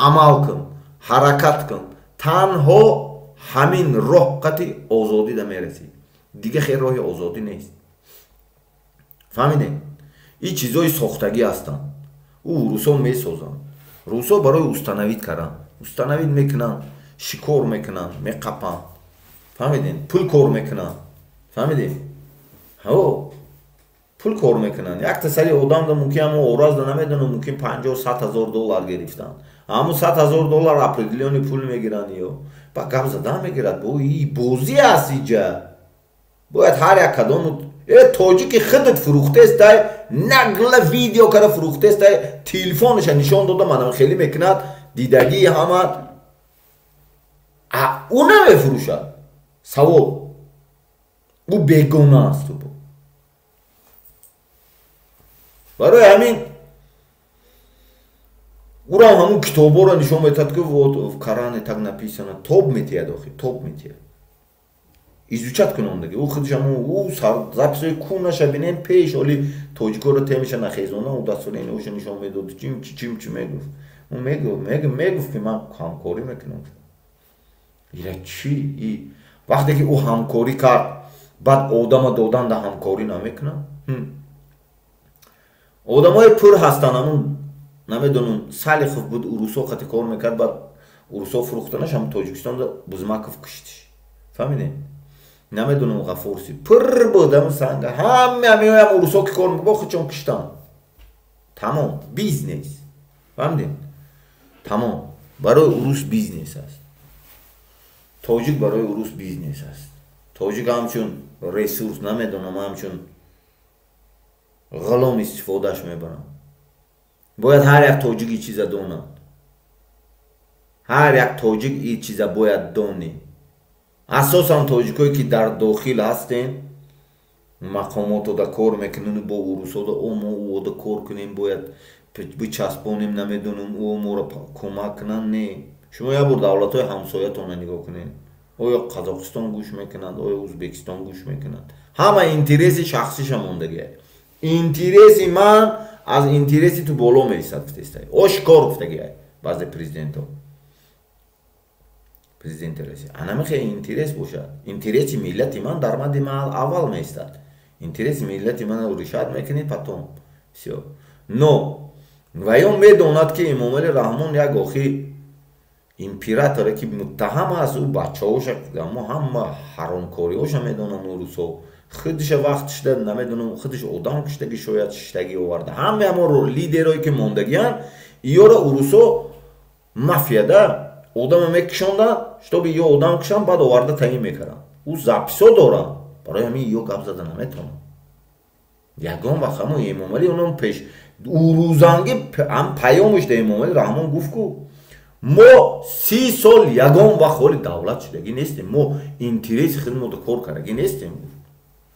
амал кун, ҳаракат кун. Танҳо ҳамин роҳ қати озодида мерасӣ. Дига хел роҳи озодӣ нест. Фаҳмидед? Ин чизҳои сохтагӣ ҳастанд. Ӯ русо месозанд. Русо барои установид кардан. Установид мекунанд, шикор мекунанд, меқапанд. Фаҳмидед? Пул кор мекунанд. Фаҳмидед? Ҳо, пул кор мекунанд. Якта сари одамда мумкин ҳамо оразда намедонам, мумкин 50-100 ҳазор доллар гирифтанд. Ҳамо 100 ҳазор доллар определённый пул мегиранд ё. Ба гап задан мегирад. Бо и бозӣ аст иҷа. Бояд ҳар як кадому Тоҷики худат фурӯхтестай, нагла видео кара фурӯхтестай, телефонша нишон дода манам хеле мекунад, дидагии ҳамат. Ӯ намефурӯшад. Савол. Ӯ бегона аст. Барои ҳамин ӯрам ҳамун китобҳоро нишон метад, ки вот в Коране так написано. Тоб метиҳад, охи, тоб метиҳад. Изучать кунондаги. Ӯ худаш ҳамун ӯ записҳои кунаша бинем, пеш оли тоҷикоро темаша нахезона, ӯ дастури иноша нишон медод, чим чим чи мегуфт. Ӯ мегуфт, ки ман ҳамкорӣ мекунам. Ира чи? Вақте ки ӯ ҳамкорӣ кард, баъд одама додан да ҳамкорӣ намекунам. Одамои пур ҳастанд, ҳамун намедонам, Салихов буд, урусо қати кор мекард, баъд урусо фурӯхтанаш, ҳам Тоҷикистонда Бузмаков куштиш. Фаҳмидем? Намедонам, Ғафурси пур буд, ҳамун санга ҳама ҳамиҳоям урусо ки кор мекард, худшон куштанд. Тамом, бизнес. Фаҳмидем? Тамом. Барои урус бизнес аст. Тоҷик барои урус бизнес аст. Тоҷик ҳамчун ресурс, намедонам, ҳамчун ғулом истифодааш мебаранд. Бояд ҳар як тоҷик ин чиза донад. Ҳар як тоҷик ин чиза бояд донӣ. Асосан тоҷикое ки дар дохил ҳастем, мақомотода кор мекунем, бо урусода, о мо ӯода кор кунем, бояд бичаспонем, намедонам, ӯ моро кӯмак кунанд. Не, шумо як бор давлатҳои ҳамсоятонро нигоҳ кунед. Оё Қазоқистон гӯш мекунад, оё Ӯзбекистон гӯш мекунад? Ҳама интереси шахсиша мондагиа. Интереси ман аз интереси ту боло меистад, гуфтестай. Ошкор гуфтагиа баъзе президентҳо. Президенти Россия. Анамихе интерес бошад. Интереси миллати ман дар мадди ман аввал меистад. Интереси миллати ман решат мекунӣ, потом всё. Но ваё медонад, ки Эмомалӣ Раҳмон як охи императоре ки муттаҳам аст, ӯ бачаҳоша, аммо ҳама ҳаромкориҳоша медонанд урусҳо. Худша вақт шуда, намедонам, худаш одам куштаги, шояд шиштагӣ оварда. Ҳама ҳамон лидерое ки мондагианд, иёро урусҳо мафияда одама мекушонданд, чтобы ё одам кушанд, баъд оварда таъин мекарданд. Ӯ записҳо доранд, барои ҳамин ё гап зада наметавонад. Ягон вақт ҳамон Эмомалӣ онон пеш урузангӣ ҳам паёмаш да Эмомалӣ Раҳмон гуфт, ку мо 30 сол ягон вақт ҳоли давлат шудагӣ нестем, мо интереси худмода кор кардагӣ нестем.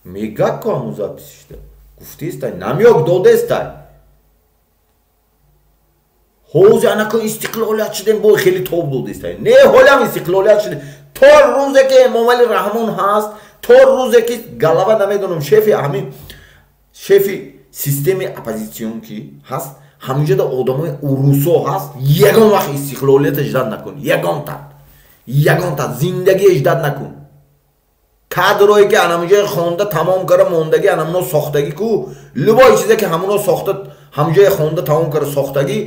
Мегак ку ҳамун записишда гуфтестай, намёк додестай. Ҳози анако истиқлолият шудем, бо хеле тоб додестай. Не, ҳолиам истиқлолият шудем. То рӯзе ки Эмомалӣ Раҳмон ҳаст, то рӯзе ки галава, намедонам, шефи ҳамин шефи системи оппозитсион ки ҳаст, ҳаминҷода одамои урусо ҳаст, ягон вақт истиқлолият ждат накун, ягонта зиндагӣ ждат накун. Кадрое ки анамҷои хонда тамом кара мондагӣ, анамно сохтагӣ ку, любой чизе ки ҳамоно сохта, ҳамҷои хонда тамом кара сохтагӣ,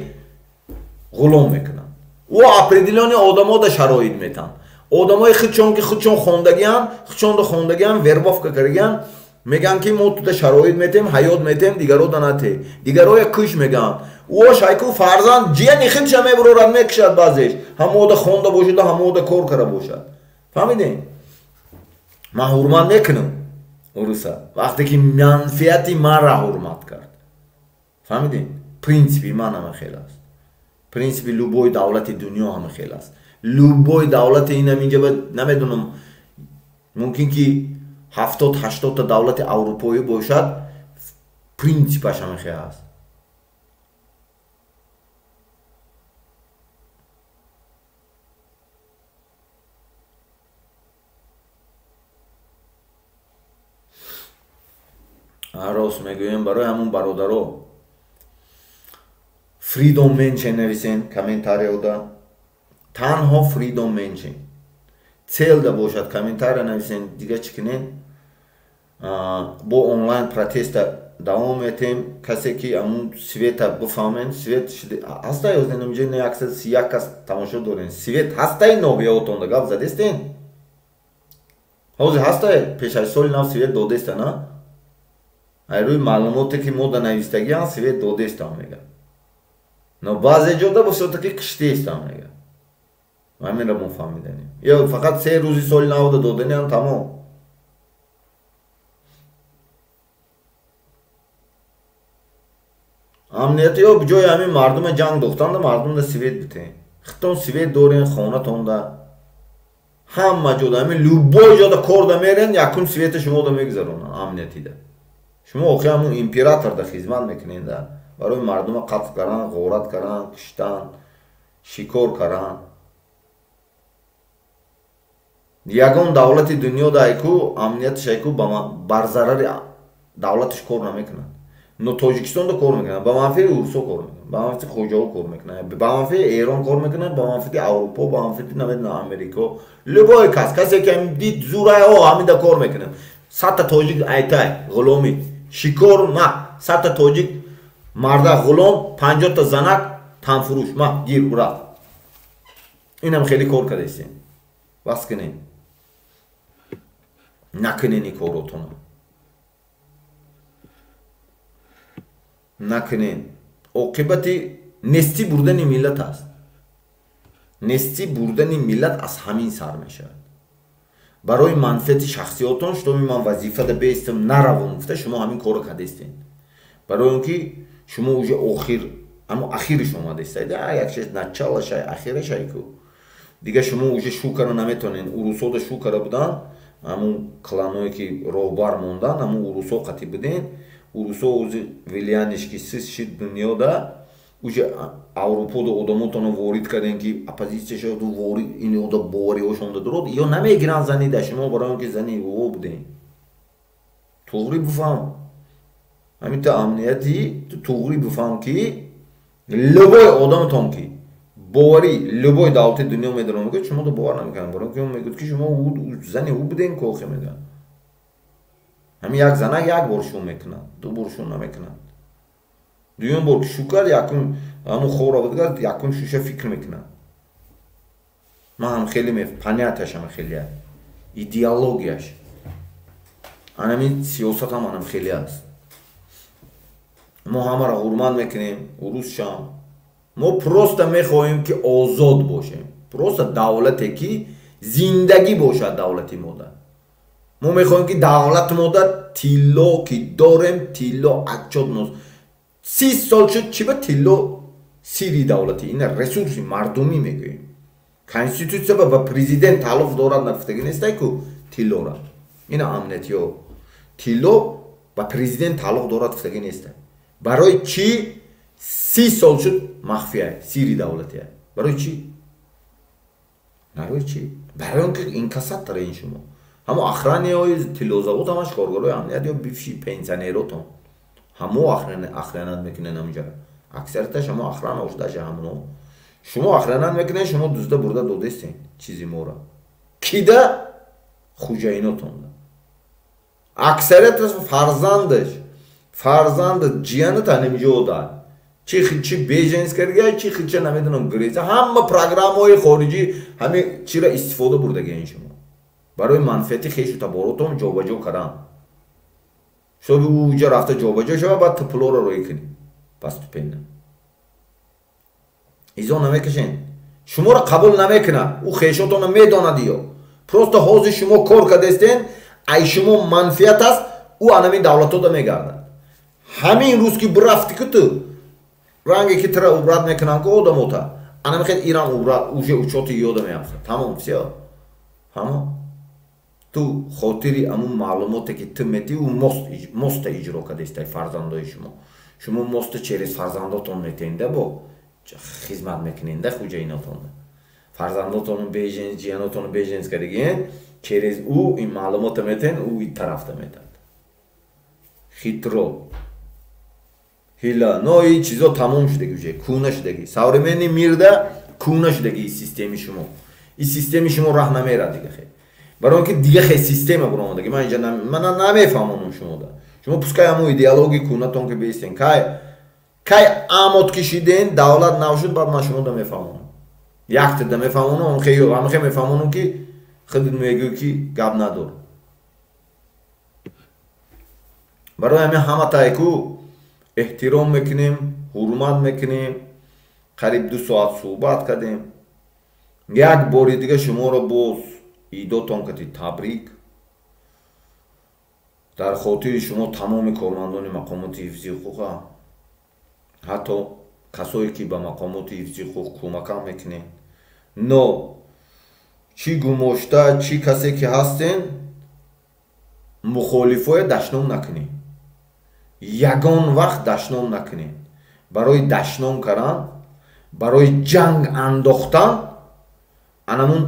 ғулом мекунанд. Ӯ определённый одамода шароит метанд. Одамои худшон ки худшон хондагианд, худшонда хондагианд, вербовка кардагианд, мегӯянд ки мо туда шароит метем, ҳаёт метем, дигарода нате. Дигарое куш мегӯянд. Ӯ шайку фарзанд ҷияни худша мебурорад, мекушад баъзеш. Ҳамода хонда бошад, ҳамода кор кара бошад. Фаҳмидем? Ман ҳурмат мекунам уруса, вақте ки манфиати манра ҳурмат кард. Фаҳмидем? Принсипи ман ҳама хел аст. Принсипи любой давлати дунё ҳама хел аст. Любой давлати инам инҷа намедонам, мумкин ки 70-80 та давлати аврупоӣ бошад, принсипаш ҳама хел аст. Рост мегӯем барои ҳамун бародаро, Freedom Mention нависен комментарияда. Танҳо Freedom Mention целда бошад, комментария нависен, дига чӣ кунен? Бо онлайн протеста давом метем. Касе ки ҳамун света бифаҳмен, свет ҳаста ё не? Не, 131 кас тамошо дорен. Свет ҳастаи ноҳияотонда гап задестен? Ҳозир ҳастае? Пеш аз соли нав свет додеста, на? Ай рӯи маълумоте ки мо да навистагиам, свет додестам мега. Но баъзе ҷода бо всё-таки киштиестам мега. Ҳаминро мо фаҳмиданем. Ё фақат 3 рӯзи соли навда доданиам, тамом. Амниятиё ҷои ҳамин мардума ҷанг дохтанда мардумда свет битен. Хитон свет дорен хонатонда. Ҳама ҷода ҳамин любой ҷода корда мерен, якум света шумода мегузаронанд амниятида. Шумо охи ҳамун императорда хизмат мекуненда. Барои мардума қатл кардан, ғорат кардан, куштан, шикор кардан. Ягон давлати дунёда айку амнияташ айку бар зарари давлаташ кор намекунад. Но Тоҷикистонда кор мекунад, ба манфиати урусо кор мекунад, ба манфиати хоҷаҳо кор мекунад, ба манфиати Эрон кор мекунад, ба манфиати Аврупо, ба манфиати намедонам Америко. Любой кас, касе ки дид зурай о ҳамида кор мекунад. 100 тоҷик айтай ғуломӣ, шикор ма, 100 тоҷик марда ғулом, 50 занак танфурӯш ма гир ура. Инам хеле кор кардастем. Бас кунед. Накунед ин коротонро. Накунед. Оқибати нестӣ бурдани миллат аст. Нестӣ бурдани миллат аз ҳамин сар мешавад. Барои манфиати шахсиётон, шумо ман вазифада беистам наравом гуфта, шумо ҳамин корро кардастед. Барои он ки шумо уже охир, аммо ахириш омадастед. Якшаш началашай, ахирашай ку. Дига шумо уже шу кара наметонед. Урусода шу кара будан, ҳамун кланое ки роҳбар мондан, ҳамун урусо қатӣ буден. Урусо узи влияниш ки сис шид дунёда, уже Аврупода одамотонро ворид кардем ки оппозитсия шуд ворид ин ода бовариҳошонда дурод, ё намегиранд зани да шумо барои он ки зани ӯ будем. Туғри бифаҳм. Ҳамин та амнияти ту туғри бифаҳм ки любой одамтон ки бовари любой давлати дунё медорам, мегӯяд шумо да бовар намекунам, барои он ки мегӯяд ки шумо зани ӯ будем кохе мегӯяд. Ҳамин як занак як бор шу мекунад, ду бор шу намекунад. Дуюм бор ки шу кард, якум ҳамун хора буд, якум шуша фикр мекунад. Ман ҳам хеле понятияш ҳам хеле идеологияш. Анамин сиёсат ҳам анам хеле аст. Мо ҳамаро ҳурмат мекунем, урусшам. Мо просто мехоҳем ки озод бошем. Просто давлате ки зиндагӣ бошад давлати мода. Мо мехоҳем ки давлат мода тилло ки дорем, тилло отчёт нос. 30 сол шуд чи ба тилло сири давлатӣ, ина ресурси мардумӣ мегӯем. Конститутсия ба президент тааллуқ дорад нафтагӣ нестай ку тиллора. Ина амниятиё. Тилло ба президент тааллуқ дорад гуфтагӣ нестай. Барои чӣ 30 сол шуд махфия, сири давлатия? Барои чӣ? Барои чӣ? Барои он ки инкассатор ин шумо. Ҳамо охранаҳои тиллозавод ҳамаш коргарои амният ё бивши пенсионеротон. Ҳамо охранат мекунанд ҳамҷара. Аксарияташ ҳамо охрана ошдаша ҳамоно. Шумо охранат мекунед, шумо дузда бурда додестен чизи мора. Кида хуҷаинотонда. Аксарияташ фарзандаш, фарзанди ҷиянат ҳаминҷода. Чи чи беженс кардга, чи хича намедонам греза. Ҳама программаҳои хориҷӣ ҳами чира истифода бурдагиен шумо. Барои манфиати хешу таборотон ҷобаҷо кардан. Шоби ӯ ҷа рафта ҷобаҷо шава, баъд ту пулоро роӣ кунӣ. Постепенно. Изо намекашен. Шуморо қабул намекунад. Ӯ хешотонро медонад ё. Просто ҳозир шумо кор кардастен, ай шумо манфиат аст, ӯ анамин давлатода мегардад. Ҳамин рӯз ки бирафти ки ту ранге ки тира убрат мекунанд ку одамота, ана мехед Иран убрат, уже учоти ёда меафтад. Тамом, всё. Фаҳмо? Ту хотири амун маълумоте ки ту метӣ, ӯ моста иҷро кардастай фарзандои шумо. Шумо моста через фарзандотон метенда бо хизмат мекуненда хуҷаинотонда. Фарзандотону беженс, ҷиянотону беженс кардагиен, через ӯ ин маълумота метен, ӯ ин тарафта метад. Хитро. Ҳила, но ин чизо тамом шудаги уже, кӯна шудаги. Современный мирда кӯна шудаги ин системи шумо. Ин системи шумо раҳ намерад дига хел. Барои он ки дига хел система буромадаги. Ман инҷа ман намефаҳмонам шумода. Шумо пускай ҳамон идеологии кӯнатон ки беистен. Кай амот кишиден, давлат нав шуд, баъд ман шумода мефаҳмонам. Яктада мефаҳмонам, ҳамхе мефаҳмонам ки худат мегӯӣ ки гап надор. Барои ҳамин ҳама тайку эҳтиром мекунем, ҳурмат мекунем. Қариб 2 соат суҳбат кардем. Як бори дига шуморо боз идотон кати табрик. Дар хотири шумо тамоми кормандони мақомоти ҳифзи ҳуқуқа, Ҳатто касое ки ба мақомоти ҳифзи ҳуқуқ кӯмакам мекунед. Но чӣ гумошта, чӣ касе ки ҳастен, мухолифое дашном накунед. Ягон вақт дашном накунед. Барои дашном кардан, барои ҷанг андохтан анамун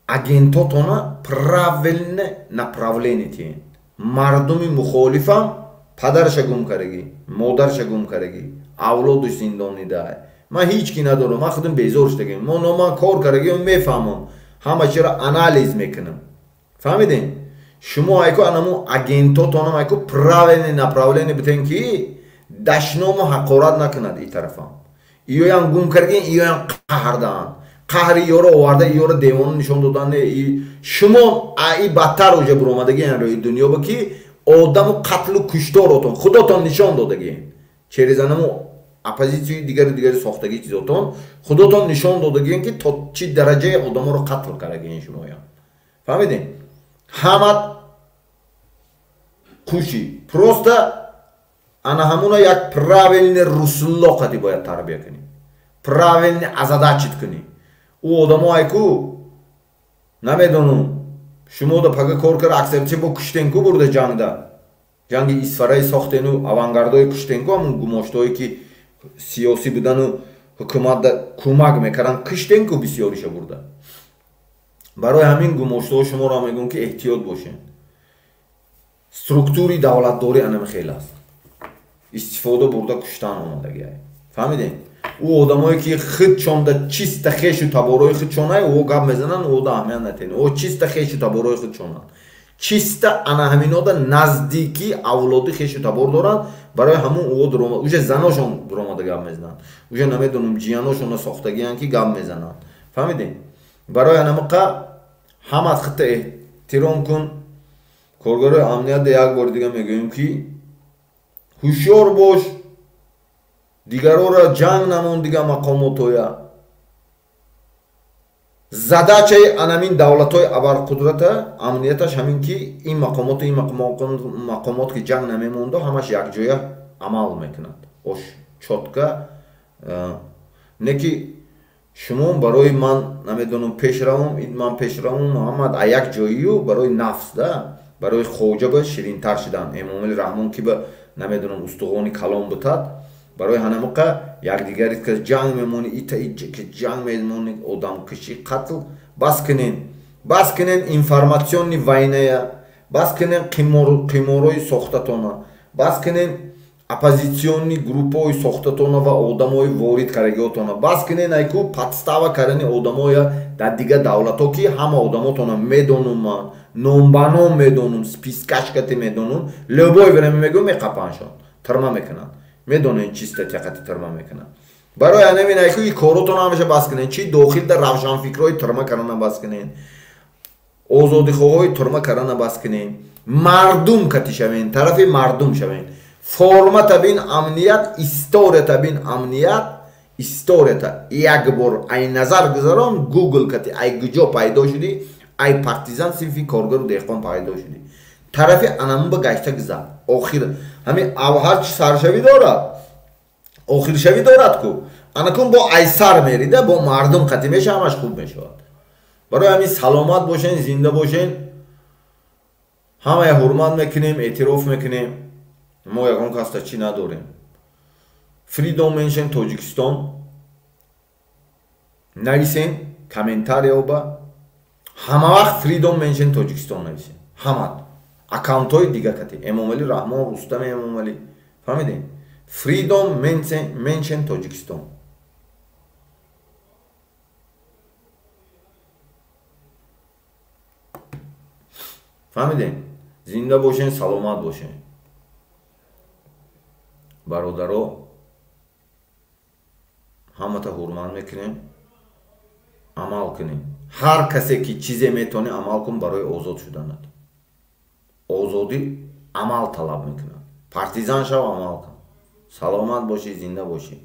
агентотона правильне направление тиҳед. Мардуми мухолифам падарша гум кардаги, модарша гум кардаги, авлодуш зиндонӣ дай. Ман ҳеҷ ки надорам, ман худам безор шудагим. Ман кор кардагим, мефаҳмам, ҳама чиро анализ мекунам. Фаҳмидем? Шумо айко анамун агентотонам айко правильне направление битен ки дашному ҳақорат накунад и тарафам. Иёям гум кардагин, иёям қаҳр даҳанд. Қаҳри ёро оварда, ёро девона нишон додан. Шумо аи бадтар уже буромадагиан рӯи дунё ба ки одаму қатлу кушторотон худотон нишон додагиен. Через анаму оппозитсияи дигару дигари сохтагии чизотон худотон нишон додагиен ки то чӣ дараҷае одаморо қатл кардагиен шумоям. Фаҳмидем? Ҳамат куши. Просто ана ҳамуна як правильный русло қати бояд тарбия кунӣ. Правильный озадачит кунӣ. Ӯ одамо айку намедонам шумо да пага кор кара аксарчи бо куштенку бурда ҷангда. Ҷанги Исфараи сохтену авангардои куштенку, ҳамун гумоштое ки сиёсӣ будану ҳукуматда кӯмак мекарданд, куштенку бисёриша бурда. Барои ҳамин гумоштаҳо шуморо мегӯям ки эҳтиёт бошед. Структури давлатдорӣ анам хел аст. Истифода бурда куштан омадагиай. Фаҳмидем? Ӯ одамое ки худшонда чиста хешу таборои худшонай, ӯ гап мезананд, ӯ да аҳамият натиҳед. Ӯ чиста хешу таборои худшонанд. Чиста ана ҳаминода наздикӣ авлоди хешу табор доранд, барои ҳамун ӯ дурома, уже заношон дуромада гап мезананд. Уже намедонам ҷияношона сохтагиянд ки гап мезананд. Фаҳмидем? Барои анамиқа ҳамат худта эҳтиром кун. Коргарои амниятда як бори дига мегӯем ки ҳушёр бош, дигарора ҷанг намон, дига мақомотоя. Задачаи анамин давлатҳои абарқудрата амнияташ ҳамин ки ин мақомоту ин мақомот ки ҷанг намемондо, ҳамаш якҷоя амал мекунад. Ош чётка не ки шумо барои ман намедонам пешравам, ман пешравам, Муҳаммад а як ҷоию барои нафс да, барои хоҷа ба ширинтар шидан. Эмомали Раҳмон ки ба намедонам устуғони калон бутад, барои ҳанамиқа якдигари ка ҷанг мемонӣ, ита ки ҷанг мемонӣ, одамкушӣ, қатл. Бас кунен, бас кунен информационни вайная, бас кунен қиморои сохтатона, бас кунен оппозитсионни группаҳои сохтатона ва одамои ворид карагиотона, бас кунен айку подстава кардани одамоя дар дигар давлатҳо ки ҳама одамотона медонум ман, ном ба ном медонум, спискашкате медонум, любой время мегӯм меқапаншон, тирма мекунанд. Медонен чиста тяқати тирма мекунанд. Барои анамин айку и коротон ҳамаша бас кунен, чи дохил дар равшанфикрҳои тирма кардана бас кунен, озодихоҳои тирма кардана бас кунен, мардум кати шавен, тарафи мардум шавен. Формата бин амният, историята бин амният, историята як бор ай назар гузарон, гугл кати ай куҷо пайдо шудӣ, ай партизан синфи коргару деҳқон пайдо шудӣ. Тарафи анамун ба гашта гузар. Охир ҳамин ҳарчи саршавӣ дорад, охиршавӣ дорад ку. Анакун бо ай сар мерида, бо мардум қатӣ меша, ҳамаш хуб мешавад. Барои ҳамин саломат бошен, зинда бошен. Ҳамая ҳурмат мекунем, эътироф мекунем. Мо ягон каста чӣ надорем. Freedom Mention Тоҷикистон нависен комментарияо ба ҳама вақт Freedom Mention Тоҷикистон нависен. Ҳамат аккаунтҳои дига кати Эмомалӣ Раҳмон, Рустам Эмомалӣ. Фаҳмидем? Freedom Mention Тоҷикистон. Фаҳмидем? Зинда бошен, саломат бошен. Бародаро, ҳамата ҳурмат мекунем, амал кунем. Ҳар касе ки чизе метавонӣ амал кун барои озод шуданат. Озодӣ амал талаб мекунад. Партизан шав, амал кун. Саломат бошӣ, зинда бошӣ.